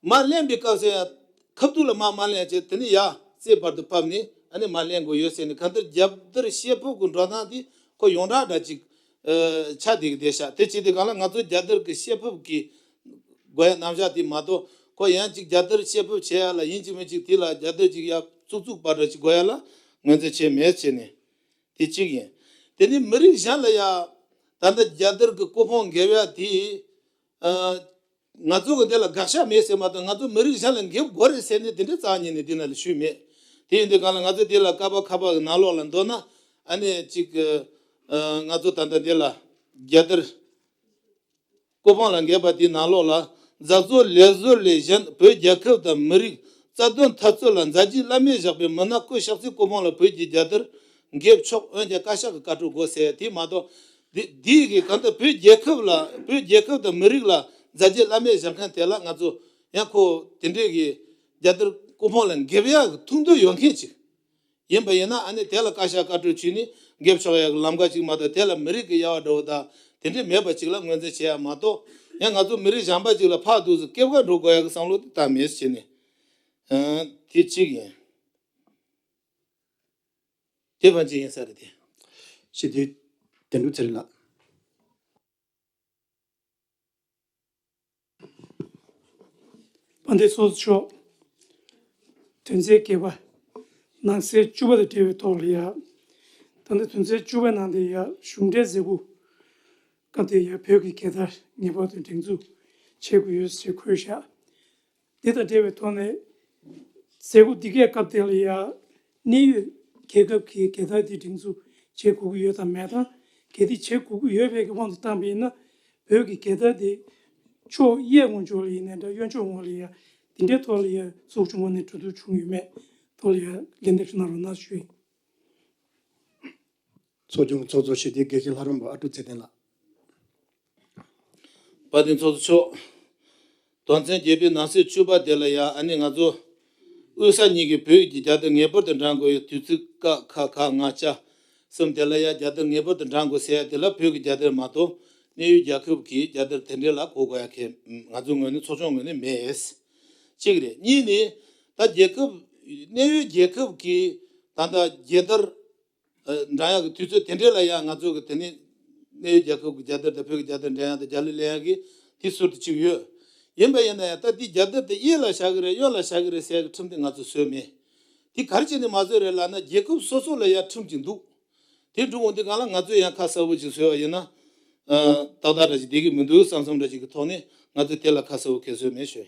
མར་ལེན་པའི་སྐབས་སུ་ཡང་ཁ་ཐུག་ལ་མར་མར་ལེན་བྱས། དེ་ནས་ཡར་རྩེ་བར་དུ་ཕབ་ནས་ཨ་ནི་མར་ལེན་དགོས་ཡོད་ཟེར་ནས། གང་ལྟར་རྒྱལ་དར་བཤད་ཕེབས་ཀྱི་འགྲོ་སྟངས་དེ་ཁོ་ཡོངས་གྲགས་འདྲ་ཅིག་ཨ་ཆགས་བསྡད་ཀྱི་བསྡད་ཤག་དེ་བྱེད་དུས་སྒང་ལ་ང་ཚོ་རྒྱལ་དར་གྱི་བཤད་ཕེབས་ཀྱི་དགོས་ཡ་རྣམ་གཞག་དེ་མ་གཏོགས། ཁོ་ཡང་ཅིག་རྒྱལ་དར་བཤད་ཕེབས་བྱེད་ཡ་ལ་ཡིན་གཅིག་མིན་གཅིག་དེ་ལ་རྒྱལ་དར་ཅིག་ཡར་བཙུགས་བཙུགས་པ་འདྲ་ཅིག་དགོས་ཡ་ལ་ངོས་འཛིན་བྱས་མེད་བྱས་ནས། དེ་གཅིག་ཡིན། དེ་ནི་མི་རིགས་གཞན་ལ་ཡ་ད་ལྟ་རྒྱལ་དར་གྱི་སྐུ་ཕུང་འགེབས་ཡ་དེ། ཨ། ང་ཚོ་གི་འདི་ལ་དགག་བྱ་མེད་ཟེར་མ་གཏོགས། ང་ཚོ་མི་རིགས་གཞན་ལ་འགེབས་དགོས་རེད་ཟེར་ནས་དེ་འདྲའི་རྩ་བ་ཉིད་ནས་འདི་ན་ལ་ཞུས་མེད། དེ་ཡིན་དུས་གང་ལ་ང་ཚོ་འདི་ལ་ཀ་པ་ཁ་པ་གི་ནང་ལོགས་ལ་མདོར་ན་ཨ་ནི་གཅིག་གི། ཨ། ང་ཚོ་ད་ལྟ་འདི་ལ་རྒྱལ་དར་སྐུ་ཕུང་ལ་འགེབས་པ་དེའི་ནང་ལོགས་ལ། མཛད་གཙོ་ལས་ཟུར་ལས་གཞན་བོད་རྒྱལ་ཁབ་དང་མི་རིགས་རྩ་དོན་འཐབ་རྩོད་ལ་མཛད་རྗེས་བླ་མེད་བཞག་པའི་མི་སྣ་སྐུ་གཤེགས་སའི་སྐུ་ཕུང་ལ་བོད་ཀྱི་རྒྱལ་དར་འགེབས་ཆོག་འོན་ཀྱང་བཀའ་ཤག་གི་བཀའ་འཁྲོལ་དགོས་ཟེར་དེ་མ་གཏོགས། འདི་འདི་གི་གང་ལྟར་བོད་རྒྱལ་ཁབ་ལ། བོད་རྒྱལ་ཁབ་དང་མི་རིགས་ལ་མཛད་རྗེས་བླ་མེད་བཞག་མཁན་དེ་ལ་ང་ཚོ་ཡང་ཁོ་དེ་འདྲས་ཀྱི་རྒྱལ་དར་སྐུ་ཕུང་ལ་འགེབས་ཡག་གི་ཐུགས་འདུན་ཡོད་མཁན་ཅིག་ཡིན་པ་ཡིན་ན། ཨ་ནི་དེ་ལ་བཀའ་ཤག་བཀའ་འཁྲོལ་བྱས་ནས་འགེབས་ཆོག་ཡག་གི་ལམ་ཁ་ཅིག་མ་གཏོགས། དེ་ལ་མི་རིགས་ཀྱི་དབྱེ་བ་འདྲ་བོ་དང་དེ་འདྲས་མེད་པ་ཅིག་ལ་ངོས་འཛིན་བྱེད་ཡག་མ་གཏོགས། ཡང་ང་ཚོ་མི་རིགས་གཞན་པ་ཅིག་ལ་ཕར་འདུག་སེ་སྐེད་པ་འགྲོ་དགོས་ཡག་གི་བསམ་བློ་དེ་ད་མེད་ཟེར་བྱས་ནས། ཨ། དེ་གཅིག་ཡིན། དེ་ཕན་ཆད་ཡིན་ས་རེད་དེ། ཞི་བདེ་དོན་གྲུབ་ཚེ་རིང་ལགས། དཔལ་ལྡན་ཚོགས་གཙོ་མཆོག་དོན་ཚན་བརྒྱད་པ། ནང་གསེས་བཅུ་པ་དང་འབྲེལ་བའི་ཐོག་ལ་ཡ། ད་ལྟ་དོན་ཚན་བཅུ་པའི་ནང་དེ་ཡ་གཞུང་འབྲེལ་མཛད་སྒོ་སྐབས་དེ་ཡ་བོད་ཀྱི་རྒྱལ་དར་ངེས་པར་དུ་སྒྲེང་འཛུགས་བྱེད་དགོས་ཡོད་ཅེས་འཁོད་བཞག་འདི་དང་འབྲེལ་བའི་ཐོག་ནས། མཛད་སྒོ་འདི་གའི་སྐབས་དེ་ལ་ཡང་གནད་ཡོད་རྒྱལ་ཁབ་ཀྱི་རྒྱལ་དར་འདི་སྒྲེང་འཛུགས་བྱེད་དགོས་ཀྱི་ཡོད་དམ་མེད་དང་། གལ་ཏེ་བྱེད་དགོས་ཀྱི་ཡོད་པའི་དབང་དུ་བཏང་པ་ཡིན་ན། བོད་ཀྱི་རྒྱལ་དར་འདི་ཕྱོགས་གཡས་ངོས་ཕྱོགས་ལ་ཡིན་ནའི་འདྲ། གཡོན་ཕྱོགས་ངོས་ལ་ཡང་འདི་འདྲའི་ཐོག་ལ་ཡང་ཚོགས་ཆུང་ངོས་ནས་གྲོས་བསྡུར་བྱུང་ཡོད་མེད་ཐོག་ལ་ཡང་ལན་འདེབས་ཤིག་གནང་རོགས་གནང་ཞུ་ཡིན། ཚོགས་ཆུང་གི་ཚོགས་གཙོ་ཞི་བདེའི་དགེ་བཤེས་ལྷ་རམས་པ་ཨ་ཀྲུག་ཚེ་བརྟན་ལགས། དཔལ་ལྡན་ཚོགས་གཙོ་མཆོག་དོན་ཚན་བརྒྱད་པའི་ནང་གསེས་བཅུ་པ་དེ་ལ་ཡང་ཨ་ནི་ང་ཚོ་དབུས་ས་གཉིས་ཀྱི་བོད་ཀྱི་རྒྱལ་དར་ངེས་པར་དུ་འགྲེང་དགོས་ཡོད། དུས་ཚིགས་ཀ་ཁ་ག་ང་ཅ་གསུམ་དེ་ལ་ཡང་རྒྱལ་དར་ངེས་པར་དུ་འགྲེང་དགོས་ཟེར་ཡ་དེ་ལ་བོད་ཀྱི་རྒྱལ་དར་མ་གཏོགས་གནད་ཡོད་རྒྱལ་ཁབ་ཀྱི་རྒྱལ་དར་དེ་འདྲ་ལ་གོ་དགོས་ཡ་གི་ང་ཚོ་ངོས་ནས་ཚོགས་ཆུང་ངོས་ནས་མེད། གཅིག་རེད། གཉིས་ནི་ད་རྒྱལ་ཁབ་གནད་ཡོད་རྒྱལ་ཁབ་ཀྱི་ད་ལྟ་རྒྱལ་དར་ཨ། འགྲེང་ཡག་གི་དུས་ཚོད་དེ་འདྲའི་ལ་ཡང་ང་ཚོ་གི་དེ་ནི་གནད་ཡོད་རྒྱལ་ཁབ་ཀྱི་རྒྱལ་དར་དང་བོད་ཀྱི་རྒྱལ་དར་འགྲེང་ཡག་དང་རྒྱ་གླུ་ལེན་ཡག་གི་དེ་ཟུར་དུ་གཅིག་ཡོད། ཡིན་པ་ཡིན་ན་ཡང་ད་འདི་རྒྱལ་དར་དེ་གཡས་ལ་བཞག་གི་རེད། གཡོན་ལ་བཞག་གི་རེད་ཟེར་ཡག་གི་ཁྲིམས་དེ་ང་ཚོ་བཟོས་མེད། དེ་ག་རེ་བྱས་ནས་མ་བཟོས་རེད་ལབ་ན། རྒྱལ་ཁབ་སོ་སོ་ལ་ཡང་ཁྲིམས་ཅིག་འདུག་དེ་འགྲོ་འོང་དུས་སྒང་ལ་ང་ཚོས་ཡང་ཁ་གསལ་པོ་ཅིག་བཟོས་པ་ཡིན་ན། ཨ། ཏག་ཏག་འདྲ་ཅིག་བསྡད་ཀྱི་མི་འདུག་བསམ་བསམ་འདྲ་ཅིག་གི་ཐོག་ནས་ང་ཚོས་དེ་ལ་ཁ་གསལ་པོ་གང་ཡང་བཟོས་མེད་ཞུ།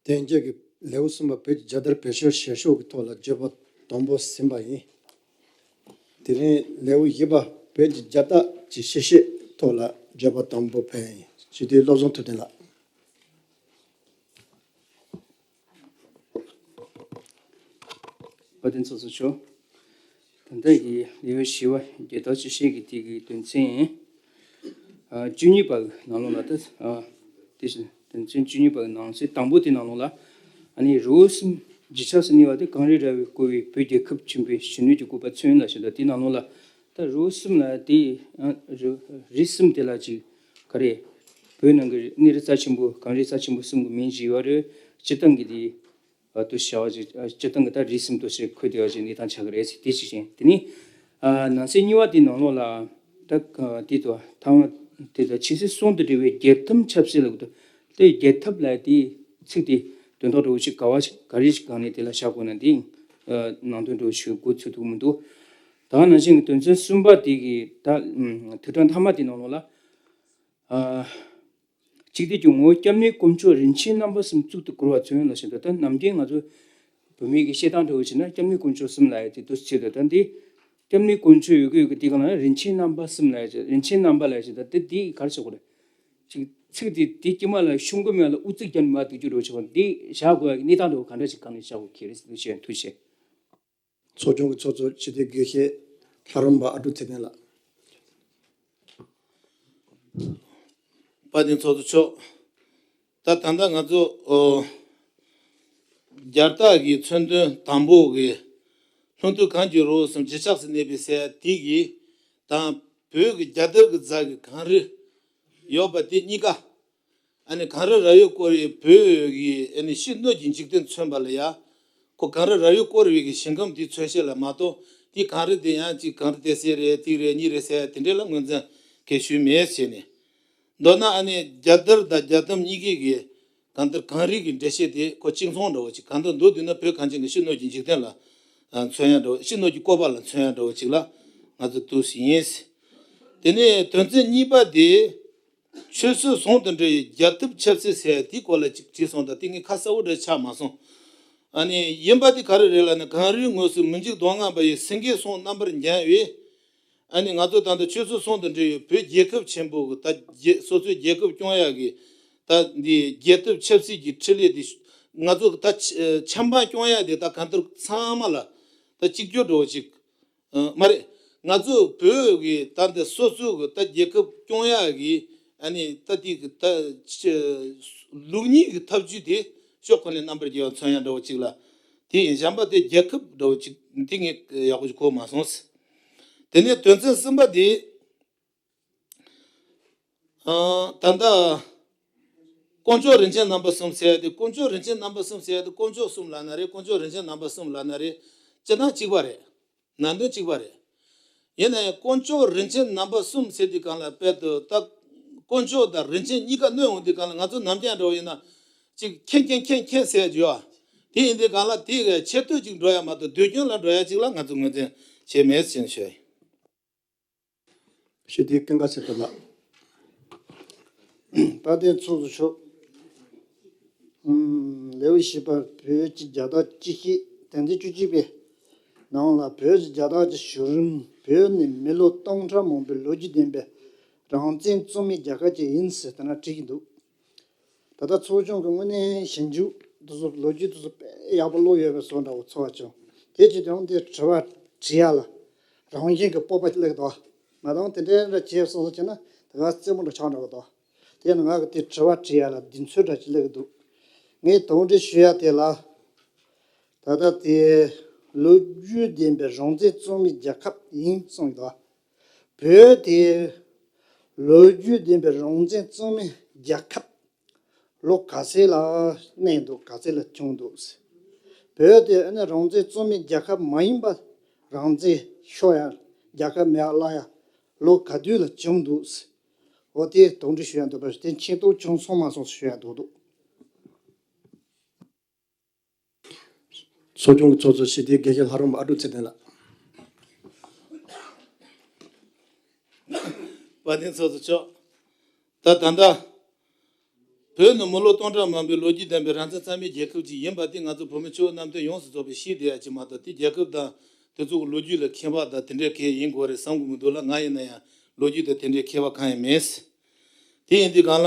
དེ་རྗེས་ཀྱི་ལེའུ་གསུམ་པ། བོད་ཀྱི་རྒྱལ་དར་བེད་སྤྱོད་བྱེད་ཕྱོགས་ཀྱི་ཐོག་ལ་བརྗོད་པ་དང་པོ་ཟིན་པ་ཡིན། དེ་རིང་ལེའུ་བཞི་པ། བོད་ཀྱི་རྒྱལ་རྟགས་ཀྱི་ཕྱི་བཤད་ཐོག་ལ་བརྗོད་པ་དང་པོ་ཕེབས་ཡིན། ཞི་བདེའི་བློ་བཟང་ཐུབ་བསྟན་ལགས། དཔལ་ལྡན་ཚོགས་གཙོ་མཆོག་ད་ལྟ་གི་ལེའུ་བཞི་པ་རྒྱལ་དར་སྤྱི་བཤད་ཀྱི་དེ་གི་དོན་ཚན་ཨ་བཅུ་གཉིས་པ་གི་ནང་ལོགས་ལ། ད་ཨ་དེ་བཞིན་དོན་ཚན་བཅུ་གཉིས་པ་གི་ནང་གསེས་དང་པོ་དེ་ནང་ལོགས་ལ། ཨ་ནི་རི་བོ་གསུམ་རྗེས་ཆགས་སུ་གནས་པ་དེ་གངས་རི་ར་བས་བསྐོར་བའི་བོད་རྒྱལ་ཁབ་ཆེན་པོའི་གཞོན་ནུ་གི་བཀོད་པ་མཚོན་ལ་ཞེས། ད་དེ་ནང་ལོགས་ལ་ད་རི་བོ་གསུམ་ལ་དེ་ཨ་རི་རི་གསུམ་དེ་ལ་ཅིག་ག་རེ། བོད་ནང་གི་གནས་རི་རྩ་ཆེན་པོ་གངས་རི་རྩ་ཆེན་པོ་གསུམ་གི་མིང་ཅིག་ཡོད་རེད། སྤྱིར་བཏང་གི་དེ། ཨ་དུ་བྱ་བ་ཅིག་ཨ་སྤྱིར་བཏང་གི་ད་རིས་གསུམ་དུ་ཞེས་འཁོད་བསྡད་པ་ཅིག་གནས་སྟངས་ཆགས་ཀྱི་རེད་ཟེར། དེ་གཅིག་བྱས། དེ་ནས་ཨ་ནང་གསེས་གཉིས་པ་དེའི་ནང་ལོགས་ལ་ད་ཨ་དེ་དུ་ཐ་མ་དེ་དང་ཕྱི་གསལ་གསུམ་དང་འབྲེལ་བའི་རྒྱལ་ཐམ་ཆབ་སྲིད་ལབ་ཀྱི་འདུག་དེ་རྒྱལ་ཐབས་ལབ་དེ་ཚིག་དེ་དོན་དག་འདྲ་བོ་ཅིག་ག་བ་ཞིག་ག་རེ་ཞིག་སྒང་ནས་དེ་ལ་བཞག་དགོས་ན། དེ་ཨ་ནང་དོན་འདྲ་བོ་ཞིག་མགོ་ཚོད་ཐུབ་ཀྱི་མི་འདུག་ད་ནང་བཞིན་གྱི་དོན་ཚན་གསུམ་པ་དེ་གི་ད་ཨ་དུས་དྲན་མཐའ་མ་དེའི་ནང་ལོགས་ལ། ཨ། གཅིག་དེ་ཀྱང་ངོ་བོ་སྐྱབས་གནས་དཀོན་མཆོག་རིན་ཆེན་རྣམ་པ་གསུམ་གཙུག་ཏུ་བཀུར་བ་མཚོན་ལ་ཞེས། ད་ནམ་རྒྱུན་ང་ཚོ་བོད་མི་གི་བཤད་སྟངས་འདྲ་བོ་བྱས་ན་སྐྱབས་གནས་དཀོན་མཆོག་གསུམ་ལབ་ཡ་དེ་འདུག་སེ་བྱས། ད་ད་འདི་སྐྱབས་གནས་དཀོན་མཆོག་ཡོད་ཀྱི་ཡོད་ཀྱི་དེ་ག་ལ་རིན་ཆེན་རྣམ་པ་གསུམ་ལབ་ཡ་ཅིག་རིན་ཆེན་རྣམ་པ་ལབ་ཡ་ཅིག་ད་དེ་འདི་ག་རེ་བྱེད་དགོས་རེད། ཅིག་ཚིག་དེ་དེ་དཀྱིལ་མ་ལ་ཤོང་གི་མེད་ལ་ཨུ་ཚུགས་རྒྱབ་ནས་མར་འདུག་རྒྱུ་འདྲ་བོ་བྱེད་པ་འདི་བཞག་དགོས་ཡ་གི་གནས་སྟངས་འདྲ་བོ་ག་འདྲ་ཞིག་གང་ནས་བཞག་དགོས་ཀྱི་རེད་ཟེར་ཞུ་ཡ། ཐུགས་རྗེ་ཆེ། ཚོགས་ཆུང་གི་ཚོགས་གཙོ་སྤྱི་འཐུས་དགེ་བཤེས་ལྷ་རམས་པ་ཨ་ཀྲུག་ཚེ་བརྟན་ལགས། དཔལ་ལྡན་ཚོགས་གཙོ་མཆོག་ད་ད་ལྟ་ང་ཚོ་ཨོ་རྒྱལ་རྟགས་ཀྱི་མཚོན་དོན་དང་པོ་གི་ལྷུན་སྟུག་གངས་ཀྱི་རི་བོ་གསུམ་རྗེས་ཆགས་སུ་གནས་པའི་ཟེར་དེ་གི་དང་བོད་ཀྱི་རྒྱལ་དར་གྱི་རྩ་གི་གངས་རི་ཡོད་པ་དེ་གཉིས་ཀ། ཨ་ནི་གངས་རི་ར་བས་བསྐོར་བའི་བོད་ཀྱི་ཨ་ནི་ཕྱི་སྣོད་ཀྱི་འཇིག་རྟེན་མཚོན་པ་ལ་ཡ། ཁོ་གངས་རི་ར་བས་བསྐོར་བའི་གི་ཞིང་ཁམས་དེའི་མཚོན་བྱེད་ལ་མ་གཏོགས། དེའི་གངས་རི་དེ་ཡང་ཅིག་གངས་རི་ཏོག་ཙམ་རེད། དེ་རེད་གཉིས་རེད་ཟེར་དེ་འདྲས་ལ་ངོས་འཛིན་གལ་ཞུས་མེད་ཟེར་ནས། མདོར་ན་ཨ་ནི་རྒྱལ་དར་དང་རྒྱལ་ཐམ་གཉིས་ཀའི་གི་གང་ལྟར་གངས་རི་གི་འགྲེལ་བཤད་དེ་ཁོ་གཅིག་མཚུངས་འདྲ་བོ་ཅིག་གང་ལྟར་མདོར་བསྡུས་ན་བོད་གངས་ཅན་གྱི་ཕྱི་སྣོད་ཀྱི་འཇིག་རྟེན་ལ་མཚོན་ཡ་འདྲ་བོ། ཕྱི་སྣོད་ཀྱི་བཀོད་པ་ལ་མཚོན་ཡ་འདྲ་བོ་ཅིག་ལ་ ང་ཚོ་འདུག་སེ་ཡིན། དེ་ནས་དོན་ཚན་གཉིས་པ་དེ། ཆོལ་སྲིད་ཟུང་དུ་འབྲེལ་བའི་རྒྱལ་ཐབས་ཆབ་སྲིད་ཟེར་ཡ་དེའི་སྐོར་ལ་ཅིག་བྲིས་སོང་། ད་དེ་ངས་ཁ་གསལ་པོ་འདྲ་ཆགས་མ་སོང་། ཨ་ནི་ཡིན་པ་དེ་ག་རེ་རེད་ལབ་ན། གངས་རིའི་ངོས་སུ་མི་འཇིགས་གདོང་ལྔ་འབར་བའི་སེང་གེའི་གསུང་རྣམ་པར་འགྱིང་བའི། ཨ་ནི་ང་ཚོ་ད་ལྟ་ཆོལ་སྲིད་ཟུང་དུ་འབྲེལ་བའི་བོད་རྒྱལ་ཁབ་ཆེན་པོ་གི་ད་རྒྱལ་སོ་སོའི་རྒྱལ་ཁབ་སྐྱོང་ཡག་གི་ད་འདི་རྒྱལ་ཐབས་ཆབ་སྲིད་ཀྱི་འཕྲིན་ལས་དེ་ང་ཚོ་ད་ཆ་ཆབ་འབངས་སྐྱོང་ཡག་དེ་ད་གང་ལྟར་ཚང་མ་ལ་ད་གཅིག་གྱུར་འདྲ་བོ་ཅིག་ཨ། མ་རེད། ང་ཚོ་བོད་ཀྱི་ད་འདི་སོ་སོ་གི་ད་རྒྱལ་ཁབ་སྐྱོང་ཡག་གི་ཨ་ནི་ད་དེ་གི་ད་ཆ་ལུགས་གཉིས་ཀྱི་ཐབས་ཇུས་དེ་ཤོག་ཁོ་ནས་རྣམ་པར་རྒྱལ་བ་མཚོན་ཡག་འདྲ་བོ་ཅིག་ལ། དེ་ཡིན། གཞན་པ་དེ་རྒྱལ་ཁབ་འདྲ་བོ་ཅིག་དེ་ངས་ཡག་པོ་ཅིག་གོ་མ་སོང་། དེ་ནས་དོན་ཚན་གསུམ་པ་དེ། ཨ། ད་ལྟ་དཀོན་མཆོག་རིན་ཆེན་རྣམ་པ་གསུམ་ཟེར་ཡ་དེ། དཀོན་མཆོག་རིན་ཆེན་རྣམ་པ་གསུམ་ཟེར་ཡ་དེ་དཀོན་མཆོག་གསུམ་ལབ་ན་རེད། དཀོན་མཆོག་རིན་ཆེན་རྣམ་པ་གསུམ་ལབ་ན་རེད། སྤྱིར་བཏང་གཅིག་པ་རེད། ནང་དོན་གཅིག་པ་རེད། ཡིན་ན་ཡང་དཀོན་མཆོག་རིན་ཆེན་རྣམ་པ་གསུམ་ཟེར་དུས་སྒང་ལ། དཔེར་དུ་ད་དཀོན་མཆོག་དང་རིན་ཆེན་གཉིས་ཀ་སྣོན་འོང་དུས་སྒང་ལ། ང་ཚོ་ནམ་རྒྱུན་འདྲ་བོ་ཡིན་ན་ཅིག་མཁྱེན་མཁྱེན་མཁྱེན་མཁྱེན་ཟེར་ཡ་ཅིག་ཡོད་ཨ། དེ་ཡིན་དུས་སྒང་ལ་དེ་གི་ཆེ་བསྟོད་ཅིག་འགྲོ་ཡ་མ་གཏོགས་དུས་རྒྱུན་ལ་འགྲོ་ཡ་ཅིག་ལ་ང་ཚོ་ངོས་འཛིན་བྱས་མེད་ཟེར་ནས་ཞུ་ཡ་ཡིན། ཞུ་དེ་ཀུན་དགའ་ཚེ་རིང་ལགས། དཔལ་ལྡན་ཚོགས་གཙོ་མཆོག་ཨུམ། ལེའུ་བཞི་པ། བོད་ཀྱི་རྒྱལ་དར་སྤྱི་བཤད། དོན་ཚན་བཅུ་གཅིག་པའི་ནང་ལ། བོད་ཀྱི་རྒྱལ་དར་གྱི་བྱུང་རིམ། བོད་ནི་མི་ལོ་སྟོང་ཕྲག་མང་པོའི་ལོ་རྒྱུས་ལྡན་པའི་རང་བཙན་བཙོང་མའི་རྒྱལ་ཁབ་ཅིག་ཡིན་ཟེར་དེ་འདྲ་བྲིས་ཀྱི་འདུག་ད་ལྟ་ཚོགས་ཆུང་གི་དངོས་གནས་ཞིབ་འཇུག་དེ་ཚོ་ལོ་རྒྱུས་དེ་ཚོ་དཔེ་ཡག་པོ་ཀློག་ཡོད་པའི་བཟོ་འདྲ་བོ་ཚོར་བ་བྱུང་། དེ་བྱེད་དུས་དེ་དྲི་བ་དྲི་ཡ་ལ་རང་བཞིན་གྱི་སྤོབས་པ་སླེབས་འདུག་མ་གཏོགས་དེ་འདྲའི་འདྲ་བྱས་སོང་ཟེར་ན་དེ་ག་རྩེད་མོ་འདྲ་ཆགས་འགྲོ་གི་འདུག་དེ་ནི་ང་གི་དེ་དྲི་བ་དྲི་ཡ་ལ་གདེང་ཚོད་འདྲ་ཅིག་སླེབས་ཀྱི་འདུག་ངས་དོགས་འདྲི་ཞུ་ཡ་དེ་ལ། ད་ལྟ་དེ་ལོ་རྒྱུས་ལྡན་པའི་རང་བཙན་བཙོང་མའི་རྒྱལ་ཁབ་ཡིན་གསུངས་ཀྱི་འདུག་བོད་དེ་ལོ་རྒྱུས་ལྡན་པའི་རང་བཙན་བཙོང་མའི་རྒྱལ་ཁབ་ལོ་ག་ཚོད་ལ་གནས་འདུག་ག་ཚོད་ལ་བྱུང་འདུག་བོད་དེ་ཨ་ནི་རང་བཙན་བཙོང་མའི་རྒྱལ་ཁབ་མ་ཡིན་པ། རང་བཙན་ཤོར་ཡ། རྒྱལ་ཁབ་མེད་པ་བརླག་ཡ་ལོ་ག་དུས་ལ་བྱུང་འདུག་འོ་དེ་དོགས་འདྲི་ཞུ་ཡ་འདུག་པ། དེ་མཁྱེན་རྟོགས་བྱུང་སོང་མ་སོང་ཞུ་ཡ་འདུག་འདུག་ཚོགས་ཆུང་གི་ཚོགས་གཙོ་སྤྱི་འཐུས་དགེ་བཤེས་ལྷ་རམས་པ་ཨ་ཀྲུག་ཚེ་བརྟན་ལགས། དཔལ་ལྡན་ཚོགས་གཙོ་མཆོག་ད་ད་ལྟ་བོད་ནི་མི་ལོ་སྟོང་ཕྲག་མང་པོའི་ལོ་རྒྱུས་ལྡན་པའི་རང་བཙན་གཙང་མའི་རྒྱལ་ཁབ་ཅིག་ཡིན་པ་དེ་ང་ཚོ་བོད་མི་ཆོལ་ཁ་གནམ་བསྟན་ཡོངས་སུ་རྫོགས་པས་ཤེས་བསྡད་ཡ་ཅིག་མ་གཏོགས། དེ་རྒྱལ་ཁབ་དང་དེ་ཚོ་གི་ལོ་རྒྱུས་ལ་མཁས་པ་དང་དེ་འདྲའི་གང་ཡིན་དགོས་རེད་བསམ་གི་མི་འདུག་ལ། ང་ཡིན་ན་ཡང་ལོ་རྒྱུས་དང་དེ་འདྲའི་མཁས་པ་གང་ཡང་མེད། དེ་ཡིན་དུས་སྒང་ལ་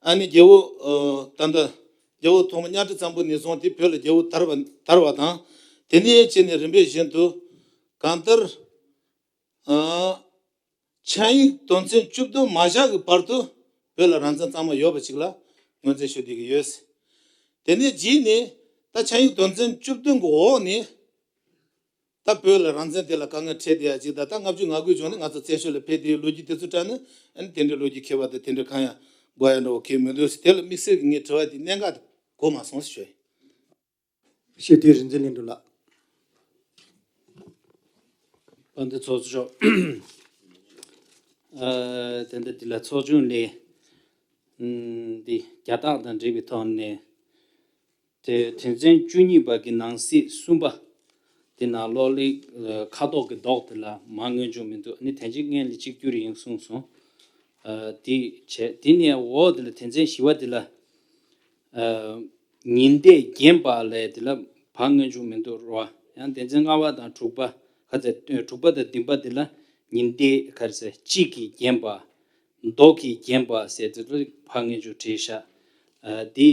ཨ་ནི་རྒྱལ་པོ་ཨ་ད་ལྟ་རྒྱལ་པོ་ཐོག་མ་གཉའ་ཁྲི་བཙན་པོ་ནས་བཟུང་སྟེ་བོད་ལ་རྒྱལ་པོ་དར་བ་དར་བ་དང་། དེ་ནས་བྱས་ནས་རིམ་པས་བཞིན་དུ་གང་ལྟར་ཨ་ཆིངས་ཡིག་དོན་ཚན་བཅུ་བདུན་མ་བཞག་གི་བར་དུ་བོད་ལ་རང་བཙན་གཙང་མ་ཡོད་པ་ཅིག་ལ་ངོས་འཛིན་ཞུ་བསྡད་ཀྱི་ཡོད། དེ་ནས་རྗེས་ནས་ད་ཆིངས་ཡིག་དོན་ཚན་བཅུ་བདུན་གྱི་འོག་ནས། ད་བོད་ལ་རང་བཙན་དེ་ལ་དཀའ་ངལ་འཕྲད་བསྡད་ཡ་ཅིག་དང་། ད་ལྔ་བཅུ་ང་དགུའི་གཞུག་ནས་ང་ཚོ་བཙན་བྱོལ་ལ་ཕེབས་དེའི་ལོ་རྒྱུས་དེ་ཚོ་དྲངས་ན། ཨ་ནི་དེ་འདྲའི་ལོ་རྒྱུས་མཁས་པ་དང་དེ་འདྲའི་གང་ཡང་དགོས་ཡ་འདྲ་བོ་གང་ཡང་མི་འདུག་ཟེར། དེ་ལ་དམིགས་བསལ་གྱི་ངས་དྲི་བ་དེ་གནད་འགག་དེ་གོ་མ་སོང་ཟེར་ཞུ་ཡ་ཡིན། སྤྱི་འཐུས་རིག་འཛིན་ལྷུན་གྲུབ་ལགས། དཔལ་ལྡན་ཚོགས་གཙོ་མཆོག་ཨ་དེ་འདྲ་འདི་ལ་ཚོགས་ཆུང་ནས་ཨམ་འདི་རྒྱལ་རྟགས་དང་འབྲེལ་བའི་ཐོག་ནས། དེ་དོན་ཚན་བཅུ་གཉིས་པ་གི་ནང་གསེས་གསུམ་པ་དེ་ནང་གློག་ཀླད་ཁ་དོག་གི་མདོག་དེ་ལ་མར་མངོན་ཆུང་མི་འདུག་ཨ་ནི་དོན་ཚན་སྔོན་ལ་གཅིག་གྱུར་ཡིན་གསུངས་སོང་། ཨ་དེ་བྱས། དེ་ནས་འོག་དེ་ལ་དོན་ཚན་བཞི་པ་དེ་ལ་ཨ་ཉི་ཟླས་བརྒྱན་པ་ལས་དེ་ལ་བར་མངོན་ཆུང་མི་འདུག་རོ། ཡང་དོན་ཚན་ལྔ་པ་དང་དྲུག་པ། ཁ་ཚ་དྲུག་པ་དང་བདུན་པ་དེ་ལ་ཉི་ཟླས་ཁ་ཚ་གཅིག་གིས་བརྒྱན་པ། མདོག་གིས་བརྒྱན་པ་ཟེར་དེ་ཚོ་ཕར་ངེས་ཅུང་བྲིས་ཤག་ཨ་འདི་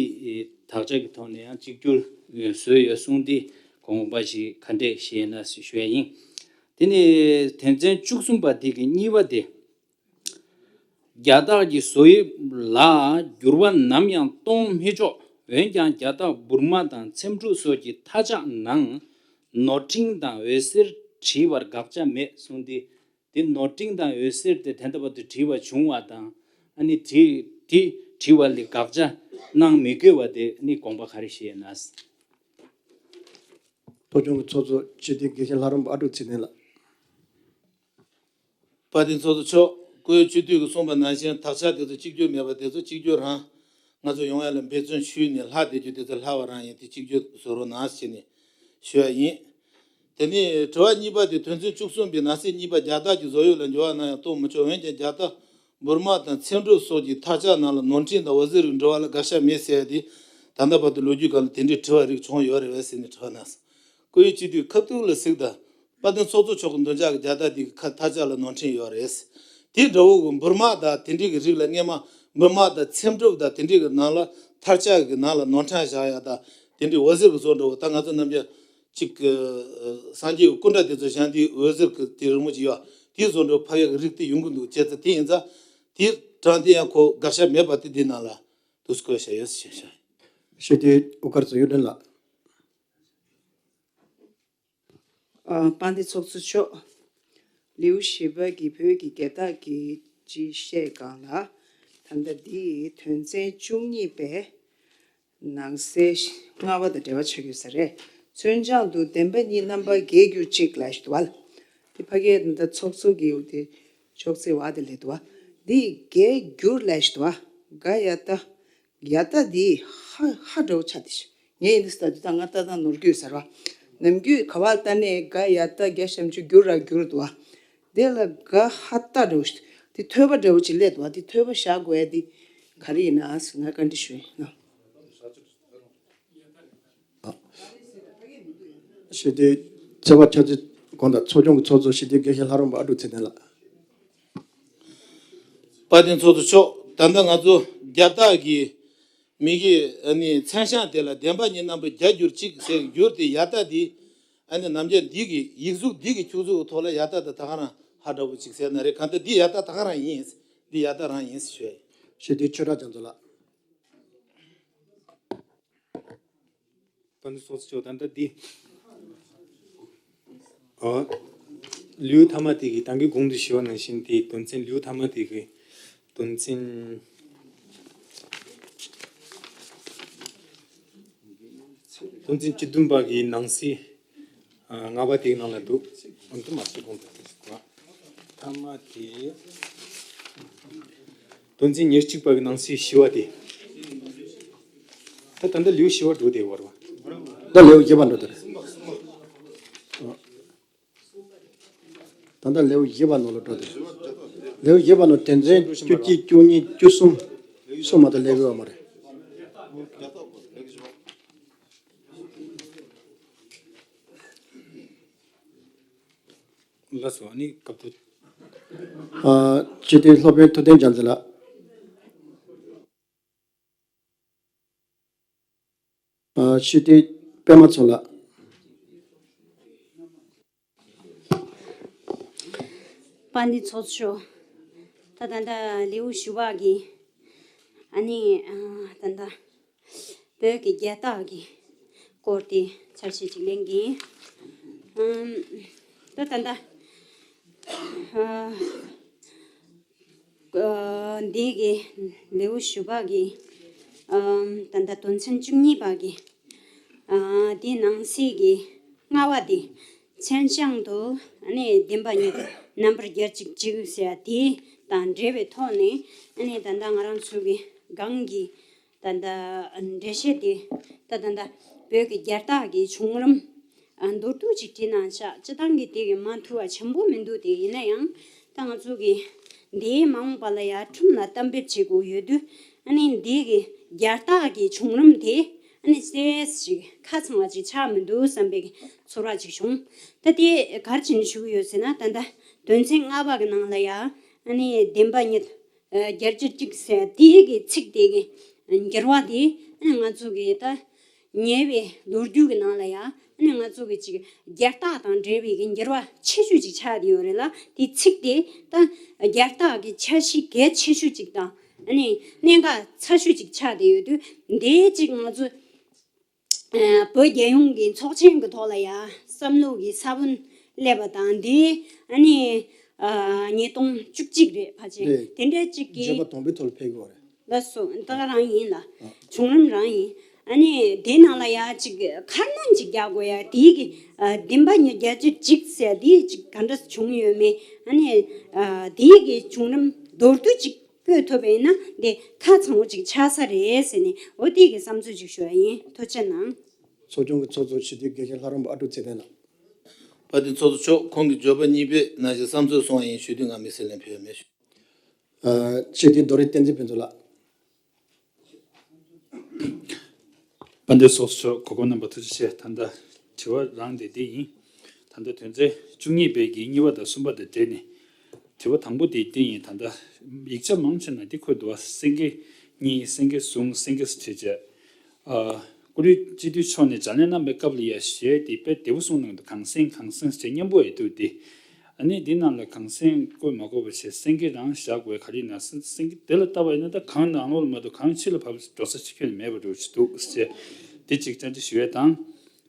དག་ཆ་གི་ཐོག་ནས་ཡང་གཅིག་གྱུར་བཟོས་ཡོད་གསུངས་ཏེ་དགོངས་པ་ཞིག་ག་འདྲས་བཞེས་ན་ཞུ་ཡ་ཡིན། དེ་ནས་དོན་ཚན་བཅུ་གསུམ་པ་དེ་གི་གཉིས་པ་དེ། རྒྱལ་རྟགས་ཀྱི་བཟོ་དབྱིབས་ལ་འགྱུར་བ་ནམ་ཡང་གཏོང་མི་ཆོག་འོན་ཀྱང་རྒྱལ་རྟགས་འབུར་མ་དང་ཚེམ་དྲུབ་སོགས་ཀྱི་མཐའ་ལྕགས་ནང་ནོར་འཁྲུལ་དང་འོད་ཟེར་བྲིས་པར་དགག་བྱ་མེད་གསུངས་ཏེ། དེ་ནོར་འཁྲུལ་དང་འོད་ཟེར་དེ་ད་ལྟ་བར་དུ་བྲིས་པ་བྱུང་བ་དང་། ཨ་ནི་དེ་དེ་བྲིས་པ་ལས་དགག་བྱ་གནང་མི་དགོས་པ་དེ་ནི་དགོངས་པ་ག་རེ་བཞེས་ན། ཚོགས་ཆུང་གི་ཚོགས་གཙོ་སྤྱི་འཐུས་དགེ་བཤེས་ལྷ་རམས་པ་ཨ་ཀྲུག་ཚེ་བརྟན་ལགས། དཔལ་ལྡན་ཚོགས་གཙོ་མཆོག་བཀུར་འོས་སྤྱི་འཐུས་ཀྱིས་གསུངས་པ་ནང་བཞིན་དག་ཆ་དེ་ཚོ་གཅིག་གྱུར་མེད་པ་དེ་ཚོ་གཅིག་གྱུར་རང་ང་ཚོ་ཡོང་ཡ་ལ་འབད་བརྩོན་ཞུས་ནས་ལྷག་བསྡད་རྒྱུ་དེ་ཚོ་ལྷག་པ་རང་ཡིན། དེ་གཅིག་གྱུར་བཟོ་རོགས་གནང་ཟེར་ནས་ཞུ་ཡ་ཡིན། དེ་ནས་དྲི་བ་གཉིས་པ་དེ། དོན་ཚན་བཅུ་གསུམ་པའི་ནང་གསེས་གཉིས་པ། རྒྱལ་དར་གྱི་བཟོ་དབྱིབས་ལ་འགྱུར་བ་གནང་ཡང་གཏོང་མི་ཆོག་འོན་ཀྱང་རྒྱལ་དར་འབུར་དམར་དང་ཚེམ་དྲུབ་སོགས་ཀྱི་མཐའ་ལྕགས་ནང་ལ་ནོར་འཁྲུལ་དང་འོད་ཟེར་གྱི་འབྲི་བ་ལ་དགག་བྱ་མེད་ཟེར་ཡ་དེ། ད་ལྟ་བར་དུ་ལོ་རྒྱུས་སྒང་ལ་དེ་འདྲའི་དྲི་བ་རིགས་བྱུང་ཡོད་རེད་བས་ཟེར་ནས་དྲི་བ་གནང་སོང་། བཀུར་འོས་སྤྱི་འཐུས་ཁ་ཐུག་ལ་གཟིགས་དང་། དཔལ་ལྡན་ཚོགས་གཙོ་མཆོག་གི་འདོན་ཆགས་ཀྱི་རྒྱལ་དར་དེ་གི་ཁ་མཐའ་ལྕགས་ལ་ནོར་འཁྲུལ་ཡོད་རེད། དེ་འདྲ་བོ་གི་འབུར་དམར་དང་དེ་འདྲའི་གི་རིགས་ལ་སྔས་མ་འབུར་དམར་དང་ཚེམ་དྲུབ་དང་དེ་འདྲའི་གི་ནང་ལ་མཐའ་ལྕགས་གི་ནང་ལ་ནོར་འཁྲུལ་བཞག་ཡ་དང་དེ་འདྲའི་འོད་ཟེར་གི་བཟོ་འདྲ་བོ། ད་ང་ཚོ་རྣམས་ཀྱང་ཅིག་གི་སངས་རྒྱས་ཀྱི་སྐུ་འདྲ་དེ་ཚོ་བཞེངས་དུས་འོད་ཟེར་གི་དེ་རི་མོ་ཅིག་ཡོད། དེ་བཟོ་འདྲ་བོ་ཕབ་ཡག་གི་རིགས་དེ་ཡོང་གི་འདུག་བྱས་ཙང་དེ་ཡིན་ཙང་དེ་དྲང་དེ་ཡང་ཁོ་དགག་བྱ་མེད་པ་དེ་འདི་ནང་ལ་འདུག་སེ་བཀོད་བཞག་ཡོད་ཟེར་བཤད་བྱ། ཞུ་དེ་དབུ་དཀར་ཚོ་གཡུ་སྒྲོན་ལགས། ཨ། དཔལ་ལྡན་ཚོགས་གཙོ་མཆོག་ལེའུ་བཞི་པ་གི་བོད་ཀྱི་རྒྱལ་དར་གྱི་ཅིག་བཤད་སྒང་ལ། ད་ལྟ་འདི་དོན་ཚན་བཅུ་གཉིས་པའི་ནང་གསེས་ལྔ་པ་དང་འབྲེལ་བ་ཆགས་ཡོད་ས་རེད། མཚན་བྱང་དུ་བདེན་པ་གཉིས་རྣམ་པར་རྒྱལ་གྱུར་ཅིག་ལབ་ཞིག་འདུག་བ། དེ་ཕ་གིའི་ད་ལྟ་ཚོགས་གཙོ་གི་འོ་དེ་ཅོག་ཙེ་བ་དེ་ལས་འདུག་བ། འདི་རྒྱལ་གྱུར་ལབ་ཞིག་འདུག་བ། ག་ཡ་ད། ཡ་ད་འདི་ཧ་ཧ་འདྲ་བོ་ཆགས་དེ་ཤི། ངས་ཡིན་དུས་ད་དུས་ད་ང་ལྟ་སྟངས་ནོར་རྒྱུས་ཟེར་བ། ནམ་རྒྱུན་ག་བ་ལྟ་ནས་ག་ཡ་ད་རྒྱ་ཞབས་ཀྱུ་གྱུར་ར་གྱུར་འདུག་བ། དེ་ལ་ག་ཧ་ད་འདྲ་བོ་ཤི། དེ་ཐོས་པ་འདྲ་བོ་ཅིག་སླེབས་འདུག་བ། དེ་ཐོས་པ་བཞག་དགོས་ཡ་དེ་ག་རེ་ཡིན་ན་ཟེར་ང་བཀའ་འདྲི་ཞུ་ཡིན་ནོ། ཞུ་དེ་ཚེས་པ་ཆ་ཚེས་གོང་དང་ཚོགས་ཆུང་གི་ཚོགས་གཙོ་ཞུ་དེ་དགེ་བཤེས་ལྷ་རམས་པ་ཨ་ཀྲུག་ཚེ་བརྟན་ལགས། དཔལ་ལྡན་ཚོགས་གཙོ་མཆོག་ད་ལྟ་ང་ཚོ་རྒྱལ་དར་གྱི་མི་གི་ཨ་ནི་མཚན་བྱང་དེ་ལ་བདེན་པ་གཉིས་རྣམ་པར་རྒྱལ་གྱུར་ཅིག་ཟེར་གྱུར་ཏེ་ཡ་ད་འདི་ཨ་ནི་ནམ་རྒྱུན་འདི་གི་ཡིག་གཟུགས་འདི་གི་ཁྱུག་གཟུགས་ཐོག་ལ་ཡ་ད་དང་ད་ག་རང་ཧ་འདྲ་བོ་ཅིག་ཟེར་ན་རེད། གང་ལྟར་འདི་ཡ་ད་ད་ག་རང་ཡིན། འདི་ཡ་ད་རང་ཡིན་ཞུ་ཡ་ཡིན། ཞུ་དེ་ཆོས་གྲགས་རྒྱ་མཚོ་ལགས། དཔལ་ལྡན་ཚོགས་གཙོ་མཆོག་ད་ལྟ་འདི། ཨ། ལེའུ་ཐ་མ་དེ་གི་ད་གིན་གོང་དུ་ཞུས་པ་ནང་བཞིན་དེ་དོན་ཚན་ལེའུ་ཐ་མ་དེ་གི་དོན་ཚན། དོན་ཚན་བཅུ་བདུན་པ་གི་ནང་གསེས། ཨ། ལྔ་པ་དེའི་ནང་ལ་འདུག་འོན་ཏེ་མ་གཏོགས་གོང་དུ་དེ་ཐ་མ་དེ། དོན་ཚན་ཉེར་གཅིག་པ་གི་ནང་གསེས་བཞི་བ་དེ། ད་ད་ལྟ་ལེའུ་བཞི་བ་འགྲོ་བསྡད་ཡོད་རེད་བ། ད་ལེའུ་བརྒྱད་པ་འགྲོ་བསྡད་རེད། ད་ལྟ་ལེའུ་བཞི་པ་ནང་ལ་འགྲོ་བསྡད་རེད། ལེའུ་བཞི་པ་ནང་དོན་ཚན་བཅུ་གཅིག་བཅུ་གཉིས་བཅུ་གསུམ་གསུམ་མ་གཏོགས་སླེབས་ཡོད་མ་རེད། ལགས་སོ། ཨ་ནི་སྐབས་དུ། ཨ། སྤྱི་འཐུས་སློབ་དཔོན་ཐུབ་བསྟན་རྒྱ་མཚོ་ལགས། ཨ། སྤྱི་འཐུས་པད་མ་མཚོ་ལགས། དཔལ་ལྡན་ཚོགས་གཙོ། ད་ད་ལྟ་ལེའུ་བཞི་པ་གི་ཨ་ནི་ཨ་ད་ལྟ་བོད་ཀྱི་རྒྱལ་རྟགས་ཀྱི་སྐོར་དེ་འཆར་གཞི་ཅིག་ལེན་གྱིན། ཨམ། ད་ད་ལྟ་ཨ་ཨ་འདི་གི་ལེའུ་བཞི་པ་གི་ཨམ་ད་ལྟ་དོན་ཚན་བཅུ་གཉིས་པ་གི་ཨ་དེ་ནང་གསེས་ཀྱི་ལྔ་པ་དེ། མཚན་བྱང་དུ་ཨ་ནི་བདེན་པ་གཉིས་རྣམ་པར་རྒྱལ་གཅིག་ཅིག་ཟེར་ཡ་དེ་དང་འབྲེལ་བའི་ཐོག་ནས་ཨ་ནི་ད་ལྟ་ང་རང་ཚོ་གི་སྒང་གི་ད་ལྟ་འགྲེལ་བཤད་དེ་ད་ད་ལྟ་བོད་ཀྱི་རྒྱལ་རྟགས་ཀྱི་བྱུང་རིམ་ཨ་མདོར་བསྡུས་ཅིག་བྲིས་གནང་ཤག་སྤྱིར་བཏང་གི་དེ་གི་མ་ཐུ་བ་ཆེན་པོ་མི་འདུག་དེ་ཡིན་ན་ཡང་ད་ང་ཚོ་གི་འདིའི་མ་འོངས་པ་ལ་ཡ་ཁྲིམས་ལ་གཏན་འབེབས་བྱེད་དགོས་ཡོད་དུས་ཨ་ནི་འདི་གི་རྒྱལ་རྟགས་ཀྱི་བྱུང་རིམ་དེ་ཨ་ནི་གསལ་ཞིག་ཁ་ཚང་བ་ཅིག་ཆགས་མི་འདུག་བསམ་པའི་ཚོར་བ་ཅིག་བྱུང་། ད་དེ་ག་རེ་བྱས་ནས་ཞུ་གི་ཡོད་ཟེར་ན་ད་ལྟ་དོན་ཚན་ལྔ་པ་གི་ནང་ལ་ཡ་ཨ་ནི་བདེན་པ་གཉིས་རྒྱལ་གཅེས་གཅིག་ཟེར་དེའི་གི་ཚིག་དེ་གི་འགྱུར་བ་དེ་ང་ཚོ་གི་ད་ཉེ་བའི་ལོ་རྒྱུས་ཀྱི་ནང་ལ་ཡང་ང་ཚོ་གི་ཅིག་རྒྱལ་རྟགས་དང་འབྲེལ་བའི་གི་འགྱུར་བ་ཆེ་ཤོས་ཅིག་ཆགས་བསྡད་ཡོད་རེད་ལ། དེ་ཚིག་དེ་ད་རྒྱལ་རྟགས་ཀྱི་འཆར་གཞི་གལ་ཆེ་ཤོས་ཅིག་དང་གནད་འགག་ཚ་ཤོས་ཅིག་ཆགས་བསྡད་ཡོད་དུས་འདི་ཅིག་ང་ཚོ་བོད་རྒྱལ་ཡོངས་ཀྱི་ཚོགས་ཆེན་གྱི་ཐོག་ལ་ཡང་བསམ་བློ་གི་ས་བོན་སླེབས་པ་དང་འདི་ཨ་ནི་ཉིས་སྟོང་བཅུ་གཅིག་རེད་ཕལ་ཆེར་རེད། དེ་འདྲའི་ཅིག་གི་བརྗོད་པ་དང་པོའི་ཐོག་ལ་ཕེབས་དགོས་རེད། ལགས་སོ། ད་ག་རང་ཡིན་ལ། བྱུང་རིམ་རང་ཡིན། ཨ་ནི་དེ་ནང་ལ་ཡང་ཅིག་ཁ་སྣོན་ཅིག་རྒྱག་དགོས་ཡ་དེའི་གི་བདེན་པ་གཉིས་རྒྱལ་གཅེས་གཅིག་ཟེར་དེའི་ཅིག་ག་འདྲ་བྱུང་ཡོད་མེད། ཨ་ནི་དེའི་གི་བྱུང་རིམ་མདོར་བསྡུས་ཅིག་བཀོད་ཐུབ་པ་ཡིན་ན་དེ་ཁ་ཚང་བོ་ཅིག་ཆགས་ས་རེད་ཟེར་ནས་འོ་དེའི་གི་བསམ་ཚུལ་ཅིག་ཞུ་ཡ་ཡིན། ཐུགས་རྗེ་གནང་། ཚོགས་ཆུང་གི་ཚོགས་གཙོ་སྤྱི་འཐུས་དགེ་བཤེས་ལྷ་རམས་པ་ཨ་ཀྲུག་ཚེ་བརྟན་ལགས། དཔལ་ལྡན་ཚོགས་གཙོ་མཆོག་ཁོང་གི་བརྗོད་པ་གཉིས་པའི་ནང་བཞིན་བསམ་ཚུལ་གསུངས་པ་ཡིན། ཞུ་དུས་ང་དམིགས་བསལ་ལན་ཕུལ་ཡ་མེད། ཞུ། ཨ། སྤྱི་འཐུས་རྡོ་རིང་བསྟན་འཛིན་ཕུན་ཚོགས་ལགས། དཔལ་ལྡན་ཚོགས་གཙོ་མཆོག་གོ་སྐབས་གནང་བར་ཐུགས་རྗེ་ཆེ། ད་ལྟ་དྲི་བ་རང་དེ་འདི་ཡིན། ད་ལྟ་དོན་ཚན་བཅུ་གཉིས་པའི་གི་གཉིས་པ་དང་གསུམ་པ་དང་འབྲེལ་ནས། དྲི་བ་དང་པོ་དེ་འདི་ཡིན། ད་ལྟ་ཡིག་ཆ་མང་ཆེ་ན་འདི་འཁོད་འདུག་བ། སེང་གེ་གཉིས། སེང་གེ་གསུམ། སེང་གེ་ཟེར་བྱས། ཨ། བཀུར་འོས་སྤྱི་འཐུས་མཆོག་ནས་ལྗགས་ལན་གནང་བའི་སྐབས་ལ་ཡ་ཞེས་དེ་དཔེ་བདེ་པོ་གསུངས་གནང་འདུག། གངས་སེང་གངས་སེང་ཟེར་བྱས་སྙན་པོ་ཡོད་འདུག་སྟེ། ཨ་ནི་འདི་ནང་ལ་གངས་སེང་བཀོད་མ་དགོས་པ་བྱས། སེང་གེ་རང་བཞག་དགོས། ག་རེ་ན་སེང་གེ་དེ་ལ་ལྟ་བ་ཡིན་ན་ད་གངས་ནང་ལོགས་ལ་མ་གཏོགས་གངས་ཕྱི་ལ་བབས་འགྲོ་ས་ཅིག་ཁྱོན་ནས་མེད་པ་འདྲ་ཅིག་འདུག་ཟེར་བྱས། དེ་གཅིག་བཅར་འདྲི་ཞུ་ཡས་དང་།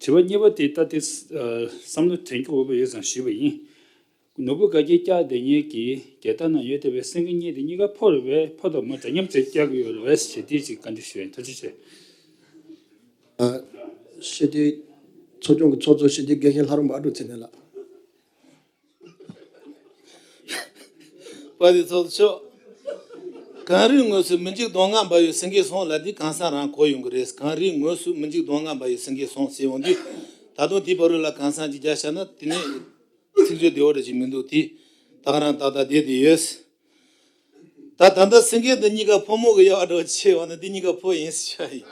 དྲི་བ་གཉིས་པ་དེ་ད་དེ་བསམ་བློ་དྲན་རྒྱུ་འོས་པ་ཡོད་ཙང་ཞུས་པ་ཡིན། ནོར་བུ་དགའ་རྒྱལ་སྐྱག་དེ་ཉིད་ཀྱིས་རྒྱལ་དར་ནང་ཡོད་བསྡད་པའི་སེང་གེ་གཉིས་དེ་གཉིས་ཀ་ཕོ་རེད་པས། ཕོ་དང་མོ་འདྲ་མཉམ་བྱས་སྐྱག་གི་ཡོད་རེད་པས་ཞེས་དེ་གཅིག་བཀའ་འདྲི་ཞུ་ཡིན། ཐུགས་རྗེ་ཆེ། ཨ། སྤྱི་འཐུས་ཚོགས་ཆུང་གི་ཚོགས་གཙོ་སྤྱི་འཐུས་དགེ་བཤེས་ལྷ་རམས་པ་ཨ་ཀྲུག་ཚེ་བརྟན་ལགས། དཔལ་ལྡན་ཚོགས་གཙོ་མཆོག་གངས་རིའི་ངོས་སུ་མི་འཇིགས་གདོང་ལྔ་འབར་བའི་སེང་གེ་གསུམ་ལ་འདི་གངས་སེང་རང་གོ་ཡོང་གི་རེད། གངས་རིའི་ངོས་སུ་མི་འཇིགས་གདོང་ལྔ་འབར་བའི་སེང་གེ་གསུམ་ཟེར་ཡོང་དུས། ད་དུང་དེའི་བར་ལ་གངས་སེང་ཅིག་རྒྱག་བཞག་ན་དེ་ནི་ཚིག་བརྗོད་བདེ་བོ་འདྲ་ཅིག་མི་འདུག། དེ་ད་ག་རང་ཏག་ཏག་བསྡད་དེ་ཡོད། ད་ད་ལྟ་སེང་གེ་འདི་གཉིས་ཀ་ཕོ་མོ་གི་དབྱེ་བ་འདྲ་བོ་ཕྱེ་བ་ན་འདི་གཉིས་ཀ་ཕོ་ཡིན་ཟེར་བྱ་ཡིན།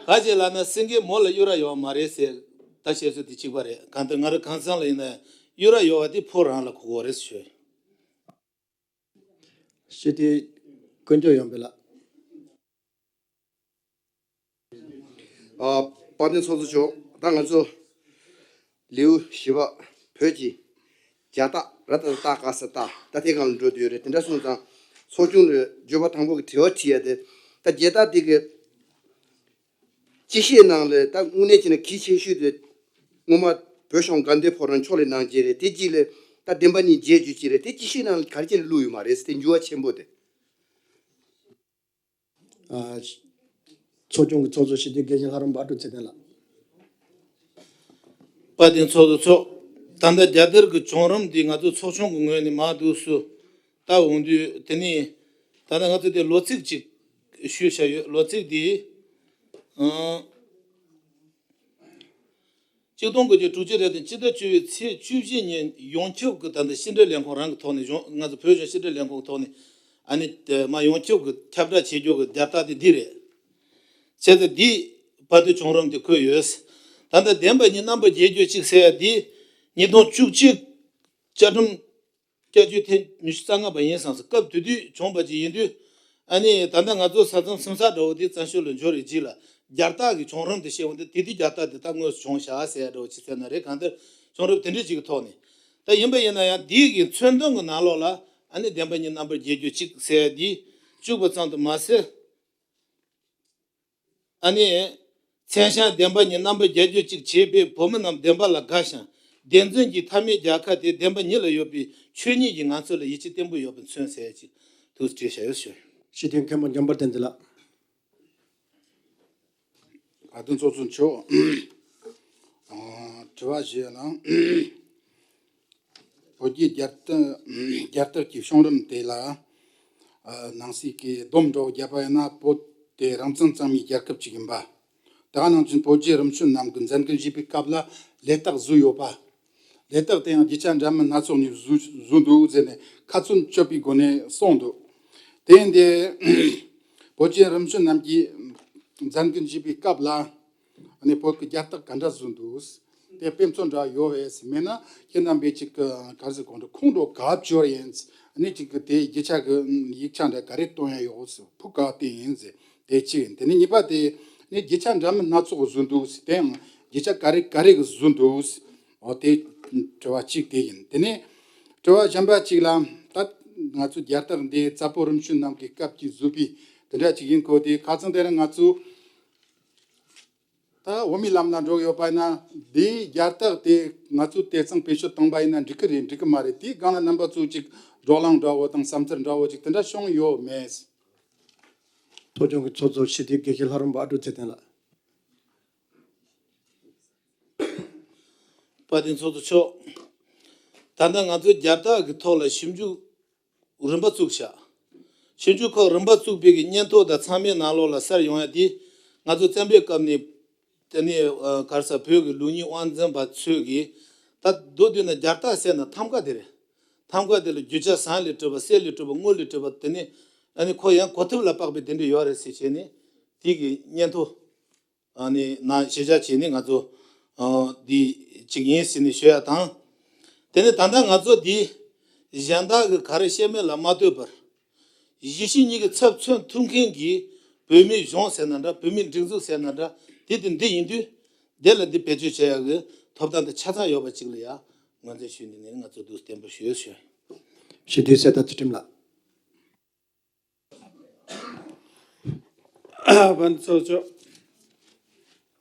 ག་ཅི་ལབ་ན་སེང་གེ་མོ་ལ་གཡུ་རལ་ཡོད་མ་རེད་ཟེར། ད་བཤད་སྲོལ་དེ་གཅིག་པ་རེད། གང་ལྟར་ང་རང་གངས་སེང་ལ་ཡིན་ན་གཡུ་རལ་ཡོད་པ་དེ་ཕོ་རང་ལ་གོ་གོ་རེད་ཟེར་ཞུ་ཡིན། སྤྱི་འཐུས་དཀོན་མཆོག་ཡོང་འཕེལ་ལགས། ཨ། དཔལ་ལྡན་ཚོགས་གཙོ་མཆོག། ད་ང་ཚོ་ལེའུ་བཞི་པ་བོད་ཀྱི་རྒྱལ་རྟགས། ར་ཏ་ཏ་ག་ས་རྟ། ད་དེ་སྒང་ལ་འགྲོ་དུས་རེད། དེ་འདྲ་སོང་ཙང་ཚོགས་ཆུང་ལ་བརྗོད་པ་དང་པོ་གི་དྲི་བ་དྲི་ཡ་དེ། ད་རྒྱལ་རྟགས་འདི་གི་སྤྱི་བཤད་ནང་ལ་ད་དངོས་གནས་བྱས་ན་གལ་ཆེ་ཤོས་དེ་སྔོན་མ་བོད་གཞུང་དགའ་ལྡན་ཕོ་བྲང་ཕྱོགས་ལས་གནང་བྱས་རེད། དེ་གཅིག་ལས་ད་བདེན་པ་གཉིས་རྒྱལ་རྒྱུ་གཅིག་རེད། དེ་སྤྱི་བཤད་ནང་ལ་ག་རེ་བྱས་ནས་བླུགས་ཡོད་མ་རེད། དེ་འགྱུར་བ་ཆེན་པོ་དེ། ཨ། ཚོགས་ཆུང་གི་ཚོགས་གཙོ་སྤྱི་འཐུས་དགེ་བཤེས་ལྷ་རམས་པ་ཨ་ཀྲུག་ཚེ་བརྟན་ལགས། དཔལ་ལྡན་ཚོགས་གཙོ་མཆོག། ད་ལྟ་རྒྱལ་དར་གྱི་བྱུང་རིམ་འདི་ང་ཚོ་ཚོགས་ཆུང་གི་ངོས་ནས་མར་འདུག་སེ་ལྟ་འོང་དུས། དེ་ནས་ད་ལྟ་ང་ཚོ་དེ་ལོ་ཚིགས་ཅིག་ཞུས་བཞག་ཡོད། ལོ་ཚིགས་འདི། ཨང་། གཅིག་སྟོང་དགུ་བརྒྱ་དྲུག་ཅུ་རེ་བདུན་སྤྱི་ཟླ་བཅུ་པའི་ཚེས་བཅུ་བཞི་ཉིན་ཡོངས་ཁྱབ་ཀྱི་ད་ལྟ་ཕྱི་འབྲེལ་ལས་ཁུངས་རང་གི་ཐོག་ནས། གཞུང་། ང་ཚོ་བོད་གཞུང་ཕྱི་འབྲེལ་ལས་ཁུངས་ཀྱི་ཐོག་ནས། ཨ་ནི་དེ་མར་ཡོངས་ཁྱབ་ཀྱི་ཁྱབ་བསྒྲགས་བྱེད་རྒྱུ་གི་རྒྱལ་རྟགས་དེ་འདི་རེད། བྱས་ཙང་འདི་བར་དུ་བྱུང་རིམ་དེ་འཁོད་ཡོད། ད་ལྟ་བདེན་པ་གཉིས་རྣམ་པར་རྒྱལ་རྒྱུ་གཅིག་ཟེར་ཡ་འདི་ཉིས་སྟོང་བཅུ་གཅིག་བཅའ་ཁྲིམས་བསྐྱར་བཅོས་ཐེངས་ཉི་ཤུ་རྩ་ལྔ་པ་ཡིན་བསམ་སོང་། སྐབས་དེ་དུས་བྱུང་བ་ཅིག་ཡིན་དུས། ཨ་ནི་ད་ལྟ་ང་ཚོ་ས་མཚམས་སིམ་ས་འདྲ་བོ་དེ་བཙན་བྱོལ་ལ་འབྱོར་བའི་རྗེས་ལ་རྒྱལ་རྟགས་ཀྱི་བྱུང་རིམ་དེ་བཤད་འོང་དུས། དེ་དུས་རྒྱལ་རྟགས་དེ་ད་དངོས་སུ་བྱུང་བཞག་ཟེར་ཡ་འདྲ་བོ་ཅིག་ཟེར་ན་རེད། གང་ལྟར་བྱུང་རིམ་དེ་འདྲ་ཅིག་གི་ཐོག་ནས། ད་ཡིན་པ་ཡིན་ན་ཡང་འདི་གི་མཚོན་དོན་གྱི་ནང་ལོགས་ལ། ཨ་ནི་བདེན་པ་གཉིས་རྣམ་པར་རྒྱལ་རྒྱུ་གཅིག་ཟེར་ཡ་འདི་བཅུག་པ་ཙམ་དུ་མ་ཟད། ཨ་ནི། མཚན་བྱང་བདེན་པ་གཉིས་རྣམ་པར་རྒྱལ་རྒྱུ་གཅིག་བྱས་པས། བོད་མི་རྣམས་བདེན་པ་ལ་དགའ་ཞིང་། བདེན་རྫུན་གྱི་མཐའ་མེད་རྒྱལ་ཁ་དེ་བདེན་པ་གཉིས་ལ་ཡོད་པའི་ཆོས་ཉིད་ཀྱི་ངང་ཚུལ་ལ་ཡིད་ཆེས་བརྟན་པོ་ཡོད་པར་མཚོན་ཟེར་ཅིག། ཐུགས་སུ་བྲིས་བཞག་ཡོད་ཞུ། སྤྱི་འཐུས་མཁན་པོ་འཇམ་དཔལ་བསྟན་འཛིན་ལགས། ཨ། དཔལ་ལྡན་ཚོགས་གཙོ་མཆོག། ཨ། དྲི་བ་ཞུ་ཡ་ན། བོད་ཀྱི་རྒྱལ་རྟགས། རྒྱལ་རྟགས་ཀྱི་བྱུང་རིམ་དེ་ལ། ཨ། ནང་གསེས་ཀྱི་སྡོམ་འདྲ་བོ་བརྒྱབ་པ་ཡིན་ན། བོད་དེ་རང་བཙན་གཙང་མའི་རྒྱལ་ཁབ་ཅིག་ཡིན་པ། དེ་ག་ནང་བཞིན་བོད་རྒྱལ་རིམ་བྱོན་རྣམས་ཀྱིས་མཛད་འགན་བཞེས་པའི་སྐབས་ལ་ལས་རྟགས་བཟོས་ཡོད་པ། ལས་རྟགས་དེ་ཡང་རྒྱུ་ཆ་འདྲ་མིན་སྣ་ཚོགས་ནས་བཟོས། བཟོས་འདུག་ཟེར་ནས་ཁ་ཚོན་གཅོད་པའི་སྒོ་ནས་གསུངས་འདུག། དེ་ཡིན་དུས་བོད་རྒྱལ་རིམ་བྱོན་རྣམས་ཀྱིས་མཛད་འགན་བཞེས་པའི་སྐབས་ལ། ཨ་ནི་བོད་ཀྱི་རྒྱལ་རྟགས་ག་འདྲ་བཟོས་འདུག། དེ་དཔེ་མཚོན་འདྲ་ཡོད་པས། མེད་ན་ཁྱེད་རྣམ་པས་ཅིག་ག་རེ་ཟེར་དགོས་འདུག། ཁུངས་འདྲ་ག་བརྗོད་ཡིན། ཨ་ནི་ཅིག་གི་དེ་རྒྱུ་ཆ་གི་ཡིག་ཆ་འདྲ་ག་རེ་སྟོན་ཡ་ཡོད། ཕུགས་ག་བརྟེན་ཡིན་ཟེར། དེ་གཅིག་ཡིན། དེ་ནས་གཉིས་པ་དེ་ནི་རྒྱུ་ཆ་འདྲ་མིན་སྣ་ཚོགས་བཟོས་འདུག། དེ་ཡང་རྒྱུ་ཆ་ག་རེ་ག་རེ་གི་བཟོས་འདུག། འོ། དེ་དྲི་བ་གཅིག་དེ་ཡིན། དེ་ནས་དྲི་བ་གཞན་པ་གཅིག་ལ། ད་ང་ཚོ་རྒྱལ་རྟགས་འདི་གཙོ་བོ་རིམ་བྱོན་རྣམས་ཀྱི་སྐབས་ཀྱི་བཟོས་པའི་དེ་འདྲ་ཅིག་ཡིན་གོ། དེ་ཁ་སང་དེ་རིང་ང་ཚོ་ད་འོག་མའི་ལམ་ལ་འགྲོ་ཡོད་པ་ཡིན་ན། འདིའི་རྒྱལ་རྟགས་དེ་ང་ཚོས་དེ་ཙམ་བེད་སྤྱོད་བཏང་པ་ཡིན་ན་འགྲིག་གི་རེད། འགྲིག་གི་མ་རེད། དེའི་སྒང་ལ་རྣམ་པ་ཚོས་ཅིག་བགྲོ་གླེང་འདྲ་བོ་དང་བསམ་ཚུལ་འདྲ་བོ་ཅིག་དེ་འདྲ་བྱུང་ཡོད་མེད། ཚོགས་ཆུང་གི་ཚོགས་གཙོ་སྤྱི་འཐུས་དགེ་བཤེས་ལྷ་རམས་པ་ཨ་ཀྲུག་ཚེ་བརྟན་ལགས། དཔལ་ལྡན་ཚོགས་གཙོ་མཆོག། ད་ལྟ་ང་ཚོའི་རྒྱལ་རྟགས་ཀྱི་ཐོག་ལ་ཞིབ་འཇུག་རིམ་པ་བཙུགས་ཤག། ཞིབ་འཇུག་ཁག་རིམ་པ་བཙུགས་པའི་གི་སྙན་ཐོ་དང་ཚང་མའི་ནང་ལོགས་ལ་གསལ་ཡོང་ཡ་དེ། ང་ཚོ་བཙན་པོའི་སྐབས་ནས། དེ་ནས་ག་རེ་ཟེར། བོད་ཀྱི་ལུགས་གཉིས་དབང་འཛིན་པ་ཚོས་ཀྱིས་ད་ ད་མདོར་བསྡུས་ན་རྒྱལ་རྟགས་ཟེར་ན་ཐམ་ཀ་དེ་རེད། ཐམ་ཀ་དེ་ལ་རྒྱུ་ཆ་ཟངས་ལས་གྲུབ་པ། གསེར་ལས་གྲུབ་པ། དངུལ་ལས་གྲུབ་པ། དེ་ནི་ཨ་ནི་ཁོ་ཡང་གོ་ཐོབ་ལ་དཔག་པའི་དེ་འདྲ་ཡོད་རེད་ཟེར་བྱས་ནས་དེ་གི་སྙན་ཐོ་ཨ་ནི་ནང་གཞི་བཞག་བྱས་ནས་ང་ཚོ་ཨ་འདི་གཅིག་ཡིན་ཟེར་ནས་ཞུ་ཡ་དང་། དེ་ནས་ད་ལྟ་ང་ཚོ་འདི་གཞན་དག་གི་ག་རེ་བཤད་མེད་ལ་མ་ལྟོས་པར། གཞིས་བྱེས་གཉིས་ཀྱི་ཚབ་མཚོན་ཐུབ་མཁན་གྱི་བོད་མིའི་གཞུང་ཟེར་ན་འདྲ། བོད་མིའི་སྒྲིག་འཛུགས་ཟེར་ན་འདྲ། དེ་དེ་འདི་ཡིན་དུས། དེ་ལ་འདི་བེད་སྤྱོད་བྱེད་ཡག་གི་ཐོབ་ཐང་དེ་ཆ་ཚང་ཡོད་པ་ཅིག་ལ་ཡང་ངོས་འཛིན་ཞུས་ནས་ནི་ང་ཚོ་འདུག་བརྟན་པོ་ཞུ་ཞུ། ཞི་བདེའི་གསལ་བརྡ་ཚུལ་ཁྲིམས་ལགས། ཕན་ཚུན་ཆོག་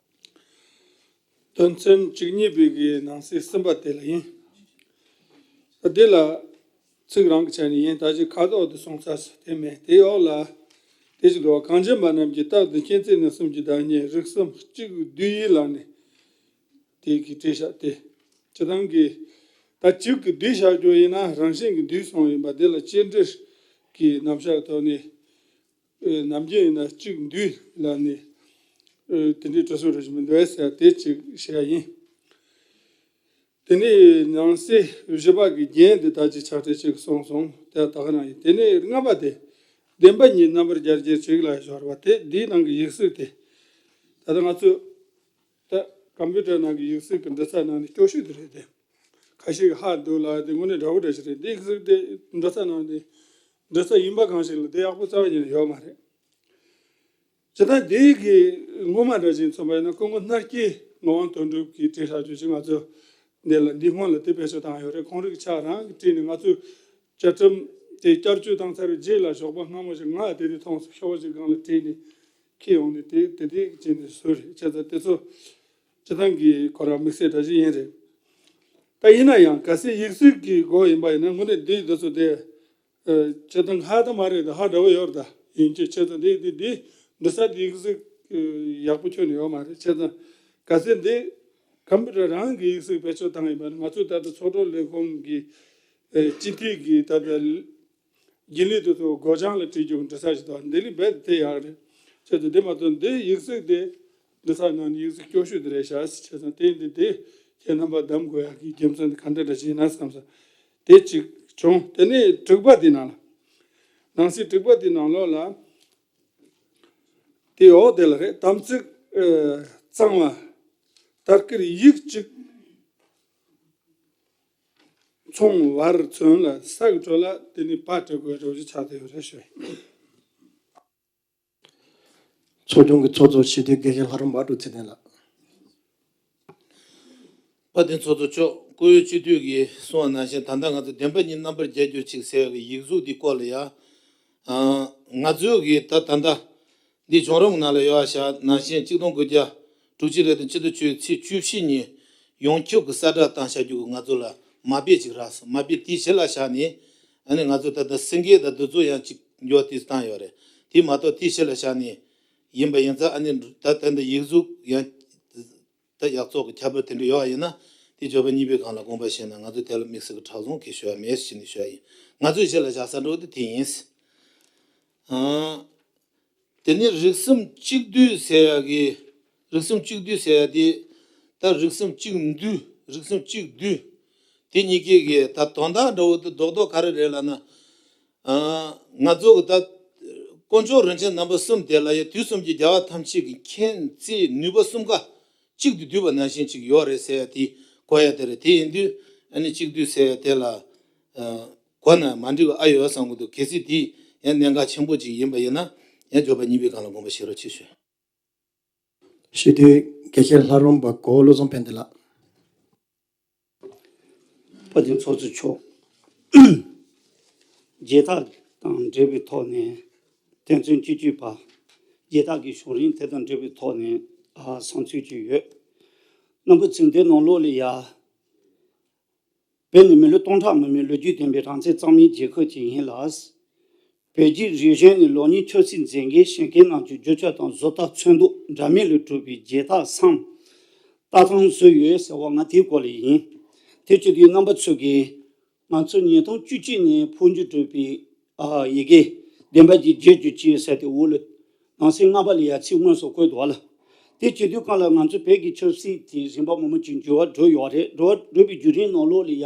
དོན་ཚན་བཅུ་གཉིས་པའི་གི་ནང་གསེས་གསུམ་པ་དེ་ལ་ཡིན། ད་དེ་ལ་ཚིག་རང་གི་ཆ་ནས་ཡིན། ད་ཅི་ཁ་དོག་དེ་སོང་ཚར་སོང་དེ་མེད། དེ་འོག་ལ་དེ་ཞིག་འདུག་བ། གངས་ཅན་པ་རྣམས་ཀྱི་རྟགས་འདི་མཁྱེན་བརྩེ་ནུས་གསུམ་གྱི་བདག་ཉིད་རིགས་གསུམ་གཅིག་བསྡུས་ཡིན་ལ་ནི། དེ་གི་བྲིས་བཞག་དེ་སྤྱི་བཏང་གི་ད་གཅིག་གི་བསྡུས་བཞག་རྒྱུ་ཡིན་ན་རང་བཞིན་གྱི་འདུས་སོང་ཡིན་པ། དེ་ལ་སྐྱེལ་འདྲེན་གྱི་རྣམ་གཞག་ཐོག་ནས། ཨེ་ནམ་རྒྱུན་ཡིན་ན་གཅིག་འདུས་ལ་ནི། ཨེ་དེ་འདྲའི་གྲུ་གཟིངས་རེ་ཞིག་མི་འདུག་ཟེར་དེ་གཅིག་བཤད་ཡིན། དེ་ནས་ནང་གསེས་བཞི་པ་གི་རྒྱན་དེ་ད་ཅི་ཕྱག་བྲིས་གཅིག་གསུངས་སོང་། དེ་ད་ག་རང་ཡིན། དེ་ནས་ལྔ་པ་དེ་བདེན་པ་གཉིས་རྣམ་པར་རྒྱལ་གྱུར་ཅིག་ལ་སྦྱོར་བ་དེ་འདིའི་ནང་གི་ཡིག་གཟུགས་དེ། ད་ལྟ་ང་ཚོས་ད་ཀམ་པུ་ཊར་ནང་གི་ཡིག་གཟུགས་ཀྱི་འབྲི་ས་ནང་ནས་སྐྱོ་ཤོས་དེ་རེད་དེ། ཁ་ཤས་ཀྱིས་ཧ་འདུག་ལ་དེ་དངོས་གནས་འདྲ་བོ་འདྲ་ཞིག་རེད། འདི་ཡིག་གཟུགས་དེ་འབྲི་ས་ནང་ནས་འབྲི་ས་ཡིན་པ་གང་ཞིག་ལ་དེ་ཡག་པོ་རྩ་བ་ཉིད་ནས་ཡོད་མ་རེད། ཇི་ལྟར་འདི་གི་སྔོན་མ་འདྲ་ཞིག་མཚོན་པ་ཡིན་ན་སྐུ་ངོ་སྣར་སྐྱེས་ངག་དབང་དོན་གྲུབ་ཀྱིས་བྲིས་བཞག་རྒྱུ་ཞིག་ང་ཚོ་འདི་ལ་འདི་སྔོན་ལ་དེ་བེད་སྤྱོད་བཏང་ཡོད་རེད། ཁོང་རང་གི་ཕྱག་རང་གིས་བྲིས་ནས་ང་ཚོས་བཅའ་ཁྲིམས་དེ་བསྐྱར་བཅོས་བཏང་ཚར་བའི་རྗེས་ལ་ཞོགས་པ་སྔ་མོ་ཞིག་ང་དེ་དུས་མཐོང་སོང་། ཤོག་བུ་ཞིག་སྒང་ལ་བྲིས་ནས་འཁྱེར་ཡོང་ནས་དེ་དེ་དེ་བྱས་ནས་བཟོས་རེད། བྱས་ཙང་དེ་ཚོ་སྤྱི་བཏང་གི་ཁོ་རང་དམིགས་བསལ་འདྲ་ཞིག་ཡིན་རེད། ད་ཡིན་ན་ཡང་གལ་སྲིད་ཡིག་གཟུགས་ཀྱི་སྒོ་ཡིན་པ་ཡིན་ན་དངོས་གནས་འདི་འདི་ཚོ་དེ། ཨ་བྱས་ཙང་ཧ་ད་མ་རེད། ད་ཧ་འདྲ་བོ་ཡོད་རེད། ད་ཡིན་གྱི་བྱས་ཙང་འདི་འདི་འདི་འབྲི་ས་འདི་ཡིག་གཟུགས་ཡག་པོ་ཁྱོན་ནས་ཡོད་མ་རེད། བྱས་ཙང་གལ་སྲིད་འདི་ཀམ་པུ་ཊར་རང་གི་ཡིག་གཟུགས་བེད་སྤྱོད་བཏང་ཡིན་པ་ན་ང་ཚོས་ད་ལྟ་ཚོགས་དྲུང་ལས་ཁུངས་ཀྱི་ཨ་སྤྱི་འཐུས་ཀྱི་ད་ལྟ་རྒྱུན་ལས་དེ་ཚོ་སྒོ་བྱང་ལ་བྲིས་རྒྱུ་འབྲི་ས་ཞིག་དང་འདི་ལས་རྦད་དེ་ཡག་རེད། བྱས་ཙང་འདི་མ་གཏོགས་འདི་ཡིག་གཟུགས་དེ་འབྲི་ས་ནང་ནས་ཡིག་གཟུགས་སྐྱོ་ཤོས་དེ་རེད་ཤག་ཟེར། བྱས་ཙང་དེ་འདི་དེ་ཁྱེད་རྣམ་པ་གདམ་དགོས་ཡག་གི་རྒྱུ་མཚན་དེ་ག་འདྲ་འདྲ་ཞིག་ཡིན་ན་བསམ་སོང་། དེ་གཅིག་བྱུང་། དེ་ནས་དྲུག་པ་དེ་ནང་ལ། ནང་གསེས་དྲུག་པ་དེ་ནང་ལོགས་ལ། དེའི་འོག་དེ་ལ་རེད། དམ་ཚིག་ཨ་གཙང་མ་དར་དཀར་ཡིག་གཅིག་མཚུངས་བར་མཚོན་ལ་ས་གི་འགྲོ་ལ་དེ་ནི་པ་སྤྲད་དགོས་འགྲོ་རྒྱུ་ཆགས་བསྡད་ཡོད་རེད་ཞུ། ཚོགས་ཆུང་གི་ཚོགས་གཙོ་སྤྱི་འཐུས་དགེ་བཤེས་ལྷ་རམས་པ་ཀྲུའུ་ཚེ་བརྟན་ལགས། དཔལ་ལྡན་ཚོགས་གཙོ་མཆོག་སྐུ་ཡོད་སྤྱི་འཐུས་ཀྱིས་གསུངས་པ་ནང་བཞིན་ད་ལྟ་ང་ཚོ་བདེན་པ་གཉིས་རྣམ་པར་རྒྱལ་གྱུར་ཅིག་ཟེར་བའི་ཡིག་གཟུགས་འདི་སྐོར་ལ་ཡང་། ང་ཚོས་ཀྱི་ད་ད་ལྟ་འདི་བྱུང་རིམ་ནང་ལ་ཡོད་པ་ཤག་ནང་བཞིན་གཅིག་སྟོང་དགུ་བརྒྱ་དྲུག་ཅུ་རེ་དང་ཕྱི་ཟླ་བཅུ་ཚེས་བཅུ་བཞི་ཉིན་ཡོངས་ཁྱབ་ཀྱི་གསལ་བསྒྲགས་བཏང་བཞག་རྒྱུ་གི་ང་ཚོ་ལ་མ་དཔེ་ཅིག་རག་སོང་། མ་དཔེ་དེའི་གཞི་ལ་བཞག་ནས་ཨ་ནི་ང་ཚོ་ད་ལྟ་སེང་གེ་དང་འདི་ཚོ་ཡང་ཅིག་འགྱུར་བ་ཏོག་ཙམ་བཏང་ཡོད་རེད། དེ་མ་གཏོགས་དེའི་གཞི་ལ་བཞག་ནས་ཡིན་པ་ཡིན་ཙང་ཨ་ནི་ད་ད་ལྟ་ཡིག་གཟུགས་ཡང་ད་ཡག་བཙོག་གི་ཁྱད་པར་དེ་འདྲ་ཡོད་པ་ཡིན་ན་དེ་འབྱོར་པ་གཉིས་པའི་སྒང་ལ་དགོངས་པ་བཞེས་ན་ང་ཚོ་དེ་ལ་དམིགས་བསལ་གྱི་ཁྲག་འཛུམ་གྱི་ཞུ་བ་མེད་ཟེར་ནས་ཞུ་བ་ཡིན། ང་ཚོའི་གཞི་ལ་བཞག་ས་འདྲ་བོ་དེ་དེ་ཡིན། ཨང་། དེ་ནས་རིགས་གསུམ་གཅིག་བསྡུས་ཟེར་ཡག་གི། རིགས་གསུམ་གཅིག་བསྡུས་ཟེར་ཡག་དེ། ད་རིགས་གསུམ་གཅིག་བསྡུས། རིགས་གསུམ་གཅིག་བསྡུས། དེ་གཉིས་ཀའི་གི་ད་དོན་དག་འདྲ་བོ་དེ་རྡོག་རྡོག་ག་རེ་རེད་ལབ་ན། ཨ། ང་ཚོ་གི་ད་དཀོན་མཆོག་རིན་ཆེན་རྣམ་པ་གསུམ་དེ་ལ་ཡང་དུས་གསུམ་གྱི་རྒྱལ་བ་ཐམས་ཅད་ཀྱི་མཁྱེན་བརྩེ་ནུས་པ་གསུམ་ཀ་གཅིག་ཏུ་བསྡུས་པ་ནང་བཞིན་ཅིག་ཡོད་རེད་ཟེར་ཡག་དེ་གོ་ཡག་དེ་རེད། དེ་ཡིན་དུས་ཨ་ནི་གཅིག་བསྡུས་ཟེར་ཡག་དེ་ལ། ཨ། གོ་ན་མ་འགྲིག་པ་ཨ་ཡོད་བསམ་གྱི་འདུག་གལ་སྲིད་དེ་ཡང་གནད་འགག་ཆེན་པོ་ཅིག་ཡིན་པ་ཡིན་ན་ཡང་འབྱོར་པ་གཉིས་པའི་སྒང་ལ་དགོངས་པ་བཞེས་རོགས་གྱིས་ཞུ། སྤྱི་འཐུས་དགེ་བཤེས་ལྷ་རམས་པ་གོ་བོ་བློ་བཟང་ཕན་བདེ་ལགས། དཔལ་ལྡན་ཚོགས་གཙོ་མཆོག་རྒྱལ་རྟགས་དང་འབྲེལ་བའི་ཐོག་ནས་དོན་ཚན་བཅུ་གཅིག་པ། རྒྱལ་རྟགས་ཀྱི་བྱུང་རིམ་དེ་དང་འབྲེལ་བའི་ཐོག་ནས་ཨ་བསམ་ཚུལ་ཅིག་ཡོད། རྣམ་པ་ཚོས་འདི་ནང་ལོགས་ལ་ཡ། བོད་ནི་མི་ལོ་སྟོང་ཕྲག་མང་པོའི་ལོ་རྒྱུས་ལྡན་པའི་རང་བཙན་གཙང་མའི་རྒྱལ་ཁབ་ཅིག་ཡིན་ལ། བོད་རྒྱའི་རིག་གཞུང་ནི་ལོ་རྙིང་ཆོས་སྲིད་འཛིན་མཁན་ཤེས་མཁན་རྣམས་ཀྱི་རྒྱུ་ཆ་དང་བཟོ་ལྟ་ཚོན་མདོག་འདྲ་མིན་ལས་གྲུབ་པའི་རྒྱལ་རྟགས་སམ་ལྟ་སྟངས་བཟོས་ཡོད་ཟེར་བ་ང་དེའི་སྐོར་ལ་ཡིན། དེ་བྱེད་དུས་རྣམ་པ་ཚོ་གིས་ང་ཚོ་ཉིས་སྟོང་བཅུ་གཅིག་ནས་འཕོ་འགྱུར་གྲུབ་པའི་ཨ་ཡི་གེ་བདེན་པ་གྱི་རྒྱལ་གྱུར་ཅིག་ཟེར་ཏེ་འོག་ལ་ནང་གསེས་ལྔ་པ་ལ་ཡ་ཚིག་དངོས་སུ་བཀོད་འདུག་བ་ལ། དེ་བྱེད་དུས་སྒང་ལ་ང་ཚོ་བོད་ཀྱི་ཆབ་སྲིད་དེ་རིམ་པ་མང་པོ་ཅིག་འགྱུར་བ་འགྲོ་ཡོད་རེད། འགྲོ་བ་འགྲོ་བའི་བརྒྱུད་རིམ་ནང་ལོགས་ལ་ཡ་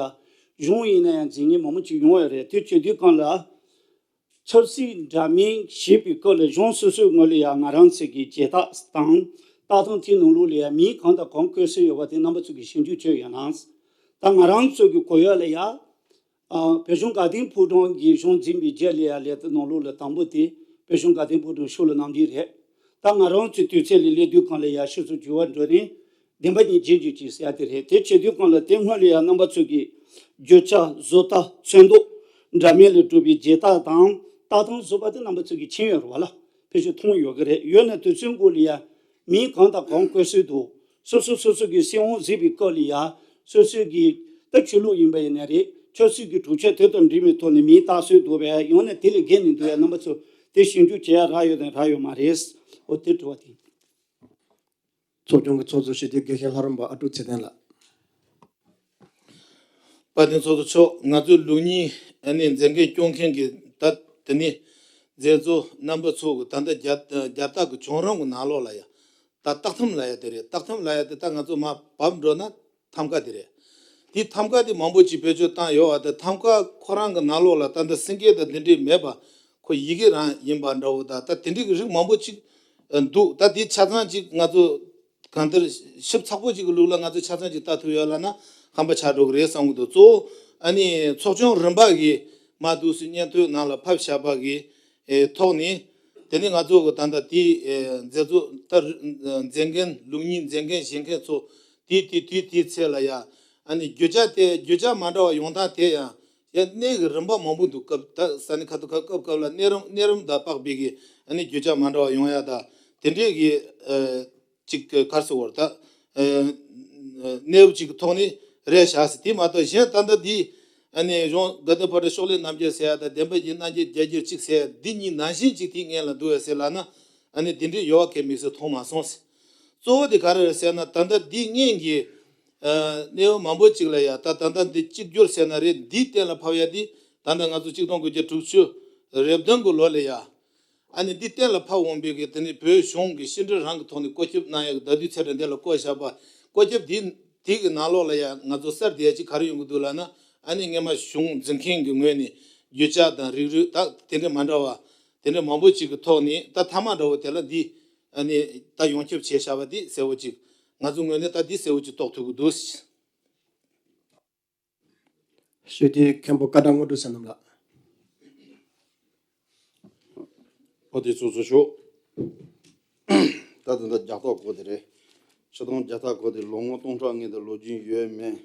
གཞུང་ཡིན་ན་ཡང་འཛིན་མཁན་མང་པོ་ཅིག་ཡོང་ཡོད་རེད། དེ་བྱེད་དུས་སྒང་ལ་ཆབ་སྲིད་འདྲ་མིན་ཞེས་པའི་སྐོར་ལ་གཞུང་སོ་སོའི་ངོས་ལ་ཡང་ང་རང་ཚོ་གི་བྱེད་སྟངས་དང་ལྟ་སྟངས་དེའི་ནང་ལོགས་ལ་ཡང་མིང་གང་དང་གང་བཀོད་སྲོལ་ཡོད་པ་དེ་རྣམ་པ་ཚོ་གིས་ཞིབ་འཇུག་བྱས་ཡོད་ན། ད་ང་རང་ཚོ་གི་གོ་ཡ་ལ་ཡང་ཨ་བོད་གཞུང་དགའ་ལྡན་ཕོ་བྲང་གི་གཞུང་འཛིན་པའི་རྗེས་ལ་ཡང་སླེབས་དུས་ནང་ལོགས་ལ་དང་པོ་དེ་བོད་གཞུང་དགའ་ལྡན་ཕོ་བྲང་ཤོག་ལོ་རྣམ་རྒྱལ་རེད། ད་ང་རང་ཚོའི་དུས་ཚོད་ལ་སླེབས་དུས་སྒང་ལ་ཡང་ཕྱི་ཕྱོགས་འགྱུར་བ་འགྲོ་རིང་བདེན་པ་ཉིད་རྗེས་འཇུག་ཅིག་ཟེར་ཡ་དེ་རེད། དེ་བྱེད་དུས་སྒང་ལ་དེ་སྔོན་ལ་ཡང་རྣམ་པ་ཚོ་གི་རྒྱུ་ཆ་བཟོ་ལྟ་ཚོན་མདོག་འདྲ་མིན་ལས་གྲུབ་པའི་བྱེད་སྟངས་དང་ལྟ་སྟངས་བཟོ་པ་དེ་རྣམ་པ་ཚོ་གིས་མཁྱེན་ཡོད་རེད་བ་ལ། ཕལ་ཆེར་མཐོང་ཡོད་ཀྱི་རེད། ཡོད་ན་དུས་ཚོད་འགོར་ལ་ཡ་མིང་གང་དང་གང་བཀོད་སྲོལ་འདུག་སོ་སོ་སོ་སོ་གི་སྲིད་དབང་གཟིགས་པའི་སྐབས་ལ་ཡ་སོ་སོའི་གི་ད་ཆོས་ལུགས་ཡིན་པ་ཡིན་ན་རེད། ཆབ་སྲིད་ཀྱི་གྲོས་ཆོད་དེ་དང་འབྲེལ་བའི་ཐོག་ནས་མིང་བཏགས་སྲོལ་འདུག་པས། ཡང་ན་དེ་ལས་བརྒལ་ནས་འདུག་པས། རྣམ་པ་ཚོ་དེ་ཞིབ་འཇུག་བྱེད་ཡ་རག་ཡོད་དང་རག་ཡོད་མ་རེད། འོ་དེ་དྲི་བ་དེ། ཚོགས་ཆུང་གི་ཚོགས་གཙོ་སྤྱི་འཐུས་དགེ་བཤེས་ལྷ་རམས་པ་ཨ་ཀྲུག་ཚེ་བརྟན་ལགས། དཔལ་ལྡན་ཚོགས་གཙོ་མཆོག་ང་ཚོའི་ལུགས་གཉིས་ཨ་ནི་མཛད་འགན་སྐྱོང་མཁན་གྱི་ད་དེ་ནི་མཛད་གཙོ་རྣམ་པ་ཚོ་གི་ད་ལྟ་རྒྱ་རྒྱལ་རྟགས་ཀྱི་བྱུང་རིམ་གྱི་ནང་ལོགས་ལ་ཡ་ད་རྟགས་ཐམ་ལབ་ཡ་དེ་རེད། རྟགས་ཐམ་ལབ་ཡ་དེ་ད་ང་ཚོ་མར་བབས་འགྲོ་ན་ཐམ་ཀ་དེ་རེད། དེ་ཐམ་ཀ་དེ་མང་པོ་ཅིག་བེད་སྤྱོད་བཏང་ཡོད་པ་དེ། ཐམ་ཀ་ཁོ་རང་གི་ནང་ལོགས་ལ་ད་ལྟ་སེང་གེ་དང་དེ་འདྲས་མེད་པ་ཁོ་ཡི་གེ་རང་ཡིན་པ་འདྲ་བོ་དང་། ད་དེ་འདྲས་ཀྱི་རིགས་མང་པོ་ཅིག་འདུག་ད་དེ་ཆ་ཚང་ཅིག་ང་ཚོ་གང་ལྟར་ཞིབ་ཚགས་པོ་ཅིག་གི་ལུགས་ལ་ང་ཚོ་ཆ་ཚང་ཅིག་ལྟ་ཐུབ་ཡོད་ལབ་ན་ཧམ་པ་ཆགས་འགྲོ་གི་རེད་བསམ་གི་འདུག་གཙོ་བོ་ཨ་ནི་ཚོགས་ཆུང་རིམ་པ་གིས་མར་འདུག་སེ་སྙན་ཐོའི་ནང་ལ་ཕབ་བཞག་པ་གི་ཨེ་ཐོག་ནས། དེ་ནས་ང་ཚོ་གི་ད་ལྟ་དེའི་ཨེ་མཛད་གཙོ་ད་མཛད་འགན་ལུགས་གཉིས་མཛད་འགན་བཞེས་མཁན་ཚོ་དེའི་དེའི་དུས་དེའི་ཚེ་ལ་ཡ་ཨ་ནི་རྒྱུ་ཆ་དེ་རྒྱུ་ཆ་མ་འདྲ་བ་ཡོང་སྟངས་དེ་ཡང་ཡང་གནས་ཀྱི་རིམ་པ་མང་པོ་འདུག་སྐབས་ད་ས་གནས་ཁ་ཐུག་ཁ་སྐབས་སྐབས་ལ་གནས་རིམ་གནས་རིམ་དང་དཔག་པའི་གི་ཨ་ནི་རྒྱུ་ཆ་མ་འདྲ་བ་ཡོང་ཡ་ད་དེ་འདྲས་ཀྱི་ཨེ་ཅིག་གི་གར་སོ་བར་ད་ཨེ་གནས་བབ་ཅིག་གི་ཐོག་ནས་རེད་བཞག་ཟེར། དེ་མ་གཏོགས་གཞན་ད་ལྟ་འདི་ཨ་ནི་གཞུང་དགའ་ལྡན་ཕོ་བྲང་ཤོག་ལེབ་རྣམ་རྒྱལ་ཟེར་ཡ་ད་བདེན་པ་བཞིའི་རྣམ་རྒྱལ་རྒྱལ་གྱུར་ཅིག་ཟེར་ཡ་འདི་གཉིས་ནང་བཞིན་ཅིག་དེའི་སྔོན་ལ་འདུག་ཡ་ཟེར་ལབ་ན་ཨ་ནི་དེ་འདྲའི་ཡོད་པ་གལ་མི་སྲིད་མཐོང་མ་སོང་ཟེར། གཙོ་བོ་དེ་ག་རེ་རེད་ཟེར་ན་ད་ལྟ་འདི་སྔོན་གྱི་ཨ་གནས་བབ་མང་པོ་ཅིག་ལ་ཡ་ད་ད་ལྟ་འདི་གཅིག་གྱུར་ཟེར་ན་རེད། འདི་གཏན་ལ་ཕབ་ཡ་འདི་ད་ལྟ་ང་ཚོ་གཅིག་སྟོང་དགུ་བརྒྱ་དྲུག་ཅུ་རེ་བདུན་གྱི་ལོ་ལ་ཡ། ཨ་ནི་འདི་གཏན་ལ་ཕབ་འོང་བའི་གི་དེ་ནི་བོད་གཞུང་གི་ཕྱི་འབྲེལ་རང་གི་ཐོག་ནས་བཀོད་ཁྱབ་གནང་ཡ་གི་ཟླ་དུས་ཚེས་གྲངས་འདི་ལ་བཀོད་བཞག་པ། བཀོད་ཁྱབ་འདི་འདི་གི་ནང་ལོགས་ལ་ཡང་ང་ཚོ་གསར་བསྡད་ཡ་ཅིག་ག་རེ་ཡོང་གི་འདུག་ལབ་ན། ཨ་ནི་སྔོན་མ་གཞུང་འཛིན་མཁན་གྱི་ངོས་ནས་རྒྱུ་ཆ་དང་རིགས་རུས་ད་དེ་འདྲ་མ་འདྲ་བ་དེ་འདྲ་མང་པོ་ཅིག་གི་ཐོག་ནས་ད་མཐའ་མ་འདྲ་བོ་དེ་ལ་འདི་ཨ་ནི་ད་ཡོངས་ཁྱབ་བྱས་བཞག་པ་འདི་གསལ་བོ་ཅིག་ང་ཚོ་ངོས་ནས་ད་འདི་གསལ་བོ་ཅིག་རྟོགས་ཐུབ་ཀྱི་འདུག་ཞུ་དེ་མཁན་པོ་ཀ་ཌ་དངོས་གྲུབ་བསོད་ནམས་ལགས། ཨོ་དེ་ཚོ་ཚོ་ཤོག་ད་ལྟ་ད་རྒྱག་ཐག་གོ་དེ་རེད། ཆུ་དྭངས་རྒྱག་ཐག་གོ་དེ་ལོ་ངོ་སྟོང་ཕྲག་སྔོན་དུ་ལོ་རྒྱུས་ཡོད་མེད།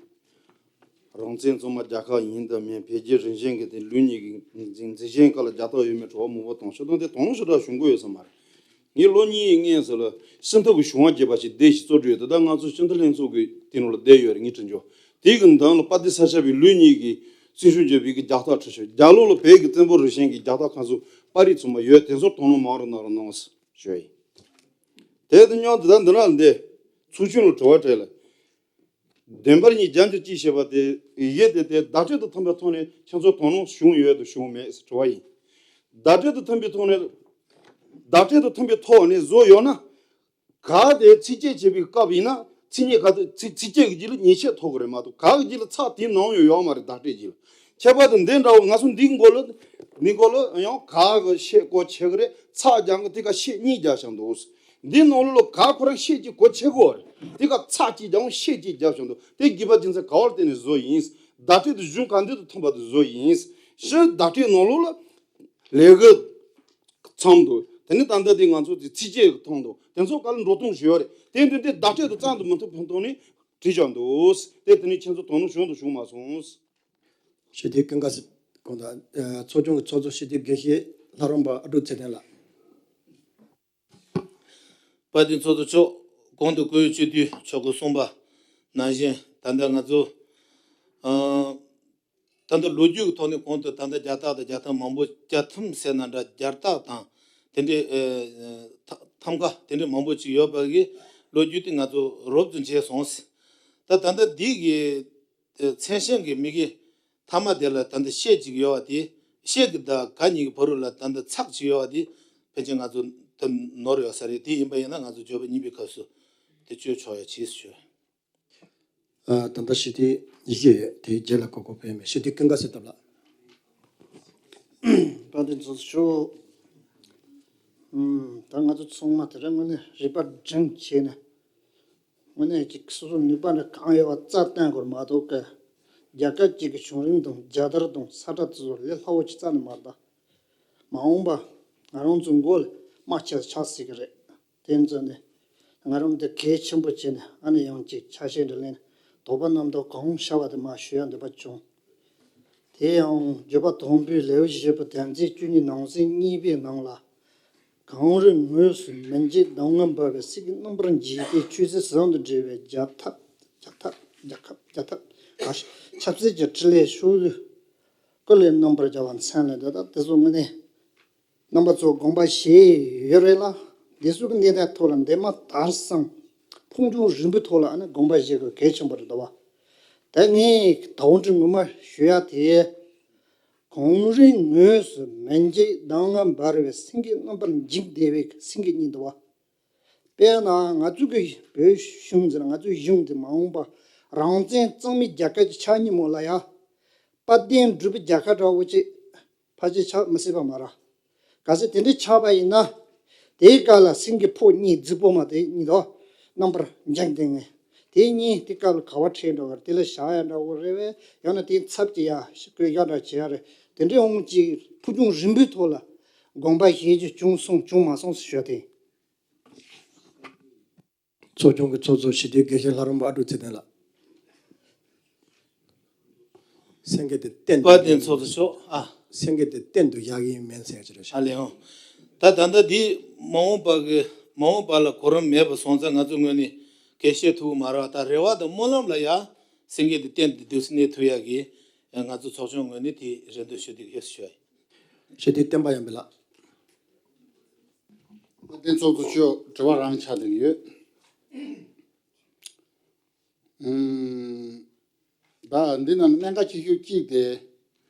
རང་བཙན་བཙོན་མ་རྒྱལ་ཁབ་ཡིན་དང་མིན། འཕེལ་རྒྱས་རིམ་བཞིན་གྱི་དེ་ལུགས་གཉིས་ཀྱི་འཛིན་འཛིན་བཞིན་སྐབས་ལ་རྒྱག་ཐག་ཡོད་མེད་དྲི་བ་མང་པོ་བཏང་། ཆུ་དྭངས་དེ་དང་ལོ་ཞེ་དྲག་བྱུང་གི་ཡོད་ས་མ་རེད། ངས་ལོ་གཉིས་སྔོན་ཟེར་ལ་སྤྱི་འཐུས་ཀྱི་གཞུང་བ་རྒྱས་པ་ཞིག་བསྡད་ཞིག་གཙོ་གྲས་ཡོད་དེ། ད་ང་ཚོ་སྤྱི་འཐུས་ལྷན་ཚོགས་ཀྱི་དེ་ནང་ལ་བསྡད་ཡོད་རེད། ངས་དྲི་འཇོག་དེ་གི་མདུན་ལ་དཔལ་ལྡན་ས་སྐྱ་པའི་ལུགས་གཉིས་ཀྱི་བརྩི་སྲུང་བྱེད་པའི་གི་རྒྱག་ཐག་ཁྲིད་ཤོག་རྒྱབ་ལོགས་ལ་བོད་ཀྱི་བཙན་པོ་རུ་ཤན་གྱི་རྒྱག་ཐག་ཁ་སུ་པར་རིས་ཚང་མ་ཡོད། དེ་ཚོར་དོ་སྣང་མང་རུ་གནང་རོགས་གནང་ཞུ་ཡ་ཡིན། དེ་དང་མཉམ་དུ་ད་འདི་ན་འདི་ཚོགས་ཆུང་ལ་དྲི་བ་སྤྲད་ལ། བདེན་པར་ཉིད་རྒྱལ་གྱི་སྤྱི་ཞེས་པ་དེ་ཡི་གེ་དེ་དེ་བརྡ་སྤྲོད་དང་མཐུན་པའི་ཐོག་ནས་ཁྱེད་ཚོ་དོ་སྣང་བྱུང་ཡོད་དང་བྱུང་མེད་ཟེར་དྲི་བ་ཡིན། བརྡ་སྤྲོད་དང་མཐུན་པའི་ཐོག་ནས་བརྡ་སྤྲོད་དང་མཐུན་པའི་ཐོག་ནས་བཟོ་ཡོད་ན། ག་དེ་ཚིགས་བཅད་བྱེད་པའི་སྐབས་ཡིན་ན་ཚིག་གཉིས་ག་དེ་ཚིག་ཚིགས་བཅད་ཀྱི་རྗེས་ལ་ཉེས་ཆད་ཐོབ་ཀྱི་རེད་མ་གཏོགས། ག་གི་རྗེས་ལ་ཚེག་དེའི་ནང་ཡོད་ཡོད་མ་རེད། བརྡ་སྤྲོད་རྗེས་ལ། ཁྱད་པར་དུ་འདི་འདྲ་བོ་ང་ཚོ་འདིའི་མགོ་ལ་འདི་མགོ་ལ་ཡང་ག་གི་ཤད་སྐོར་བྱེད་ཀྱི་རེད། ཚེག་རྒྱག་གི་དེ་ག་ཤད་གཉིས་རྒྱག་བཞག་འདུག་འདི་ནང་ལོགས་ལ་ག་ཁོ་རང་ཤད་གཅིག་སྐོར་བྱེད་དགོས་རེད། དེ་ག་ཚེག་གཅིག་རྒྱག་ཤད་གཅིག་རྒྱག་བཞག་འདུག་དེ་དགོས་པ་རྒྱུ་མཚན་ག་བར་བརྟེན་ནས་བཟོ་ཡིན། བརྡ་སྤྲོད་དེ་གཞུང་ག་འདི་དང་མཐུན་པ་དེ་བཟོ་ཡིན། ཕྱིར་བརྡ་སྤྲོད་ནང་ལོགས་ལ་ལས་ཀ་ཚང་འདུག་དེ་ནི་ད་ལྟ་དེ་ང་ཚོ་དེ་ཚིགས་བཅད་མཐོང་འདུག་དེ་ཚོ་ག་ལ་འགྲོ་སྟངས་ཞུ་ཡོད་རེད། དེ་འདི་དེ་བརྡ་སྤྲོད་དུ་རྩ་དུ་མི་ཐུབ་ཕན་ཐོགས་ནས་བྲིས་བཞག་འདུག་དེ་དེ་ནི་ཁྱེད་ཚོ་དོ་སྣང་བྱུང་དང་བྱུང་མ་སོང་། ཞི་བདེ་ཀུན་དགའ་སི་གོང་དང་ཚོགས་ཆུང་གི་ཚོགས་གཙོ་ཞི་བདེ་དགེ་བཤེས་ལྷ་རམས་པ་ཨ་ཀྲུག་ཚེ་བརྟན་ལགས། དཔལ་ལྡན་ཚོགས་གཙོ་མཆོག་གོང་དུ་བཀུར་འོས་སྤྱི་འཐུས་མཆོག་གིས་གསུངས་པ་ནང་བཞིན། ད་ལྟ་ང་ཚོ་ཨ་ད་ལྟ་ལོ་རྒྱུས་ཀྱི་ཐོག་ནས་གོང་དུ་ད་ལྟ་རྒྱ་སྟག་དང་རྒྱ་ཐམ་མང་པོ། རྒྱ་ཐམ་ཟེར་ན་འདྲ། རྒྱ་སྟག་དང་དེ་འདྲའི་ཨེ་ཐམ་ཐམ་ག་དེ་འདྲའི་མང་པོ་ཅིག་ཡོད་པ་གི་ལོ་རྒྱུས་དེ་ང་ཚོ་རོབ་ཙམ་མཇལ་སོང་ཟེར། ད་ད་ལྟ་འདི་གི་མཚན་གཞི་གི་མི་གི་མཐའ་མ་དེ་ལ་ད་ལྟ་ཤད་ཅིག་ཡོད་པ་དེ། ཤད་ཀྱི་ད་ག་གཉིས་ཀྱི་བར་དུ་ལ་ད་ལྟ་ཚེག་ཅིག་ཡོད་པ་དེ་ཕལ་ཆེར་ང་ཚོ་ ད་ནོར་ཡོད་ས་རེད། དེ་ཡིན་པ་ཡིན་ན་ང་ཚོ་བརྗོད་པ་གཉིས་པའི་སྐབས་སུ་དེ་བཅོས་ཆོག་ཡ་གྱིས་ཞུ། ཨ། ད་ལྟ་ཞི་བདེ་ཡི་གེ་དེའི་རྗེས་ལ་གོ་སྐབས་སྤེལ་མེད། ཞི་བདེ་ཀུན་དགའ་གསལ་ཐབས་ལགས། དཔལ་ལྡན་ཚོགས་གཙོ་མཆོག་ཨུམ། ད་ང་ཚོ་ཚང་མ་དེ་རིང་དངོས་གནས་རིག་པ་སྒྲིམ་བྱས་ནས། དངོས་གནས་ཀྱི་སོ་སོ་ནུས་པ་འདྲ་གང་ཡོད་པ་རྩལ་བཏོན་དགོས་མ་གཏོགས་ཀྱི། རྒྱལ་ཁབ་ཅིག་གི་བྱུང་རིམ་དང་རྒྱལ་དར་དང་ས་ཁྲ་དེ་ཚོ་ལས་སླ་བོ་ཅིག་རྩ་ནས་མ་རེད་ད། མ་འོངས་པ་ང་རང་ཚོ་མགོ་ལ་རྨ་ཆེ་ཆགས་སྲིད་ཀྱི་རེད། དེ་ཚོ་ནི་ང་རང་འདི་གལ་ཆེན་པོ་བྱས་ནས་ཨ་ནི་ཡང་ཅིག་ཆ་ཤས་འདྲ་ལེན། དོགས་པ་རྣམ་རྟོག་གང་ཤར་བ་དེ་མ་ཞུ་ཡ་འདོད་པ་བྱུང་། དེ་ཡང་བརྗོད་པ་དང་པོའི་ལེའུ་བཞི་པོ་དོན་ཚན་བཅུ་གཉིས་ནང་གསེས་གཉིས་པའི་ནང་ལ། གངས་རི་ངོས་སུ་མི་འཇིགས་གདམས་ངག་འབར་བའི་སེང་གེ་རྣམ་པར་འཇིག་པའི་ཆོས་ཚུལ་ཟུང་དུ་འབྲེལ་བའི་རྒྱལ་ཐབས་རྒྱལ་ཁབ་རྒྱལ་ཁབ་རྒྱལ་ཁབ་ཆབ་སྲིད་ཀྱི་འཕྲིན་ལས་ཤོག་བུ་ཀུན་ལས་རྣམ་པར་རྒྱལ་བ་མཚན་ལས་འདས། ད་དེ་ཚོ་དངོས་གནས་རྣམ་པ་ཚོ་དགོངས་པ་བཞེས་ཡོད་རེད་ལ། འདི་ཚོ་གི་གནས་སྟངས་ཐོག་ལ་འདས་མ་ད་སང་ཕུགས་རྒྱང་རིང་པོའི་ཐོག་ལ་ཨ་ནི་དགོངས་པ་བཞེས་དགོས་གལ་ཆེན་པོ་རེད་འདུག་བ། ད་ངས་ད་དུང་ངོ་མ་ཞུ་ཡ་དེ། གངས་རི་ངོས་སུ་མི་འཇིགས་གདམས་ངག་འབར་བའི་སེང་གེ་རྣམ་པར་འཇིགས་བསྡད་པའི་སེང་གེ་གཉིས་འདུག་བ། དཔེར་ན་ང་ཚོ་གི་བོད་གཞུང་ཟེར་ན་ང་ཚོའི་གཞུང་དེ་མ་འོངས་པ་རང་བཙན་གཙང་མའི་རྒྱལ་ཁབ་ཅིག་ཆགས་ཉིན་མོ་ལ་ཡ། དཔལ་ལྡན་འབྲུག་པའི་རྒྱལ་ཁབ་འདྲ་བོ་ཅིག་ཕལ་ཆེར་ཆགས་མི་སྲིད་པ་མ་རེད། གལ་སྲིད་དེ་འདྲ་ཆགས་པ་ཡིན་ན། དེའི་སྐབས་ལ་སེང་གེ་ཕོ་གཉིས་རྫིག་པོ་མ་དེ་གཉིས་དོ། རྣམ་པར་འཇིགས་དེ་ངས། དེ་གཉིས་དེ་སྐབས་ལ་ག་བ་ཁྲིད་འགྲོ་བར་དེ་ལ་བཞག་ཡ་འདྲ་བོ་རེད་བས། ཡང་ན་དེའི་ཚབ་ཀྱི་ཡ་ཞིག་བཀོད་ཡ་འདྲ་བྱེད་ཡ་རེད། དེ་འདྲའི་འོང་ཅིག་ཕུགས་རྒྱང་རིང་པོའི་ཐོག་ལ་དགོངས་པ་བཞེས་རྒྱུ་བྱུང་སོང་བྱུང་མ་སོང་ཟེར་ཞུ་ཡ་དེ། ཚོགས་ཆུང་གི་ཚོགས་གཙོ་ཞི་བདེའི་དགེ་བཤེས་ལྷ་རམས་པ་ཨ་ཀྲུག་ཚེ་བརྟན་ལགས། སེང་གེ་དེ་གཏན་དུ། དཔལ་ལྡན་ཚོགས་གཙོ་མཆོག་ཨ། སེང་གེ་དེ་གཏན་དུ་བཞག་གི་མིན་ཟེར་གྱི་རེད་ཤག་ཨ་ལེ་ཧོ། ད་ད་ལྟ་འདི་མ་འོངས་པ་གི་མ་འོངས་པ་ལ་གོ་རིམ་མེད་པ་སོང་ཙང་ང་ཚོ་ངོས་ནས་གལ་བཤད་ཐུབ་ཀྱི་མ་རེད། ད་རེ་བ་དང་སྨོན་ལམ་ལ་ཡ་སེང་གེ་དེ་གཏན་དུ་འདུག་སེ་གནས་ཐུབ་ཡ་གི་ང་ཚོ་ཚོགས་ཆུང་ངོས་ནས་དེ་རེ་འདུན་ཞུ་འདོད་ཡོད་ཞུ་ཡ་ཡིན། ཞི་བདེའི་བསྟན་པ་ཡོན་པོ་ལགས། དཔལ་ལྡན་ཚོགས་གཙོ་མཆོག་དྲི་བ་རང་ཆགས་བསྡད་ཀྱི་ཡོད། ཨུམ། ད་འདི་ནང་གནད་འགག་ཆེ་ཤོས་གཅིག་དེ།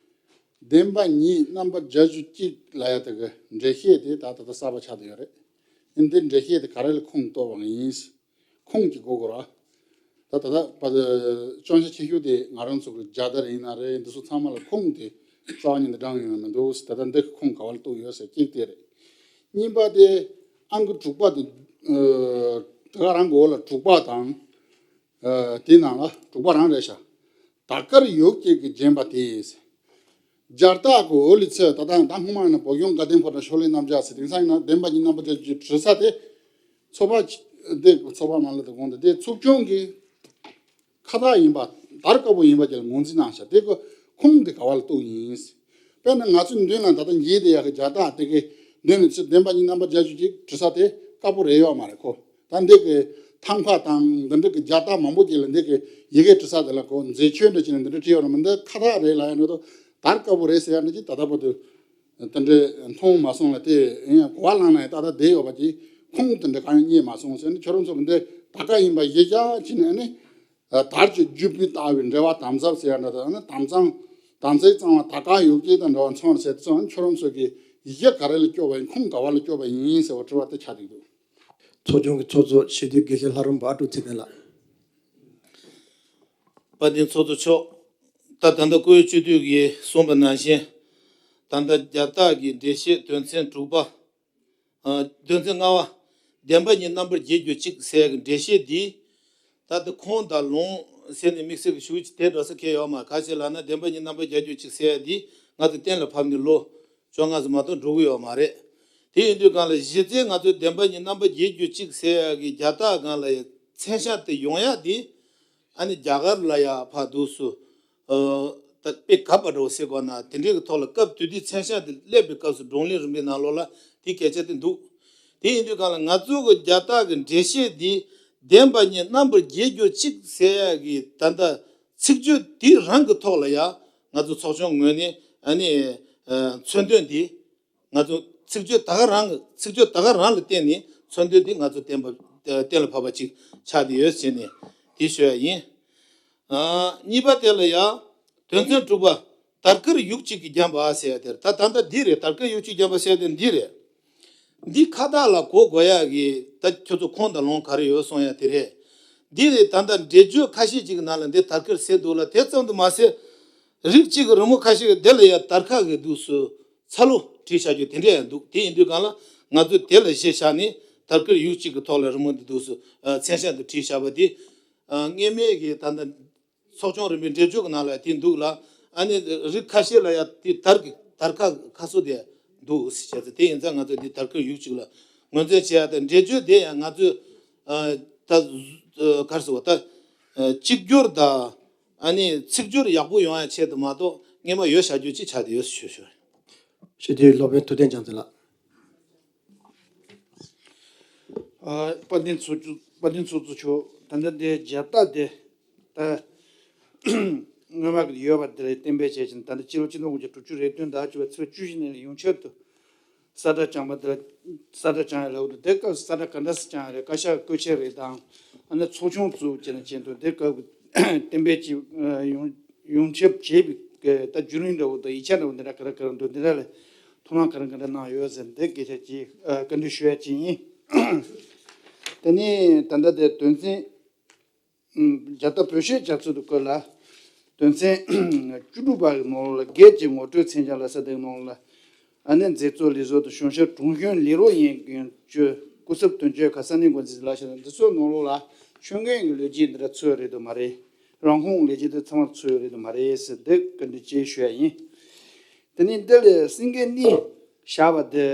བདེན་པ་ཉིད་རྣམ་པ་བརྒྱད་ཅུ་གཅིག་ལབ་ཡ་དེ་གི་འགྲེལ་བཤད་དེ་ད་ད་ལྟ་གསར་པ་ཆགས་བསྡད་ཡོད་རེད། འདི་འགྲེལ་བཤད་དེ་ག་རེ་ལ་ཁུངས་གཏུགས་པ་ཡིན། ཁུངས་ཀྱི་དགོས་དགོས་ར། ད་ད་ད་བ་དེ་སྐྱོན་ཆ་ཆེ་ཤོས་དེ་ང་རང་ཚོ་གི་རྒྱལ་དར་ཡིན་ན་རེད། འདི་ཚོ་ཚང་མ་ལ་ཁུངས་དེ་རྩ་བ་ཉིད་ནས་དྲངས་ཡོང་མི་འདུག་ད་ལྟ་འདི་གི་ཁུངས་ག་བ་ལ་གཏུགས་ཡོད་ཟེར་གཅིག་དེ་རེད། གཉིས་པ་དེ་ཨང་ཀི་དྲུག་པ་དེ། ཨ། དེ་ག་རང་གི་འོག་ལ་དྲུག་པ་དང་། ཨ། དེའི་ནང་ལ་དྲུག་པ་རང་རེད་ཤག་ད་དཀར་ཡོལ་བཅས་ཀྱིས་བརྒྱན་པ་དེ། རྒྱལ་རྟགས་ཀྱི་འོག་ལ་ཚེ་ད་ལྟ་ད་སྔོན་མ་ཡིན་ན་བོད་གཞུང་དགའ་ལྡན་ཕོ་བྲང་ཕྱོགས་ལས་རྣམ་གཞག་ཟེར། དེང་སང་ཡིན་ན་བདེན་པ་ཉིད་རྣམ་པ་བརྒྱད་ཅུ་བྲི་ས་དེ། ཚོགས་པ་ཅི་དེ་ཚོགས་པ་མ་ལ་དེ་དགོངས་ཏེ་དེ་ཚོགས་ཆུང་གི་ཁ་བཏགས་ཡིན་པ། དར་དཀར་པོ་ཡིན་པ་ཅིག་ལ་ངོས་འཛིན་གནང་ཤག་དེ་གི་ཁུངས་དེ་ག་བ་ལ་གཏུགས་ཡིན། དཔེར་ན་ང་ཚོའི་མདུན་ལ་ད་ལྟ་འགྱེལ་བསྡད་ཡག་གི་རྒྱལ་རྟགས་དེ་གི་མདུན་ལ་ཚུར་བདེན་པ་ཉིད་རྣམ་པ་བརྒྱད་ཅུ་གཅིག་བྲི་ས་དེ་དཀར་པོ་རེད་ཡོད་མ་རེད་ཁོ། ད་འདི་གི་ཐང་ཁ་དང་འདི་འདྲ་གི་རྒྱལ་རྟགས་མང་པོ་ཅིག་ལ་འདི་གི་ཡི་གེ་བྲི་ས་དེ་ལ་ཁོ་མཛེས་ཆོས་འདྲ་ཅིག་ལ་འདི་འདྲ་བྲིས་ཡོད་རེད། མི་འདི་ཁ་བཏགས་རེད་ལབ་ཡ་འདྲ་དོ། དར་དཀར་པོ་རེད་ཟེར་ཡ་འདྲ་ཅིག་ད་ལྟ་བར་དུ་དེ་འདྲ་མཐོང་མ་སོང་ལ། དེ་ཡིན་ཡང་གོ་བ་བླངས་ན་ཡང་ད་ལྟ་བསྡད་ཡོད་པ་ཅིག་ཁུངས་དེ་འདྲ་གང་ཡང་རྙེད་མ་སོང་ཟེར་ནས། ཁྱོད་རང་ཚོ་གི་འདི་ད་ག་ཡིན་པ་གཞི་བཞག་བྱས་ནས་ནི། དར་གྱི་རྒྱུད་པའི་ལྟ་བའི་འགྲེལ་པ་དམ་ཟབ་ཟེར་ཡ་འདྲ་དང་ནི་དམ་གཙང་། དམ་ཚིག་གཙང་བ་དར་དཀར་ཡོལ་བཅས་དང་འདྲ་བ་མཚོན་ཟེར་དུས་ཙང་ཁྱོད་རང་ཚོ་གི་གཞི་ག་རེ་ལ་སྐྱོར་བ་ཡིན། ཁུངས་ག་བ་ལ་སྐྱོར་བ་ཡིན་ཟེར་བ་དྲི་བ་དེ་ཆགས་བསྡད་འདུག་ཚོགས་ཆུང་གི་ཚོགས་གཙོ་ཞི་བདེའི་དགེ་བཤེས་ལྷ་རམས་པ་ཨ་ཀྲུག་ཚེ་བརྟན་ལགས། དཔལ་ལྡན་ཚོགས་གཙོ་མཆོག་ད་ད་ལྟ་བཀུར་འོས་སྤྱི་འཐུས་ཀྱིས་གསུངས་པ་ནང་བཞིན། ད་ལྟ་རྒྱལ་རྟགས་ཀྱི་འགྲེལ་བཤད་དོན་ཚན་དྲུག་པ། ཨ། དོན་ཚན་ལྔ་པ། བདེན་པ་ཉིད་རྣམ་པར་རྒྱལ་གྱུར་ཅིག་ཟེར་ཡག་གི་འགྲེལ་བཤད་འདི། ད་ལྟ་ཁུངས་དང་ལུང་ཟེར་ནས་དམིགས་བསལ་གྱི་ཞུ་ཅིག་དེ་འགྲོ་ས་ཁེལ་ཡོད་མ་རེད། ག་ཅི་ལབ་ན་བདེན་པ་ཉིད་རྣམ་པར་རྒྱལ་གྱུར་ཅིག་ཟེར་ཡག་འདི་ང་ཚོ་གཏན་ལ་ཕབ་ནས་ལོ་བཅོ་ལྔ་ཙམ་མ་གཏོགས་འགྲོ་གི་ཡོད་མ་རེད། དེ་ཡིན་དུས་སྒང་ལ་གཞི་རྩའི་ང་ཚོའི་བདེན་པ་ཉིད་རྣམ་པར་རྒྱལ་གྱུར་ཅིག་ཟེར་ཡག་གི་རྒྱལ་རྟགས་སྒང་ལ་ཡ་མཚན་ཤས་དེ་ཡོང་ཡག་འདི། ཨ་ནི་རྒྱ་གར་ལ་ཡ་ཕར་འདུག་སུ། ཨ། ད་དཔེ་གབ་པ་འདྲ་བོ་ཟེར་དགོས་ན་དེ་འདྲའི་གི་ཐོག་ལ་སྐབས་དེ་དུས་མཚན་ཤས་དེ་སླེབས་པའི་སྐབས་སུ་བགྲོ་གླེང་རིམ་པའི་ནང་ལོགས་ལ་དེ་སྐད་ཆ་དེ་འདུག་དེ་ཡིན་དུས་སྒང་ལ་ང་ཚོ་གི་རྒྱལ་རྟགས་ཀྱི་འགྲེལ་བཤད་འདི་བདེན་པ་ཉིད་རྣམ་པར་རྒྱལ་གྱུར་ཅིག་ཟེར་ཡག་གི་ད་ལྟ་ཚིག་བརྗོད་དེ་རང་གི་ཐོག་ལ་ཡ་ང་ཚོ་ཚོགས་ཆུང་ངོས་ནས་ཨ་ནི། ཨ། མཚོན་དོན་འདི། ང་ཚོ་ཚིག་བརྗོད་ད་ག་རང་གི་ཚིག་བརྗོད་ད་ག་རང་ལ་བརྟེན་ནས་མཚོན་དོན་འདི་ང་ཚོ་གཏན་པ་གཏན་ལ་ཕབ་པ་ཅིག་ཆགས་བསྡད་ཡོད་ཟེར་ནས་དེ་ཞུ་ཡ་ཡིན། ཨ། གཉིས་པ་དེ་ལ་ཡ་དོན་ཚན་དྲུག་པ། དར་དཀར་ཡོལ་བཅས་ཀྱིས་བརྒྱན་པ་ཟེར་ཡ་དེར་ད་ད་ལྟ་འདི་རེད། དར་དཀར་ཡོལ་བཅས་བརྒྱན་པ་ཟེར་ཡ་དེ་འདི་རེད། འདི་ཁ་བཏགས་ལ་གོ་དགོས་ཡག་གི་ད་ཁྱོད་ཚོ་ཁུངས་དང་ལུང་ག་རེ་ཡོད་གསུང་ཡག་དེ་རེད། འདི་རེད། ད་ལྟ་འགྲེལ་བརྗོད་ཁ་ཤས་ཅིག་གི་ནང་ལ་འདི་དར་དཀར་ཟེར་འདུག་ལ། དེ་ཙམ་དུ་མ་ཟད། རིགས་གཅིག་གི་རི་མོ་ཁ་ཤས་ཀྱི་དེ་ལ་ཡང་དར་དཀར་གྱི་འདུག་སུ་ཚ་ལོ་བྲིས་བཞག་རྒྱུ་དེ་འདྲ་ཡང་འདུག་དེ་ཡིན་དུས་གང་ལ་ང་ཚོས་དེ་ལ་གཞི་བཞག་ནས་དར་དཀར་ཡུག་གཅིག་གི་ཐོག་ལ་རི་མོ་འདི་འདུག་སུ་མཚན་ཤག་ཏུ་བྲིས་བཞག་པ་དེ། ཨ། སྔས་མའི་གི་ད་ལྟ་ཚོགས་ཆུང་རིམ་པའི་འགྲེལ་བརྗོད་ཀྱི་ནང་ལ་དེ་འདུག་ལ། ཨ་ནི་རིགས་ཁ་ཤས་ལ་ཡང་དེ་དར་གི་དར་དཀར་ཁ་གསོ་དེ་འདུག་ཟེར་བྱས་ཙང་། དེ་ཡིན་ཙང་ང་ཚོ་འདི་དར་དཀར་ཡུག་གཅིག་ལ་ངོས་འཛིན་བྱེད་ཡ་དང་། འགྲེལ་བརྗོད་དེ་ཡང་ང་ཚོས། ཨ། ད། ཨ། ག་རེ་ཟེར་བ། ད། ཨ། གཅིག་གྱུར་དང་། ཨ་ནི་ཚིག་སྦྱོར་ཡག་པོ་ཡོང་ཡ་ཆེད་དུ་མ་གཏོགས་སྔས་མ་ཡོད་བཞག་རྒྱུ་ཅིག་ཆགས་བསྡད་ཡོད་ཟེར་ཞུ་ཞུ། ཞུ་དེ་སློབ་དཔོན་ཐུབ་བསྟན་རྒྱལ་མཚན་ལགས། ཨ། དཔལ་ལྡན་ཚོགས་གཙོ། དཔལ་ལྡན་ཚོགས་གཙོ་མཆོག་ད་ལྟ་འདི་སྦྱར་རྟགས་དེ་ད་སྔོན་མ་གི་ཡོད་པ་དེ་ལ་གཏན་འབེབས་བྱས་ཕྱིན། ད་ལྟ་སྤྱི་ལོ་གཅིག་སྟོང་དགུ་བརྒྱ་དྲུག་ཅུ་རེ་བདུན་ཟླ་བཅུ་པའི་ཚེས་བཅུ་བཞི་ཉིན་ལ་ཡོངས་ཁྱབ་ཏུ་གསལ་བསྒྲགས་བསྐྱངས་པ་དེ་ལ། གསལ་བསྒྲགས་བསྐྱངས་ཡ་ལབ་འདུག་དེ་སྐབས་སུ་གསལ་བསྒྲགས་ག་འདྲ་སེ་བསྐྱངས་ཡ་རེད། བཀའ་ཤག་བཀོད་ཆ་རེད་དང་། ཨ་ནི་ཚོགས་ཆུང་བཙུགས་བྱས་ནས་བྱས་འདུག་དེ་སྐབས་ཀྱི་གཏན་འབེབས་ཀྱི་ཡོངས་ཡོངས་ཁྱབ་བྱས་པའི་གི་ད་བརྒྱུད་རིམ་འདྲ་བོ་དང་ཡིག་ཆ་འདྲ་བོ་འདི་འདྲ་ག་རེ་ག་རེ་འདུག་འདི་འདྲ་ལ་ཐུགས་སྣང་ག་རེ་ག་འདྲ་གནང་ཡོད་ཟེར་འདི་སྐད་ཆ་ཅིག་ཨ། བཀའ་འདྲི་ཞུ་ཡ་ཅིག་ཡིན། དེ་ནས་ད་ལྟ་དེ་དོན་ཚན། ཨུམ། རྒྱ་སྟག་བོད་གཞས་རྒྱ་མཚོ་དུ་བཀོད་ལ། དོན་ཚན་བཅུ་དྲུག་པ་གི་ནང་ལ་སྒེར་གྱི་ངོ་སྤྲོད་མཚན་བྱང་ལ་ས་དེའི་ནང་ལ། ཨ་ནི་མཛད་གཙོ་ལས་བཟོ་དང་གཞུང་ཞབས་དྲུང་གཞོན་ལས་རོགས་ཡིན་མཁན་གྱི་སྐུ་ཚབ་དོན་གཅོད་ཁ་ས་གནས་འགོ་འཛིན་ལ་ཤ་འདི་ཚོའི་ནང་ལོགས་ལ་ཁྱོད་ངན་གྱི་ལས་བྱེད་འདི་འདྲ་ཚོད་རེད་དུ་མ་རེད། རང་ཁོངས་ལས་བྱེད་འདི་ཚང་མ་ཚོད་རེད་དུ་མ་རེད་ཟེར་འདི་བཀའ་འདྲི་ཅིག་ཞུ་ཡ་ཡིན། དེ་ནས་འདི་ལས་སེང་གེ་གཉིས་བཞག་པ་དེ།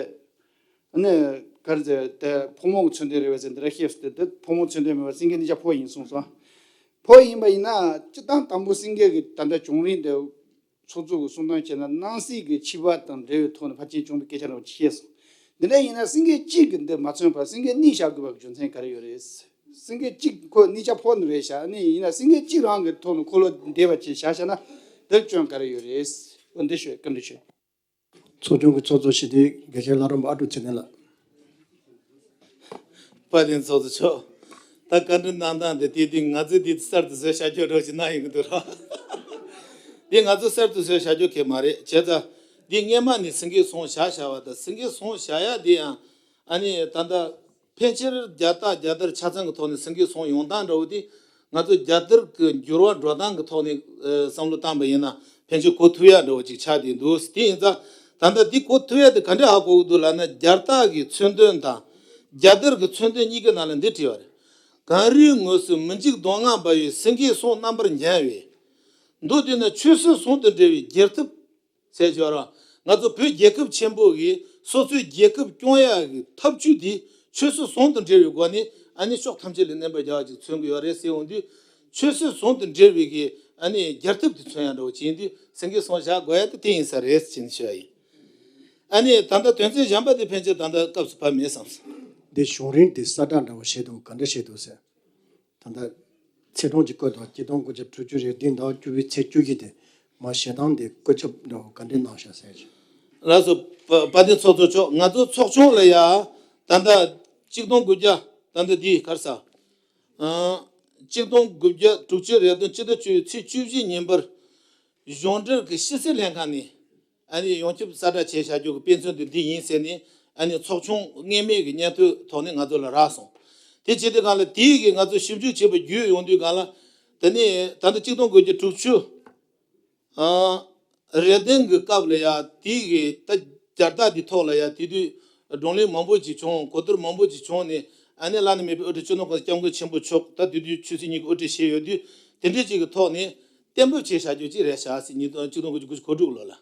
ཨ་ནི་ག་རེ་ཟེར། དེ་ཕོ་མོ་གི་མཚོན་དོན་རེད་པས་ཟེར་འདི་ར་ཤེས་སུ་དེ། དེ་ཕོ་མོ་མཚོན་དོན་མེད་པར་སེང་གེ་གཉིས་ཆ་ཕོ་ཡིན་གསུངས་སོང་། ཕོ་ཡིན་པ་ཡིན་ན་སྤྱིར་བཏང་དང་པོ་སེང་གེ་གི་ད་ལྟ་བྱུང་རིམ་དེ་ཚོགས་གཙོ་གི་གསུང་སྟངས་བྱས་ན་སྣང་སྲིད་ཀྱི་འཆི་བ་དང་འབྲེལ་བའི་ཐོག་ནས་ཕལ་ཆེར་བྱུང་བའི་སྐད་ཆ་འདྲ་བོ་ཅིག་བཤད་སོང་། འདི་འདྲ་ཡིན་ན་སེང་གེ་གཅིག་གི་འདི་མ་མཚོན་པར་སེང་གེ་གཉིས་བཞག་དགོས་པ་གི་རྒྱུ་མཚན་ག་རེ་ཡོད་རེད། སེང་གེ་གཅིག་ཁོ་གཉིས་ཆ་ཕོ་ནི་རེད་བཞག་ནི་ཡིན་ན་སེང་གེ་གཅིག་རང་གི་ཐོག་ནས་འཁོར་ལོ་འདེབས་པ་ཅིག་བཞག་བཞག་ན་འདིར་སྐྱོན་ག་རེ་ཡོད་རེད། འོ་འདི་ཞུ། བཀའ་འདྲི་ཞུ། ཚོགས་ཆུང་གི་ཚོགས་གཙོ་ཞུ་དུས་དགེ་བཤེས་ལྷ་རམས་པ་ཨ་ཀྲུག་ཚེ་བརྟན་ལགས། དཔལ་ལྡན་ཚོགས་གཙོ་མཆོག་ད་བཀའ་འདྲི་གནང་སྟངས་དེ་དེ་དུས་ང་ཚོས་འདི་གསར་དུ་བཟོས་བཞག་རྒྱུ་འདྲ་ཞིག་གནང་ཡོང་གི་འདུག་ར། འདི་ང་ཚོས་གསར་དུ་བཟོས་བཞག་རྒྱུ་གང་མ་རེད། བྱས་ཙང་འདི་སྔས་མ་ནས་སེང་གེ་ཟུང་བཞག་བཞག་པ་དང་། སེང་གེ་ཟུང་བཞག་ཡ་འདི་ཡང་ཨ་ནི་ད་ལྟ་ཕལ་ཆེར་རྒྱ་སྟག་རྒྱ་དར་ཆ་ཚང་གི་ཐོག་ནས་སེང་གེ་ཟུང་ཡོང་སྟངས་འདྲ་བོ་དེ། ང་ཚོ་རྒྱ་དར་གྱི་འགྱུར་བ་འགྲོ་སྟངས་ཀྱི་ཐོག་ནས་ཨ་བསམ་བློ་བཏང་པ་ཡིན་ན་ཕལ་ཆེར་གོ་ཐུབ་ཡ་འདྲ་བོ་ཅིག་ཆགས་བསྡད་འདུག་དེ་ཡིན་ཙང་ད་ལྟ་འདི་གོ་ཐུབ་ཡ་དེ་ག་འདྲ་ཧ་གོ་གི་འདུག་ལབ་ན། རྒྱ་སྟག་གི་མཚོན་དོན་དང་རྒྱ་དར་གྱི་མཚོན་དོན་གཉིས་ཀའི་ནང་ལ་འདི་བྲིས་པ་རེད། གངས་རིའི་ངོས་སུ་མི་འཇིགས་གདོང་ལྔ་འབར་བའི་སེང་གེ་ཟུང་རྣམ་པར་བརྒྱན་པའི། མདོར་བསྡུས་ན་ཆོས་སྲིད་ཟུང་དུ་འབྲེལ་བའི་རྒྱལ་ཐབས། ཟེར་བྱས་ར། ང་ཚོ་བོད་རྒྱལ་ཁབ་ཆེན་པོ་གིས་སོ་སོའི་རྒྱལ་ཁབ་སྐྱོང་ཡག་གི་ཐབས་ཇུས་དེ་ཆོས་སྲིད་ཟུང་དུ་འབྲེལ་བའི་སྒོ་ནས་ཨ་ནི་ཕྱོགས་ཐམས་ཅད་ལ་གནོན་པ་རྒྱག་པ་ཅིག་མཚོན་གྱི་ཡོད་རེད་ཟེར་འོང་དུས། ཆོས་སྲིད་ཟུང་དུ་འབྲེལ་བའི་གི་ཨ་ནི་རྒྱལ་ཐབས་དེ་མཚོན་ཡག་འདྲ་བོ་བྱེད་དུས་སེང་གེ་ཟུང་བཞག་དགོས་ཡ་དེ་དེ་ཡིན་ས་རེད་ཅེས་ནས་ཞུ་ཡ་ཡིན། ཨ་ནི་ད་ལྟ་དོན་ཚན་གཞན་པ་དེ་ཕན་ཆད་ད་ལྟ་སྐབས་སུ་བབས་མེད་བསམ་སོང་། འདི་བྱུང་རིམ་དེ་གསལ་བསྒྲགས་འདྲ་བོ་བྱེད་དུས་ག་འདྲ་བྱེད་དུས་ཟེར། ད་ལྟ་ཚེས་གྲངས་ཀྱི་བཀོད་དང་གཅིག་སྟོང་དགུ་བརྒྱ་དྲུག་ཅུ་རེ་བདུན་ཟླ་བཅུ་པའི་ཚེས་བཅུ་བཞི་དེ་མ་བྱེད་སྟངས་དེ་བཀོད་ཁྱབ་འདྲ་བོ་ག་འདྲས་གནང་བཞག་ཟེར་ཞིང་། ལགས་སོ། པ་པ་དེ་ཚོགས་གཙོ་མཆོག་ང་ཚོ་ཚོགས་ཆུང་ལ་ཡ་ད་ལྟ་གཅིག་སྟོང་དགུ་བརྒྱ་ད་ལྟ་འདི་གར་ས་ཨང་གཅིག་སྟོང་དགུ་བརྒྱ་དྲུག་ཅུ་རེ་བདུན་སྤྱི་ཟླ་བཅུ་ཚེས་བཅུ་བཞི་ཉིན་པར་གཞུང་འབྲེལ་གྱི་ཕྱི་སྲིད་ལྷན་ཁང་ནས། ཨ་ནི་ཡོངས་ཁྱབ་གསལ་བསྒྲགས་བྱས་བཞག་རྒྱུ་གི་དཔེ་མཚོན་དེ་འདི་ཡིན་ཟེར་ནས། ཨ་ནི་ཚོགས་ཆུང་སྔས་མའི་གི་སྙན་ཐོའི་ཐོག་ནས་ང་ཚོ་ལ་རག་སོང་། དེ་བྱས་དུས་གང་ལ་དེའི་གི་ང་ཚོ་ཞིབ་འཇུག་བྱེད་པ་བརྒྱུད་ཡོང་དུས་གང་ལ། དེ་ནས་ད་ལྟ་གཅིག་སྟོང་དགུ་བརྒྱ་དྲུག་ཅུ་ཨ་རེ་བདུན་གི་སྐབས་ལ་ཡ་དེའི་གི་ད་རྒྱལ་རྟགས་འདི་ཐོག་ལ་ཡ་དེ་དུས་བགྲོ་གླེང་མང་པོ་ཅིག་བྱུང་། གོ་བསྡུར་མང་པོ་ཅིག་བྱུང་ནས། ཨ་ནི་བླ་ན་མེད་པའི་དབུ་ཁྲིད་སྤྱི་ནོར་གོང་ས་སྐྱབས་མགོན་ཆེན་པོ་མཆོག་ད་དེ་དུས་ཆོས་སྲིད་གཉིས་ཀྱི་དབུ་ཁྲིད་བྱས་ཡོད་དུས། དེ་འདྲས་ཅིག་གི་ཐོག་ནས་གཏན་འབེབས་བྱས་བཞག་རྒྱུ་ཅིག་རེད་བཞག་ཟེར། ཉིས་སྟོང་གཅིག་སྟོང་དགུ་བརྒྱ་དགུ་བཅུ་གོ་དྲུག་ལོ་ལ།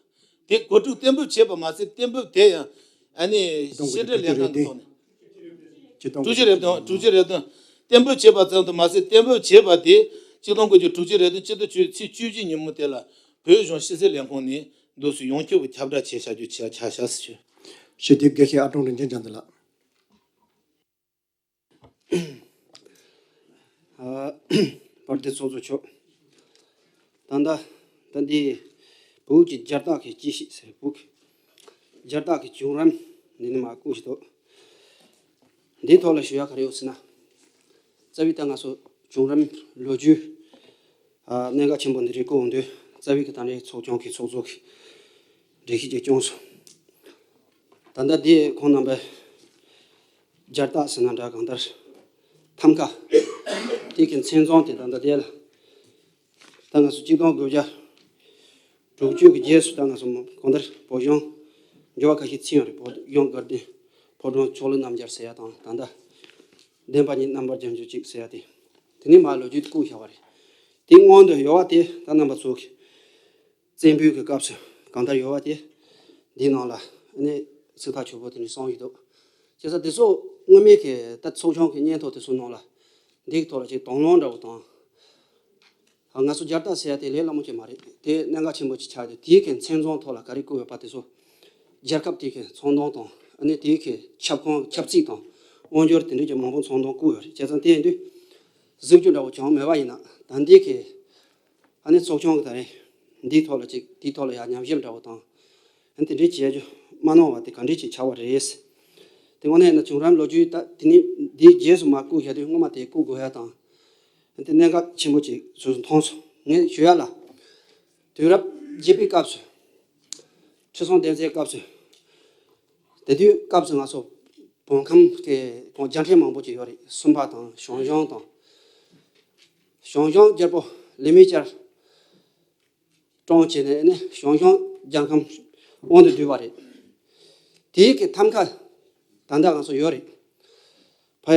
དེ་གོ་དྲུག་གཏན་འབེབས་བྱས་པ་མ་ཟད། གཏན་འབེབས་དེ་ཡང་ཨ་ནི་ཕྱི་འབྲེལ་ལས་ཁང་གི་ཐོག་ནས། དྲུག་ཅུ་རེ་བདུན། དྲུག་ཅུ་རེ་བདུན། གཏན་འབེབས་བྱས་པ་ཙམ་དུ་མ་ཟད། གཏན་འབེབས་བྱས་པ་དེ་གཅིག་སྟོང་དགུ་བརྒྱ་དྲུག་ཅུ་རེ་བདུན་སྤྱི་ཟླ་བཅུ་ཚེས་བཅུ་བཞི་ཉིན་མོ་དེ་ལ་བོད་གཞུང་ཕྱི་སྲིད་ལས་ཁུངས་ནས་འདུག་སུ་ཡོངས་ཁྱབ་ཀྱི་ཁྱབ་བསྒྲགས་བྱས་བཞག་རྒྱུ་ཆ་ཆ་བཞག་ཟེར་ཞུ། ཞུ་དེ་དགེ་བཤེས་ཨ་ཀྲུང་རིན་ཆེན་རྒྱ་མཚོ་ལགས། ཨ། དཔལ་ལྡན་ཚོགས་གཙོ་མཆོག་ད་ལྟ་ད་འདི་བོད་ཀྱི་རྒྱལ་རྟགས་ཀྱི་སྐྱེ་གཞི་ཟེར། བོད་ཀྱི་རྒྱལ་རྟགས་ཀྱི་བྱུང་རིམ་འདི་ནི་མ་བཀོད་ཞིག་འདུག་འདིའི་ཐོག་ལ་ཞུ་ཡ་ག་རེ་ཡོད་ཟེར་ན། རྩ་བའི་ད་ང་ཚོ་བྱུང་རིམ་ལོ་རྒྱུས། ཨ། གནད་འགག་ཆེན་པོ་འདི་རིགས་བཀོད་འོང་དུས། རྩ་བའི་གི་ད་རེས་ཚོགས་ཆུང་གི་ཚོགས་གཙོ་གིས་འགྲེལ་བཤད་ཅིག་བསྐྱོན་སོང་། ད་ལྟ་འདི་ཁོང་རྣམ་པས་ སྦྱར་རྟགས་ཟེར་ན་འདྲ། གང་ལྟར་ཐམ་ཀ་དེ་གི་མཚན་བཟང་དེ་ད་ལྟ་དེ་ལ། ད་ང་ཚོ་གཅིག་སྟོང་དགུ་བརྒྱ་དྲུག་ཅུ་གི་རྗེས་སུ་ད་ང་ཚོ་གང་ལྟར་བོད་གཞུང་འགྱུར་བ་ཁ་ཤས་ཕྱིན་ཡོད་རེད། བོད་གཞུང་དགའ་ལྡན་ཕོ་བྲང་ཆོས་ལུགས་རྣམ་སྦྱར་ཟེར་ཡ་དང་། ད་ལྟ་བདེན་པ་ཉིད་རྣམ་པར་རྒྱན་གྱུར་ཅིག་ཟེར་ཡ་དེ། དེ་ནས་མར་ལོ་རྒྱུས་བཀོད་བཞག་པ་རེད། དེ་སྔོན་དུ་ཡོད་པ་དེ་ད་རྣམ་པ་ཚོ་གི་བཙན་པོའི་གི་སྐབས་སུ་གང་ལྟར་ཡོད་པ་དེ་འདིའི་ནང་ལ་ནི་ཚིག་ཐག་ཆོད་པོ་དེ་ནས་གསུངས་ཡོད་འདུག། བྱས་ཙང་དེ་ཚོ་སྔོན་མའི་གི་ད་ཚོགས་ཆུང་གི་སྙན་ཐོ་དེ་ཚོ་ནང་ལ་འདིའི་ཐོག་ལ་ཅིག་དང་བླངས་འདྲ་བོ་དང་། ང་ཚོ་སྦྱར་རྟགས་ཟེར་ཡ་དེ་ལས་སླ་མོ་ཅིག་མ་རེད། དེ་གནད་འགག་ཆེན་པོ་ཅིག་ཆགས་ཏེ། དེའི་གི་མཚན་བཟང་ཐོག་ལ་ག་རེ་བཀོད་ཡོད་པ་དེ་ཚོ་རྒྱལ་ཁབ་དེ་གི་ཚོང་དོན་དང་། ཨ་ནི་དེའི་གི་ཁྱབ་ཁོངས་ཁྱབ་ཚིག་དང་དབང་སྒྱུར་དེ་འདྲའི་གི་མང་པོ་ཚོང་དོན་བཀོད་ཡོད་རེད། བྱས་ཙང་དེ་ཡིན་དུས་གཟིགས་རྒྱུ་འདྲ་བོ་ཅང་མེད་པ་ཡིན་ན། ད་འདི་གི་ཨ་ནི་ཚོགས་ཆུང་གི་ད་རེས་འདིའི་ཐོག་ལ་ཅིག་དེའི་ཐོག་ལ་ཡང་ཉམས་ཞིབ་འདྲ་བོ་དང་། ཨ་ནི་དེ་འདྲའི་བྱེད་རྒྱུ་མ་གནང་བ་དེ་ག་འདྲའི་ཅིག་ཆགས་པ་རེད། དེ་དངོས་གནས་ན་བྱུང་རིམ་ལོ་རྒྱུས་ད་དེ་ནི་འདིའི་རྗེས་སུ་མར་བཀོད་བཞག་དུས་སྔོན་མ་དེ་བཀོད་དགོས་ཡ་དང་། ཨ་ནི་དེ་གནད་འགག་ཆེན་པོ་ཅིག་སོ་སོ་མཐོང་སོང་། ངས་ཞུ་ཡ་ལ། དུས་རབས་བརྒྱད་པའི་སྐབས་སུ། ཁྲི་སྲོང་ལྡེ་བཙན་སྐབས་སུ། དེ་དུས་སྐབས་སུ་ང་ཚོ་བོད་ཁམས་ཀྱི་རྒྱལ་ཕྲན་མང་པོ་ཅིག་ཡོད་རེད། སུམ་པ་དང་ཞང་ཞུང་དང་། ཞང་ཞུང་རྒྱལ་པོ་ལི་མི་ཅར་བཀྲོངས་བྱས་ནས་ནི་ཞང་ཞུང་རྒྱལ་ཁམས་དབང་དུ་བསྡུས་པ་རེད། དེའི་གི་ཐམ་ཀ་ད་ལྟ་ང་ཚོ་ཡོད་རེད། ཕ་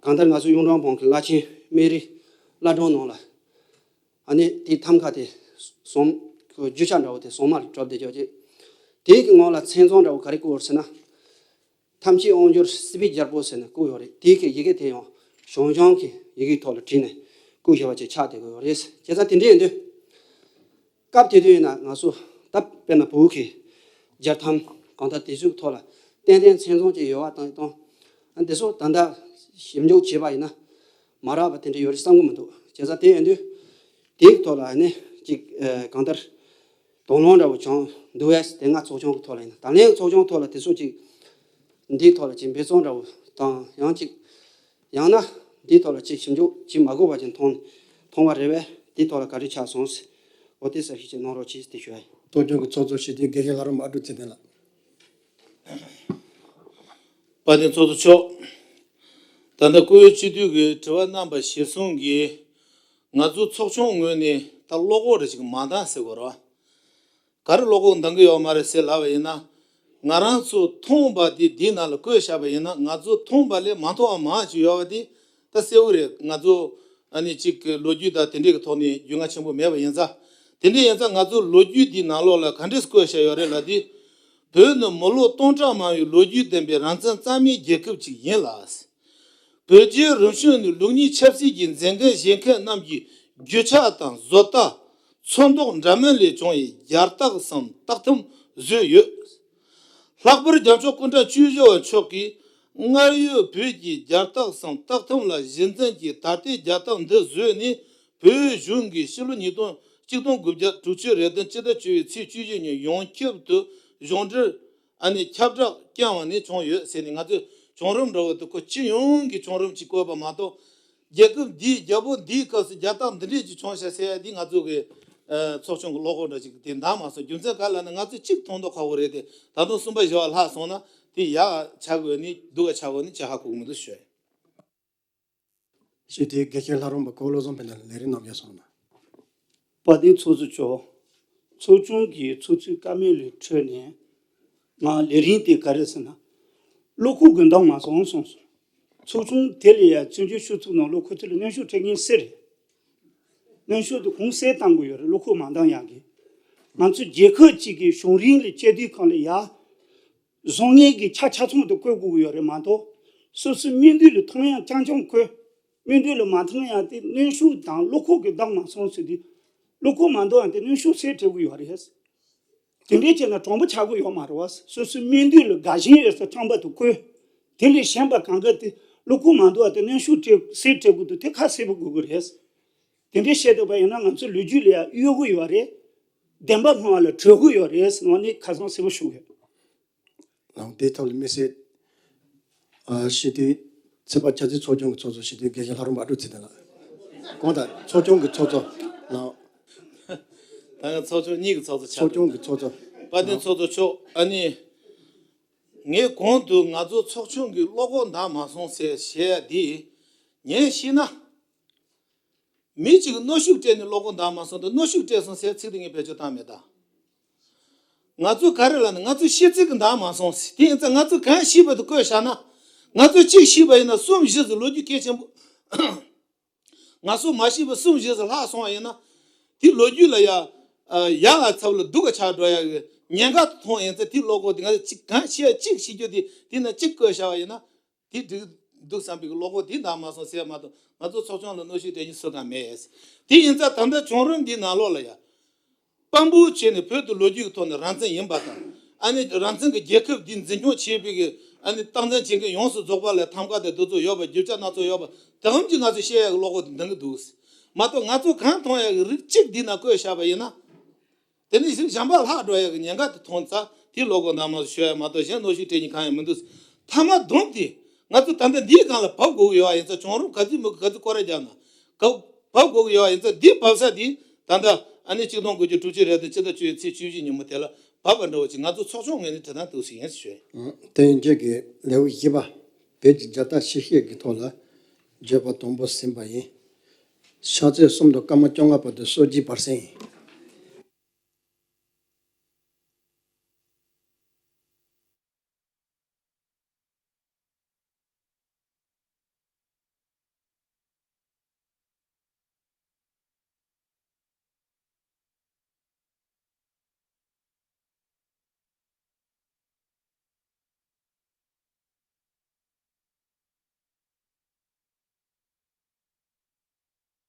གང་ལྟར་ང་ཚོ་གཡུང་དྲུང་བོན་གྱི་བླ་ཆེན་སྨན་རིའི་བླ་བྲང་ནང་ལ། ཨ་ནི་དེའི་ཐམ་ཀ་དེ་ཟངས་ཀྱི་རྒྱུ་ཆ་འདྲ་བོ་དེ་ཟངས་དམར་གྲུབ་བསྡད་ཀྱོག་ཅིག། དེའི་གི་ངོས་ལ་མཚན་བཟང་འདྲ་བོ་ག་རེ་བཀོད་ཡོད་ཟེར་ན། ཐམས་ཅད་དབང་སྒྱུར་སྲིད་པའི་རྒྱལ་པོ་ཟེར་ནས་བཀོད་ཡོད་རེད། དེའི་གི་ཡི་གེ་དེ་ཡང་ཞང་ཞུང་གི་ཡི་གེའི་ཐོག་ལ་བྲིས་ནས་བཀོད་བཞག་པ་ཅིག་ཆགས་བསྡད་ཀྱི་ཡོད་རེད། བྱས་ཙང་དེ་འདྲ་ཡིན་དུས། སྐབས་དེ་དུས་ཡིན་ན་ང་ཚོ་ད་དཔེར་ན་བོད་ཀྱི་རྒྱལ་ཐམ་གང་ལྟར་དེ་ཚོའི་ཐོག་ལ་ཏན་ཏན་མཚན་བཟང་ཅིག་ཡོད་པ་དང་དང་། ཨ་འདི་ཚོ་ད་ལྟ་ཞིབ་འཇུག་བྱས་པ་ཡིན་ན་མ་རག་པ་དེ་འདྲ་ཡོད་རེད་བསམ་གྱི་མི་འདུག། བྱས་ཙང་དེ་ཡིན་དུས་དེའི་ཐོག་ལ་ནི་ཅིག་ཨ་གང་ལྟར་དང་བླངས་འདྲ་བོ་བྱུང་འདུག་པས། དེ་སྔ་ཚོགས་ཆུང་གི་ཐོག་ལ་ཡིན་ན། ད་ལན་ཚོགས་ཆུང་ཐོག་ལ་དེ་ཚོ་ཅིག་འདིའི་ཐོག་ལ་ཅིག་འབད་བརྩོན་འདྲ་བོ་དང་། ཡང་ཅིག་ཡང་ན་འདིའི་ཐོག་ལ་ཅིག་ཞིབ་འཇུག་ཅིག་མ་དགོས་པ་ཅིག་མཐོང་མཐོང་བ་རེད་པས། འདིའི་ཐོག་ལ་ག་རེ་ཆགས་སོང་ཟེར། འོ་དེ་གསལ་བཤད་ཅིག་གནང་རོགས་གྱིས་ཟེར་ཞུ་ཡ་ཡིན། ཚོགས་ཆུང་གི་ཚོགས་གཙོ་ཞུ་དེ་དགེ་བཤེས་ལྷ་རམས་པ་ཨ་ཀྲུག་ཚེ་བརྟན་ལགས། དཔལ་ལྡན་ཚོགས་གཙོ་མཆོག། ད་ལྟ་སྐུ་ཡོད་སྤྱི་འཐུས་ཀྱི་དྲི་བ་རྣམ་པ་ཞེ་གསུམ་གྱིས་ང་ཚོ་ཚོགས་ཆུང་ངོས་ནས་ད་བློ་ཁོག་རེ་ཞིག་མ་འདང་ཟེར་དགོས་རེད་བ། ག་རེ་བློ་ཁོག་འདང་གི་ཡོད་མ་རེད་ཟེར་ལབ་པ་ཡིན་ན། ང་རང་ཚོ་མཐོང་བ་དེ་འདིའི་ནང་ལ་བཀོད་བཞག་པ་ཡིན་ན། ང་ཚོ་མཐོང་བ་ལས་མ་མཐོང་བ་མང་ཞིག་ཡོད་པ་དེ་ད་གསལ་བོ་རེད། ང་ཚོ་ཨ་ནི་གཅིག་གི་ལོ་རྒྱུས་དང་དེ་འདྲས་ཀྱི་ཐོག་ནས་རྒྱུས་མངའ་ཆེན་པོ་མེད་པ་ཡིན་ཙང་། དེ་འདྲས་ཡིན་ཙང་ང་ཚོ་ལོ་རྒྱུས་འདིའི་ནང་ལོགས་ལ་ག་འདྲས་བཀོད་བཞག་ཡོད་རེད་ལབ་དུས། བོད་ནི་མི་ལོ་སྟོང་ཕྲག་མང་བའི་ལོ་རྒྱུས་ལྡན་པའི་རང་བཙན་རྩ་མེད་རྒྱལ་ཁབ་ཅིག་ཡིན་ལ། བོད་རྒྱལ་རིམ་བྱོན་ནི་ལུགས་གཉིས་ཆབ་སྲིད་ཀྱི་མཛད་འགན་བཞེས་མཁན་རྣམས་ཀྱི་རྒྱུ་ཆ་དང་བཟོ་ལྟ། ཚོན་མདོག་འདྲ་མིན་ལས་བྱུང་བའི་རྒྱལ་རྟགས་སམ་རྟགས་ཐམ་བཟོས་ཡོད། ལྷག་པར་རྒྱལ་མཆོག་སྐུ་ཕྲེང་བཅུ་བཞི་པ་མཆོག་གིས་སྔར་ཡོད་བོད་ཀྱི་རྒྱལ་རྟགས་སམ་རྟགས་ཐམ་ལ་གཞི་འཛིན་གྱིས་ད་ལྟའི་རྒྱལ་རྟགས་འདི་བཟོས་ནས། བོད་གཞུང་གིས་ཕྱི་ལོ་ཉིས་སྟོང་གཅིག་སྟོང་དགུ་བརྒྱ་དྲུག་ཅུ་རེ་བདུན་སྤྱི་ཟླ་བཅུ་པའི་ཚེས་བཅུ་བཞི་ཉིན་ཡོངས་ཁྱབ་ཏུ་གཞུང་འབྲེལ་ཨ་ནི་ཁྱབ་བསྒྲགས་བསྐྱངས་པ་ནས་བྱུང་ཡོད་ཟེར་ནས། ང་ཚོས་བྱུང་རིམ་འདྲ་བོ་དེ་ཁོ་སྤྱི་ཡོངས་ཀྱི་བྱུང་རིམ་ཅིག་བཀོད་པ་མ་གཏོགས། རྒྱལ་ཁབ་འདིའི་རྒྱལ་པོ་འདིའི་སྐབས་སུ་རྒྱལ་རྟགས་འདི་འདྲས་ཅིག་བྱུང་ཤག་ཟེར་ཡ་འདི་ང་ཚོ་གི་ཨ་ཚོགས་ཆུང་གི་བློ་ཁོག་འདྲ་ཅིག་དེ་འདང་མ་སོང་། རྒྱུ་མཚན་ག་རེ་ལབ་ན། ང་ཚོ་གཅིག་མཐོང་མདོག་ཁ་པོ་རེད་དེ། ད་དུང་གསུམ་པ་བཞི་པ་ལྷག་སོང་ན་དེ་ཡག་ཆགས་དགོས་ནི་སྡུག་ག་ཆགས་དགོས་ནི་ཅི་ཧ་གོ་གི་མི་འདུག་ཞུ་ཡ་ཡིན། ཞུ་དེ་དགེ་བཤེས་ལྷ་རམས་པ་ཀོ་བློ་བཟང་ཕེ་ལ་ལས་རིམ་རྣམས་ཡར་སོང་ན། དཔལ་ལྡན་ཚོགས་གཙོ་མཆོག། ཚོགས་ཆུང་གི་ཚོགས་གཙོའི་བཀའ་མོལ་ལས་འཕྲོས་ནས། ང་ལས་རིམ་དེ་ག་རེ་ཟེར་ན། བློ་ཁོག་གི་འདང་མ་སོང་གསུངས་སོང་། ཚོགས་ཆུང་དེ་ལ་ཡ་བཙན་བྱོལ་སྤྱི་ཚོགས་ནང་ལོགས་ཁོ་ཚོ་ལ་གནོན་ཤུགས་སྤྲད་མཁན་སུ་རེད། གནོན་ཤུགས་དེ་གང་སུས་བཏང་གི་ཡོད་རེད། བློ་ཁོག་མ་འདང་ཡག་གི། ང་ཚོ་རྒྱལ་ཁབ་ཅིག་གི་གཞུང་རིང་ལ་བཅའ་སྡོད་ཁང་ལ་ཡ། བཟང་ངན་གྱི་ཆ་ཆ་ཚང་དུ་བཀོད་དགོས་ཀྱི་ཡོད་རེད་མ་གཏོགས། སོ་སོའི་སྨིན་དོན་ལ་མཐོང་ཡག་རྐྱང་རྐྱང་བཀོད། སྨིན་དོན་ལ་མ་མཐོང་ཡག་དེ་གནོན་ཤུགས་དང་བློ་ཁོག་གི་འདང་མ་སོང་ཟེར་དུས། བློ་ཁོག་མ་འདང་ཡག་དེ་གནོན་ཤུགས་སུས་སྤྲད་ཀྱི་ཡོད་རེད། དེ་འདྲའི་བྱས་ན་དྲང་པོ་ཆགས་ཀྱི་ཡོད་མ་རེད་བ། སོ་སོའི་སྨིན་དོན་ལ་དགའ་ཞེན་ཡོད་ས་རྐྱང་པ་དེ་བཀོད། དེ་ལས་གཞན་པ་གང་ག་དེ་བློ་ཁོག་མ་འདང་བ་དེ་གནོན་ཤུགས་སྤྲད་སུས་སྤྲད་དགོས་འདུག། དེ་ཁ་གསལ་པོ་དགོས་ཀྱི་རེད། དེ་འདྲའི་བཤད་འདུག་པ་ཡིན་ན་ང་ཚོ་ལོ་རྒྱུས་ལ་ཡང་གཡོལ་གྱི་ཡོད་རེད། བདེན་པ་སྨྲ་བ་ལ་གྲོས་ཀྱི་ཡོད་རེད་ཟེར་ནས་ཁ་སང་གསལ་པོ་ཞུ་གི་ཡོད། ལགས། དེའི་ཐོག་ལ་དམིགས་བསལ་ཨ་སྤྱི་འཐུས་ཚོད་དཔག་ཆ་ཚང་ཚོགས་ཆུང་གི་ཚོགས་གཙོ་སྤྱི་འཐུས་དགེ་བཤེས་ལྷ་རམས་པ་ཨ་ཀྲུག་ཚེ་བརྟན་ལགས། གང་ལྟར་ཚོགས་ཆུང་གི་ཚོགས་གཙོ་ལགས། ད་ང་ཚོགས་ཆུང་གཉིས་ཀྱི་ཚོགས་གཙོ་ཆགས། ཚོགས་ཆུང་གི་ཚོགས་གཙོ། དཔལ་ལྡན་ཚོགས་གཙོ་མཆོག། ཨ་ནི། ངས་གོང་དུ་ང་ཚོ་ཚོགས་ཆུང་གི་བློ་ཁོག་འདང་མ་སོང་ཟེར་བཤད་ཡ་འདི། ཉན་ཤེས་ན། མི་གཅིག་གིས་གནོན་ཤུགས་སྤྲད་ནས་བློ་ཁོག་འདང་མ་སོང་དང་གནོན་ཤུགས་སྤྲད་སོང་ཟེར་ཚིག་དེ་ངས་བེད་སྤྱོད་བཏང་མེད་ད། ང་ཚོ་ག་རེ་ལབ་ན་ང་ཚོ་ཤེས་ཚད་ཀྱི་འདང་མ་སོང་ཟེར། དེ་ཡིན་ཙང་ང་ཚོ་གང་ཤེས་པ་དེ་བཀོད་བཞག་ན། ང་ཚོ་གཅིག་ཤེས་པ་ཡིན་ན་གསུམ་བཞི་ཟེར་ལོ་རྒྱུས་གལ་ཆེན་པོ། ང་ཚོ་མ་ཤེས་པ་གསུམ་བཞི་ཟེར་ལྷག་སོང་བ་ཡིན་ན། དེ་ལོ་རྒྱུས་ལ་ཡ། ཡག་ལ་ཚ་བ་ལ་སྡུག་ག་ཆགས་འགྲོ་ཡ་གི་ཉེན་ཁ་མཐོང་ཡིན་ཙང་དེ་བློ་ཁོག་དེ་ང་ཚོ་གཅིག་གང་ཤེས་གཅིག་ཤེས་རྒྱུ་དེ་དེ་ན་གཅིག་བཀོད་བཞག་པ་ཡིན་ན། དེ་འགྲིག་འདུག་བསམ་པའི་བློ་ཁོག་དེ་འདང་མ་སོང་ཟེར་མ་གཏོགས་ང་ཚོ་ཚོགས་ཆུང་ལ་གནོན་ཤུགས་སྤྲད་མཁན་སུ་གང་མེད། དེ་ཡིན་ཙང་ད་ལྟ་བྱུང་རིམ་འདིའི་ནང་ལོགས་ལ་ཡ། དཔང་པོ་བྱས་ནས་བོད་དུ་ལོ་རྒྱུས་ཀྱི་ཐོག་ནས་རང་བཙན་ཡིན་པ་དང་། ཨ་ནི་རང་བཙན་གྱི་རྒྱལ་ཁབ་འདི་འཛིན་སྐྱོང་བྱེད་པའི་གི་ཨ་ནི་སྟངས་འཛིན་བྱེད་མཁན་ཡོངས་སུ་རྫོགས་པ་ལ་ཐམ་ག་དང་དེ་ཚོ་ཡོད་པ་རྒྱུ་ཆ་སྣ་ཚོགས་ཡོད་པ་དེ་ཙམ་གྱིས་ང་ཚོས་བཤད་ཡ་གི་བློ་ཁོག་དེ་འདང་གི་འདུག་མ་གཏོགས་ང་ཚོ་གང་མཐོང་ཡ་གི་རིགས་གཅིག་འདི་ན་བཀོད་བཞག་པ་ཡིན་ན། དེ་ནས་གཞན་གཞན་པ་ལྷག་འགྲོ་ཡ་གི་ཉེན་ཁ་དེ་མཐོང་ཙང་དེ་བློ་ཁོག་འདང་མ་སོང་ཤོད་ཡ་མ་གཏོགས་གཞན་གནོན་ཤུགས་སྤྲད་མཁན་གང་ཡང་མི་འདུག་མཐའ་མ་བསྡོམས་ཏེ་ང་ཚོ་ད་ལྟ་འདིའི་སྒང་ལ་བབས་དགོས་ཀྱི་ཡོད་པ་ཡིན་ཙང་བྱུང་རིམ་ག་ཚོད་མི་དགོས་ག་ཚོད་སྐོར་ར་རྒྱག་ན་ག་བབས་དགོས་ཀྱི་ཡོད་པ་ཡིན་ཙང་འདི་བབས་ས་འདི་ད་ལྟ་ཨ་ནི་ཆིག་སྟོང་དགུ་བརྒྱ་དྲུག་ཅུ་རེ་དང་ཕྱི་ཟླ་བཅུ་པའི་ཚེས་བཅུ་བཞི་ཉིན་མོ་དེ་ལ་བབས་པ་འདྲ་བོ་ཅིག་ང་ཚོ་ཚོགས་ཆུང་ངོས་ནས་དྲི་བཏང་འདུག་ཟེར་ཡིན་ཞུ། དེ་ཡིན་རྗེས་ཀྱི་ལེའུ་བཞི་པ། བོད་ཀྱི་རྒྱལ་དར་ཕྱིར་བཤིག་གི་ཐོག་ལ་བརྗོད་པ་དང་པོ་ཟིན་པ་ཡིན། ཕྱག་ཚོད་གསུམ་དང་སྐར་མ་བཅོ་ལྔ་བར་དུ་སོ་བརྒྱའི་བར་གསེང་ཡིན།